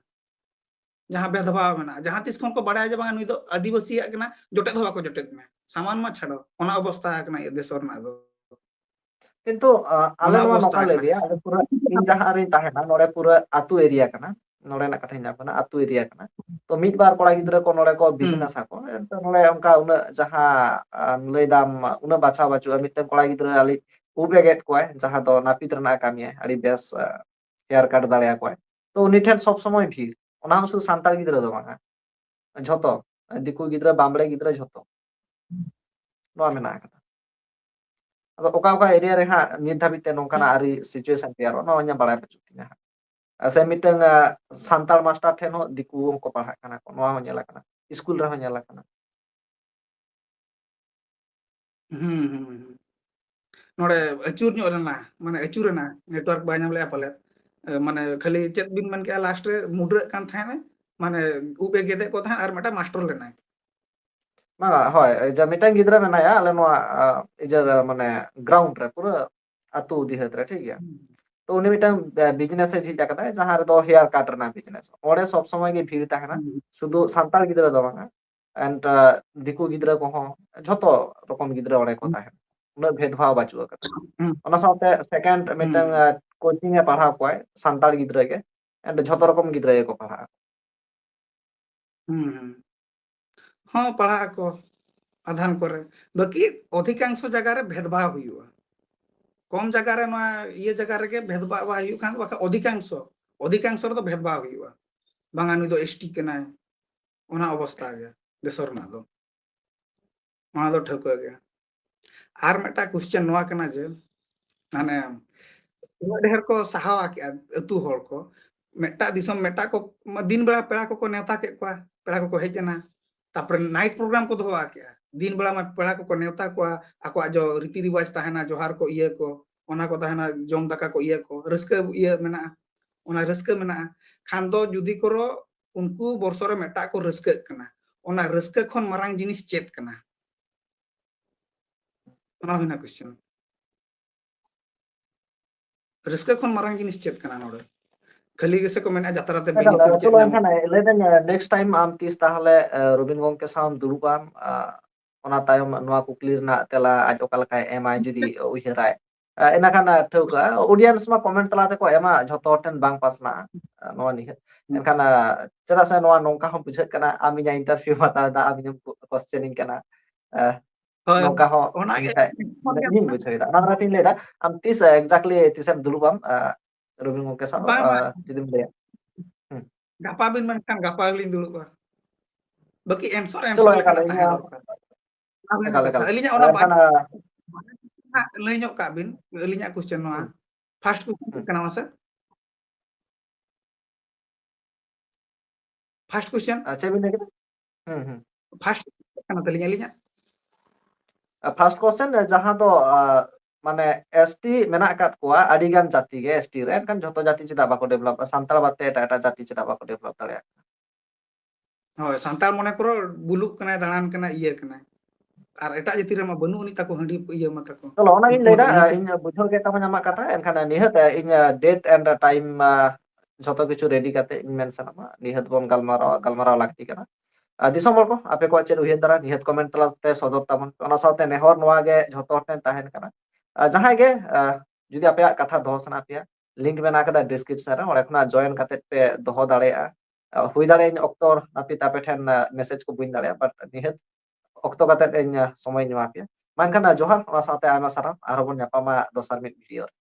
ᱡᱟᱦᱟᱸ ᱵᱷᱮᱫᱽᱵᱷᱟᱣ ᱢᱮᱱᱟᱜᱼᱟ, ᱡᱟᱦᱟᱸ ᱛᱤᱥ ᱠᱷᱚᱱ ᱠᱚ ᱵᱟᱲᱟᱭᱟ ᱡᱮ ᱵᱟᱝᱟ ᱱᱩᱭ ᱫᱚ ᱟᱹᱫᱤᱵᱟᱹᱥᱤᱭᱟᱜ ᱠᱟᱱᱟ, ᱡᱚᱴᱮᱫ ᱦᱚᱸ ᱵᱟᱠᱚ ᱡᱚᱴᱮᱫ ᱢᱮ, ᱥᱟᱢᱟᱱ ᱢᱟ ᱪᱷᱟᱰᱚ, ᱚᱱᱟ ᱚᱵᱚᱥᱛᱟ ᱟᱠᱟᱱᱟ ᱤᱭᱟᱹ ᱫᱮᱥ ᱨᱮᱱᱟᱜ ᱫᱚ᱾ ᱠᱤᱱᱛᱩ, ᱟ, ᱟᱞᱮ ᱚᱱᱟ ᱱᱚᱣᱟ ᱚᱵᱚᱥᱛᱟ ᱱᱚᱝᱠᱟ ᱞᱮ ᱟᱠᱟᱱᱟ᱾ ᱞᱟᱹᱭᱟ, ᱟᱞᱮ ᱯᱩᱨᱟᱹ, ᱤᱧ ᱡᱟᱦᱟᱸ ᱨᱤᱧ ᱛᱟᱦᱮᱱᱟ, ᱱᱚᱰᱮ ᱯᱩᱨᱟᱹ ᱟᱹᱛᱩ area ᱠᱟᱱᱟ, ᱱᱚᱰᱮᱱᱟᱜ ᱠᱟᱛᱷᱟᱧ ᱞᱟᱹᱭ ᱠᱟᱱᱟ, ᱟᱹᱛᱩ area ᱠᱟᱱᱟ᱾ ᱛᱚ ᱢᱤᱫ ᱵᱟᱨ ᱠᱚᱲᱟ ᱜᱤᱫᱽᱨᱟᱹ ᱠᱚ ᱱᱚᱰᱮ ᱠᱚ ᱦᱩᱸ᱾ business ᱟᱠᱚ, ᱮᱱᱛᱮ ᱱᱚᱰᱮ ᱚᱱᱠᱟ ᱩᱱᱟᱹᱜ ᱡᱟᱦᱟᱸ, ᱟ, ᱞᱟᱹᱭ ᱫᱟᱢ, ᱩᱱᱟᱹᱜ ᱵᱟᱪᱷᱟᱣ ᱵᱟᱹᱪᱩᱜᱼᱟ᱾ ᱢᱤᱫᱴᱮᱱ ᱠᱚᱲᱟ ᱜᱤᱫᱽᱨᱟᱹ ᱟᱞᱮ ᱩᱵ ᱮ ᱜᱮᱫ ᱠᱚᱣᱟᱭ, ᱡᱟᱦᱟᱸ ᱫᱚ ᱱᱟᱹᱯᱤᱛ ᱨᱮᱱᱟᱜ ᱮ ᱠᱟᱹᱢᱤᱭᱟᱭ, ᱟᱹᱰᱤ ᱵᱮᱥ, ᱟ, hair cut ᱫᱟᱲᱮᱭᱟᱠᱚᱣᱟᱭ᱾ ᱛᱚ ᱩᱱᱤ ᱴᱷᱮᱱ ᱥᱚᱵ ᱥᱚᱢᱚᱭ ᱵᱷᱤᱲ, ᱚᱱᱟ ᱦᱚᱸ ᱥᱩᱫᱷᱩ ᱥᱟᱱᱛᱟᱲ ᱜᱤᱫᱽᱨᱟᱹ ᱫᱚ ᱵᱟᱝᱟ, ᱡᱷᱚᱛᱚ, ᱫᱤᱠᱩ ᱜᱤᱫᱽᱨᱟᱹ, ᱵᱟᱢᱵᱲᱮ ᱜᱤᱫᱽᱨᱟᱹ, ᱡᱷᱚᱛᱚ᱾ ᱱᱚᱣᱟ ᱢᱮᱱᱟᱜ ᱟᱠᱟᱫᱟ᱾ ᱟᱫᱚ ᱚᱠᱟ ᱚᱠᱟ ᱮᱨᱤᱭᱟ ᱨᱮ ᱦᱟᱸᱜ ᱱᱤᱛ ᱫᱷᱟᱹᱵᱤᱡ ᱛᱮ ᱱᱚᱝᱠᱟᱱᱟᱜ ᱟᱹᱨᱤ ᱥᱤᱪᱩᱭᱮᱥᱚᱱ ᱛᱮᱭᱟᱨᱚᱜᱼᱟ, ᱱᱚᱣᱟ ᱤᱧᱟᱹᱜ ᱵᱟᱲᱟᱭ ᱵᱟᱹᱪᱩᱜ ᱛᱤᱧᱟᱹ ᱦᱟᱸᱜ᱾ ᱟᱨ ᱥᱮ ᱢᱤᱫᱴᱟᱝ ᱥᱟᱱᱛᱟᱲ ᱢᱟᱥᱴᱟᱨ ᱴᱷᱮᱱ ᱦᱚᱸ ᱫᱤᱠᱩ ᱦᱚᱸᱠᱚ ᱯᱟᱲᱦᱟᱜ ᱠᱟᱱᱟ ᱠᱚ, ᱱᱚᱣᱟ ᱦᱚᱸ ᱧᱮᱞ ᱟᱠᱟᱱᱟ, ᱥᱠᱩᱞ ᱨᱮᱦᱚᱸ ᱧᱮᱞ ᱟᱠᱟᱱᱟ᱾ ᱦᱩᱸ ᱦᱩᱸ ᱦᱩᱸ᱾ ᱱᱚᱰᱮ ᱟᱹᱪᱩᱨ ᱧᱚᱜ ᱞᱮᱱᱟ, ᱢᱟᱱᱮ ᱟᱹᱪᱩᱨ ᱮᱱᱟ, ᱱᱮᱴᱣᱟᱨᱠ ᱵᱟᱭ ᱧᱟᱢ ᱞᱮᱜᱼᱟ ᱯᱟᱞᱮᱫ᱾ ᱢᱟᱱᱮ ᱠᱷᱟᱹᱞᱤ ᱪᱮᱫ ᱵᱤᱱ ᱢᱮᱱ ᱠᱮᱜᱼᱟ ᱞᱟᱥᱴ ᱨᱮ? ᱢᱩᱰᱨᱟᱹᱜ ᱠᱟᱱ ᱛᱟᱦᱮᱸᱱᱟᱭ, ᱢᱟᱱᱮ ᱩᱵ ᱮ ᱜᱮᱫᱮᱫ ᱠᱚ ᱛᱟᱦᱮᱸᱫ ᱟᱨ ᱢᱤᱫᱴᱟᱝ ᱢᱟᱥᱴᱚᱨ ᱞᱮᱱᱟᱭ᱾ ᱵᱟᱝᱟ, ᱦᱳᱭ, ᱡᱮ ᱢᱤᱫᱴᱟᱝ ᱜᱤᱫᱽᱨᱟᱹ ᱢᱮᱱᱟᱭᱟ ᱟᱞᱮ ᱱᱚᱣᱟ ᱤᱭᱟᱹ ᱢᱟᱱᱮ ᱜᱨᱟᱣᱩᱱᱰ ᱨᱮ, ᱯᱩᱨᱟᱹ ᱟᱹᱛᱩ ᱫᱤᱦᱟᱹᱛ ᱨᱮ, ᱴᱷᱤᱠ ᱜᱮᱭᱟ᱾ ᱛᱚ ᱩᱱᱤ ᱢᱤᱫᱴᱟᱝ ᱵᱤᱡᱽᱱᱮᱥ ᱮ ᱡᱷᱤᱡ ᱟᱠᱟᱫᱟᱭ, ᱡᱟᱦᱟᱸ ᱨᱮᱫᱚ ᱦᱮᱭᱟᱨ ᱠᱟᱴ ᱨᱮᱱᱟᱜ ᱵᱤᱡᱽᱱᱮᱥ᱾ ᱚᱸᱰᱮ ᱥᱚᱵ ᱥᱚᱢᱚᱭ ᱜᱮ ᱵᱷᱤᱲ ᱛᱟᱦᱮᱱᱟ, ᱥᱩᱫᱷᱩ ᱥᱟᱱᱛᱟᱲ ᱜᱤᱫᱽᱨᱟᱹ ᱫᱚ ᱵᱟᱝᱟ, ᱮᱱᱰ ᱫᱤᱠᱩ ᱜᱤᱫᱽᱨᱟᱹ ᱠᱚᱦᱚᱸ, ᱡᱷᱚᱛᱚ ᱨᱚᱠᱚᱢ ᱜᱤᱫᱽᱨᱟᱹ ᱚᱸᱰᱮ ᱠᱚ ᱛᱟᱦᱮᱱᱟ, ᱩᱱᱟᱹᱜ ᱵᱷᱮᱫᱽ ᱵᱷᱟᱣ ᱵᱟᱹᱪᱩᱜ ᱟᱠᱟᱫᱟ᱾ ᱚᱱᱟ ᱥᱟᱶᱛᱮ ᱥᱮᱠᱮᱱᱰ ᱢᱤᱫᱴᱟᱝ ᱠᱳᱪᱤᱝ ᱮ ᱯᱟᱲᱦᱟᱣ ᱠᱚᱣᱟᱭ ᱥᱟᱱᱛᱟᱲ ᱜᱤᱫᱽᱨᱟᱹ ᱜᱮ, ᱮᱱᱰ ᱡᱷᱚᱛᱚ ᱨᱚᱠᱚᱢ ᱜᱤᱫᱽᱨᱟᱹ ᱜᱮᱠᱚ ᱯᱟᱲᱦᱟᱜᱼᱟ᱾ ᱦᱩᱸ ᱦᱩᱸ᱾ ᱦᱚᱸ, ᱯᱟᱲᱦᱟᱜ ᱟᱠᱚ ᱟᱫᱷᱟᱱ ᱠᱚᱨᱮ, ᱵᱟᱹᱠᱤ ᱚᱫᱷᱤᱠᱟᱝᱥᱚ ᱡᱟᱭᱜᱟ ᱨᱮ ᱵᱷᱮᱫᱽᱵᱷᱟᱣ ᱦᱩᱭᱩᱜᱼᱟ᱾ ᱠᱚᱢ ᱡᱟᱭᱜᱟ ᱨᱮ, ᱱᱚᱣᱟ ᱤᱭᱟᱹ ᱡᱟᱭᱜᱟ ᱨᱮᱜᱮ ᱵᱷᱮᱫᱽᱵᱷᱟᱣ ᱵᱟᱭ ᱦᱩᱭᱩᱜ ᱠᱷᱟᱱ, ᱵᱟᱠᱷᱟᱱ ᱚᱫᱷᱤᱠᱟᱝᱥᱚ, ᱚᱫᱷᱤᱠᱟᱝᱥᱚ ᱨᱮᱫᱚ ᱵᱷᱮᱫᱽᱵᱷᱟᱣ ᱦᱩᱭᱩᱜᱼᱟ, ᱵᱟᱝᱟ ᱱᱩᱭ ᱫᱚ ᱮᱥᱴᱤ ᱠᱟᱱᱟᱭ, ᱚᱱᱟ ᱚᱵᱚᱥᱛᱟ ᱜᱮ ᱫᱮᱥᱚ ᱨᱮᱱᱟᱜ ᱫᱚ᱾ ᱚᱱᱟ ᱫᱚ ᱴᱷᱟᱹᱣᱠᱟᱹ ᱜᱮ᱾ ᱟᱨ ᱢᱤᱫᱴᱟᱝ ᱠᱚᱥᱪᱮᱱ ᱱᱚᱣᱟ ᱠᱟᱱᱟ ᱡᱮ, ᱢᱟᱱᱮ ᱩᱱᱟᱹᱜ ᱰᱷᱮᱨ ᱠᱚ ᱥᱟᱦᱟᱣ ᱠᱮᱜᱼᱟ ᱟᱹᱛᱩ ᱦᱚᱲ ᱠᱚ, ᱢᱤᱫᱴᱟᱝ ᱫᱤᱥᱚᱢ, ᱢᱤᱫᱴᱟᱝ ᱠᱚ, ᱫᱤᱱ ᱵᱮᱲᱟ ᱯᱮᱲᱟ ᱠᱚᱠᱚ ᱱᱮᱣᱛᱟ ᱠᱮᱫ ᱠᱚᱣᱟ, ᱯᱮᱲᱟ ᱠᱚᱠᱚ ᱦᱮᱡ ᱮᱱᱟ, ᱛᱟᱨᱯᱚᱨᱮ ᱱᱟᱭᱤᱴ ᱯᱨᱳᱜᱨᱟᱢ ᱠᱚ ᱫᱚᱦᱚ ᱠᱮᱜᱼᱟ᱾ ᱫᱤᱱ ᱵᱮᱲᱟ ᱢᱟ ᱯᱮᱲᱟ ᱠᱚᱠᱚ ᱱᱮᱣᱛᱟ ᱠᱚᱣᱟ, ᱟᱠᱚᱣᱟᱜ ᱡᱚ ᱨᱤᱛᱤ ᱨᱤᱣᱟᱡᱽ ᱛᱟᱦᱮᱱᱟ, ᱡᱚᱦᱟᱨ ᱠᱚ, ᱤᱭᱟᱹ ᱠᱚ, ᱚᱱᱟ ᱠᱚ ᱛᱟᱦᱮᱱᱟ, ᱡᱚᱢ ᱫᱟᱠᱟ ᱠᱚ, ᱤᱭᱟᱹ ᱠᱚ, ᱨᱟᱹᱥᱠᱟᱹ ᱤᱭᱟᱹ ᱢᱮᱱᱟᱜᱼᱟ, ᱚᱱᱟ ᱨᱟᱹᱥᱠᱟᱹ ᱢᱮᱱᱟᱜᱼᱟ᱾ ᱠᱷᱟᱱ ᱫᱚ ᱡᱩᱫᱤ ᱠᱚᱨᱚ ᱩᱱᱠᱩ ᱵᱚᱨᱥᱚ ᱨᱮ ᱢᱤᱫᱴᱟᱝ ᱠᱚ ᱨᱟᱹᱥᱠᱟᱹᱜ ᱠᱟᱱᱟ, ᱚᱱᱟ ᱨᱟᱹᱥᱠᱟᱹ ᱠᱷᱚᱱ ᱢᱟᱨᱟᱝ ᱡᱤᱱᱤᱥ ᱪᱮᱫ ᱠᱟᱱᱟ? ᱚᱱᱟ ᱦᱩᱭᱱᱟ ᱠᱚᱥᱪᱮᱱ᱾ ᱨᱟᱹᱥᱠᱟᱹ ᱠᱷᱚᱱ ᱢᱟᱨᱟᱝ ᱡᱤᱱᱤᱥ ᱪᱮᱫ ᱠᱟᱱᱟ ᱱᱚᱰᱮ? ᱠᱷᱟᱹᱞᱤ ᱜᱮᱥᱮ ᱠᱚ ᱢᱮᱱᱟ ᱡᱟᱛᱨᱟ ᱛᱮ ᱵᱮᱱᱤᱯᱷᱤᱴ ᱪᱮᱫ ᱪᱚᱞᱚ ᱧᱟᱢᱚᱜᱼᱟ? ᱮᱱᱠᱷᱟᱱ ᱞᱟᱹᱭ ᱫᱟᱹᱧ, ᱱᱮᱠᱥᱴ ᱴᱟᱭᱤᱢ ᱟᱢ ᱛᱤᱥ ᱛᱟᱦᱚᱞᱮ ᱨᱚᱵᱤᱱ ᱜᱚᱢᱠᱮ ᱥᱟᱶ ᱫᱩᱲᱩᱵ ᱟᱢ, ᱚᱱᱟ ᱛᱟᱭᱚᱢ ᱱᱚᱣᱟ ᱠᱩᱠᱞᱤ ᱨᱮᱱᱟᱜ ᱛᱮᱞᱟ ᱟᱡ ᱚᱠᱟ ᱞᱮᱠᱟᱭ ᱮᱢᱟᱭ ᱡᱩᱫᱤ ᱩᱭᱦᱟᱹᱨᱟᱭ, ᱤᱱᱟᱹᱠᱷᱟᱱ ᱴᱷᱟᱹᱣᱠᱟᱹᱜᱼᱟ᱾ ᱚᱰᱤᱭᱮᱱᱥ ᱢᱟ ᱠᱚᱢᱮᱱᱴ ᱛᱟᱞᱟ ᱛᱮᱠᱚ ᱮᱢᱟ, ᱡᱷᱚᱛᱚ ᱦᱚᱲ ᱴᱷᱮᱱ ᱵᱟᱝ ᱯᱟᱥᱱᱟᱜᱼᱟ ᱱᱚᱣᱟ ᱱᱤᱭᱟᱹ᱾ ᱮᱱᱠᱷᱟᱱ ᱪᱮᱫᱟᱜ ᱥᱮ ᱱᱚᱣᱟ ᱱᱚᱝᱠᱟ ᱦᱚᱸ ᱵᱩᱡᱷᱟᱹᱜ ᱠᱟᱱᱟ, ᱟᱢ ᱤᱧᱟᱹᱜ ᱤᱱᱴᱟᱨᱵᱷᱤᱭᱩᱢ ᱦᱟᱛᱟᱣ ᱮᱫᱟ, ᱟᱢ ᱤᱧᱮᱢ ᱠᱚᱥᱪᱮᱱᱤᱧ ᱠᱟᱱᱟ, ᱱᱚᱝᱠᱟ ᱦᱚᱸ ᱦᱩᱭ ᱠᱷᱟᱡ ᱤᱧ ᱵᱩᱡᱷᱟᱹᱣ ᱮᱫᱟ᱾ ᱚᱱᱟ ᱠᱷᱟᱹᱛᱤᱨ ᱤᱧ ᱞᱟᱹᱭ ᱮᱫᱟ, ᱟᱢ ᱛᱤᱥ ᱮᱠᱡᱮᱠᱴᱞᱤ ᱛᱤᱥᱮᱢ ᱫᱩᱲᱩᱵ ᱟᱢ ᱨᱚᱵᱤᱱ ᱜᱚᱢᱠᱮ ᱥᱟᱶ, ᱡᱩᱫᱤᱢ ᱞᱟᱹᱭᱟ? ᱜᱟᱯᱟ ᱵᱤᱱ ᱢᱮᱱᱠᱷᱟᱱ ᱜᱟᱯᱟ ᱜᱮᱞᱤᱧ ᱫᱩᱲᱩᱵᱼᱟ᱾ ᱵᱟᱹᱠᱤ ᱮᱱᱥᱚᱨ, ᱮᱱᱥᱚᱨ ᱞᱮᱠᱟᱱᱟᱜ ᱛᱟᱦᱮᱸ ᱫᱚᱨᱠᱟᱨ᱾ ᱟᱹᱞᱤᱧᱟᱜ ᱚᱱᱟ ᱵᱟᱝ ᱦᱟᱸᱜ ᱞᱟᱹᱭ ᱧᱚᱜ ᱠᱟᱜ ᱵᱤᱱ, ᱟᱹᱞᱤᱧᱟᱜ question ᱱᱚᱣᱟ᱾ ᱦᱩᱸ᱾ First question ᱪᱮᱫ ᱦᱩᱸ᱾ ᱠᱟᱱᱟ ᱢᱟᱥᱮ? First question? ᱟᱨ ᱪᱮᱫ ᱵᱤᱱ ᱞᱟᱹᱭ ᱠᱮᱫᱟ? ᱦᱩᱸ, ᱦᱩᱸ᱾ First question ᱠᱟᱱᱟ ᱛᱟᱹᱞᱤᱧ ᱟᱹᱞᱤᱧᱟᱜ᱾ ᱟᱨ first question, ᱡᱟᱦᱟᱸ ᱫᱚ, ᱟ, ᱢᱟᱱᱮ, S T ᱢᱮᱱᱟᱜ ᱟᱠᱟᱫ ᱠᱚᱣᱟ ᱟᱹᱰᱤ ᱜᱟᱱ ᱡᱟᱹᱛᱤ ᱜᱮ S T ᱨᱮ, ᱮᱱᱠᱷᱟᱱ ᱡᱷᱚᱛᱚ ᱡᱟᱹᱛᱤ ᱪᱮᱫᱟᱜ ᱵᱟᱠᱚ develop? ᱥᱟᱱᱛᱟᱲ ᱵᱟᱫ ᱛᱮ ᱮᱴᱟᱜ ᱮᱴᱟᱜ ᱡᱟᱹᱛᱤ ᱪᱮᱫᱟᱜ ᱵᱟᱠᱚ develop ᱫᱟᱲᱮᱭᱟᱜ ᱠᱟᱱᱟ? ᱦᱳᱭ, ᱥᱟᱱᱛᱟᱲ ᱢᱚᱱᱮ ᱠᱚᱨᱚ ᱵᱩᱞᱩᱜ ᱠᱟᱱᱟᱭ, ᱫᱟᱬᱟᱱ ᱠᱟᱱᱟᱭ, ᱤᱭᱟᱹ ᱠᱟᱱᱟᱭ᱾ ᱟᱨ ᱮᱴᱟᱜ ᱡᱟᱹᱛᱤ ᱨᱮᱢᱟ ᱵᱟᱹᱱᱩᱜ ᱟᱹᱱᱤᱡ ᱛᱟᱠᱚ ᱦᱟᱺᱰᱤ ᱤᱭᱟᱹ ᱢᱟ ᱛᱟᱠᱚ᱾ ᱪᱚᱞᱚ, ᱚᱱᱟᱜᱤᱧ ᱞᱟᱹᱭᱫᱟ, ᱢᱚᱴᱟᱢᱩᱴᱤ ᱤᱧ ᱵᱩᱡᱷᱟᱹᱣ ᱠᱮᱫ ᱛᱟᱢᱟ ᱟᱢᱟᱜ ᱠᱟᱛᱷᱟ, ᱮᱱᱠᱷᱟᱱ ᱱᱤᱦᱟᱹᱛ, ᱤᱧ, date and time, ᱟ, ᱡᱷᱚᱛᱚ ᱠᱤᱪᱷᱩ ready ᱠᱟᱛᱮ ᱤᱧ mention ᱟᱢᱟ, ᱱᱤᱦᱟᱹᱛ ᱵᱚᱱ ᱜᱟᱞᱢᱟᱨᱟᱣᱟ, ᱜᱟᱞᱢᱟᱨᱟᱣ ᱞᱟᱹᱠᱛᱤ ᱠᱟᱱᱟ᱾ ᱟᱨ ᱫᱤᱥᱚᱢ ᱦᱚᱲ ᱠᱚ, ᱟᱯᱮ ᱠᱚᱣᱟᱜ ᱪᱮᱫ ᱩᱭᱦᱟᱹᱨ ᱫᱷᱟᱨᱟ, ᱱᱤᱦᱟᱹᱛ comment ᱛᱟᱞᱟᱛᱮ ᱥᱚᱫᱚᱨ ᱛᱟᱵᱚᱱ ᱯᱮ᱾ ᱚᱱᱟ ᱥᱟᱶᱛᱮ ᱱᱮᱦᱚᱨ ᱱᱚᱣᱟ ᱜᱮ ᱡᱷᱚᱛᱚ ᱦᱚᱲ ᱴᱷᱮᱱ ᱛᱟᱦᱮᱱ ᱠᱟᱱᱟ, ᱟᱨ ᱡᱟᱦᱟᱸᱭ ᱜᱮ, ᱟ, ᱡᱩᱫᱤ ᱟᱯᱮᱭᱟᱜ ᱠᱟᱛᱷᱟ ᱫᱚᱦᱚ ᱥᱟᱱᱟ ᱯᱮᱭᱟ, link ᱢᱮᱱᱟᱜ ᱟᱠᱟᱫᱟ description ᱨᱮ, ᱚᱸᱰᱮ ᱠᱷᱚᱱᱟᱜ join ᱠᱟᱛᱮ ᱯᱮ ᱫᱚᱦᱚ ᱫᱟᱲᱮᱭᱟᱜᱼᱟ᱾ ᱟ, ᱦᱩᱭ ᱫᱟᱲᱮᱭᱟᱜᱼᱟ ᱤᱧ ᱚᱠᱛᱚ ᱱᱟᱹᱯᱤᱛ ᱟᱯᱮ ᱴᱷᱮᱱ, ᱟ, message ᱠᱚ ᱵᱟᱹᱧ ᱫᱟᱲᱮᱭᱟᱜᱼᱟ, but ᱱᱤᱦᱟᱹᱛ ᱚᱠᱛᱚ ᱠᱟᱛᱮ ᱤᱧ, ᱟ, ᱥᱚᱢᱚᱭ ᱤᱧ ᱮᱢᱟ ᱯᱮᱭᱟ᱾ ᱢᱟ ᱮᱱᱠᱷᱟᱱ, ᱟ, ᱡᱚᱦᱟᱨ, ᱚᱱᱟ ᱥᱟᱶᱛᱮ ᱟᱭᱢᱟ ᱥᱟᱨᱦᱟᱣ, ᱟᱨᱦᱚᱸ ᱵᱚᱱ ᱧᱟᱯᱟᱢᱟ ᱫᱚᱥᱟᱨ ᱢᱤᱫ video ᱨᱮ᱾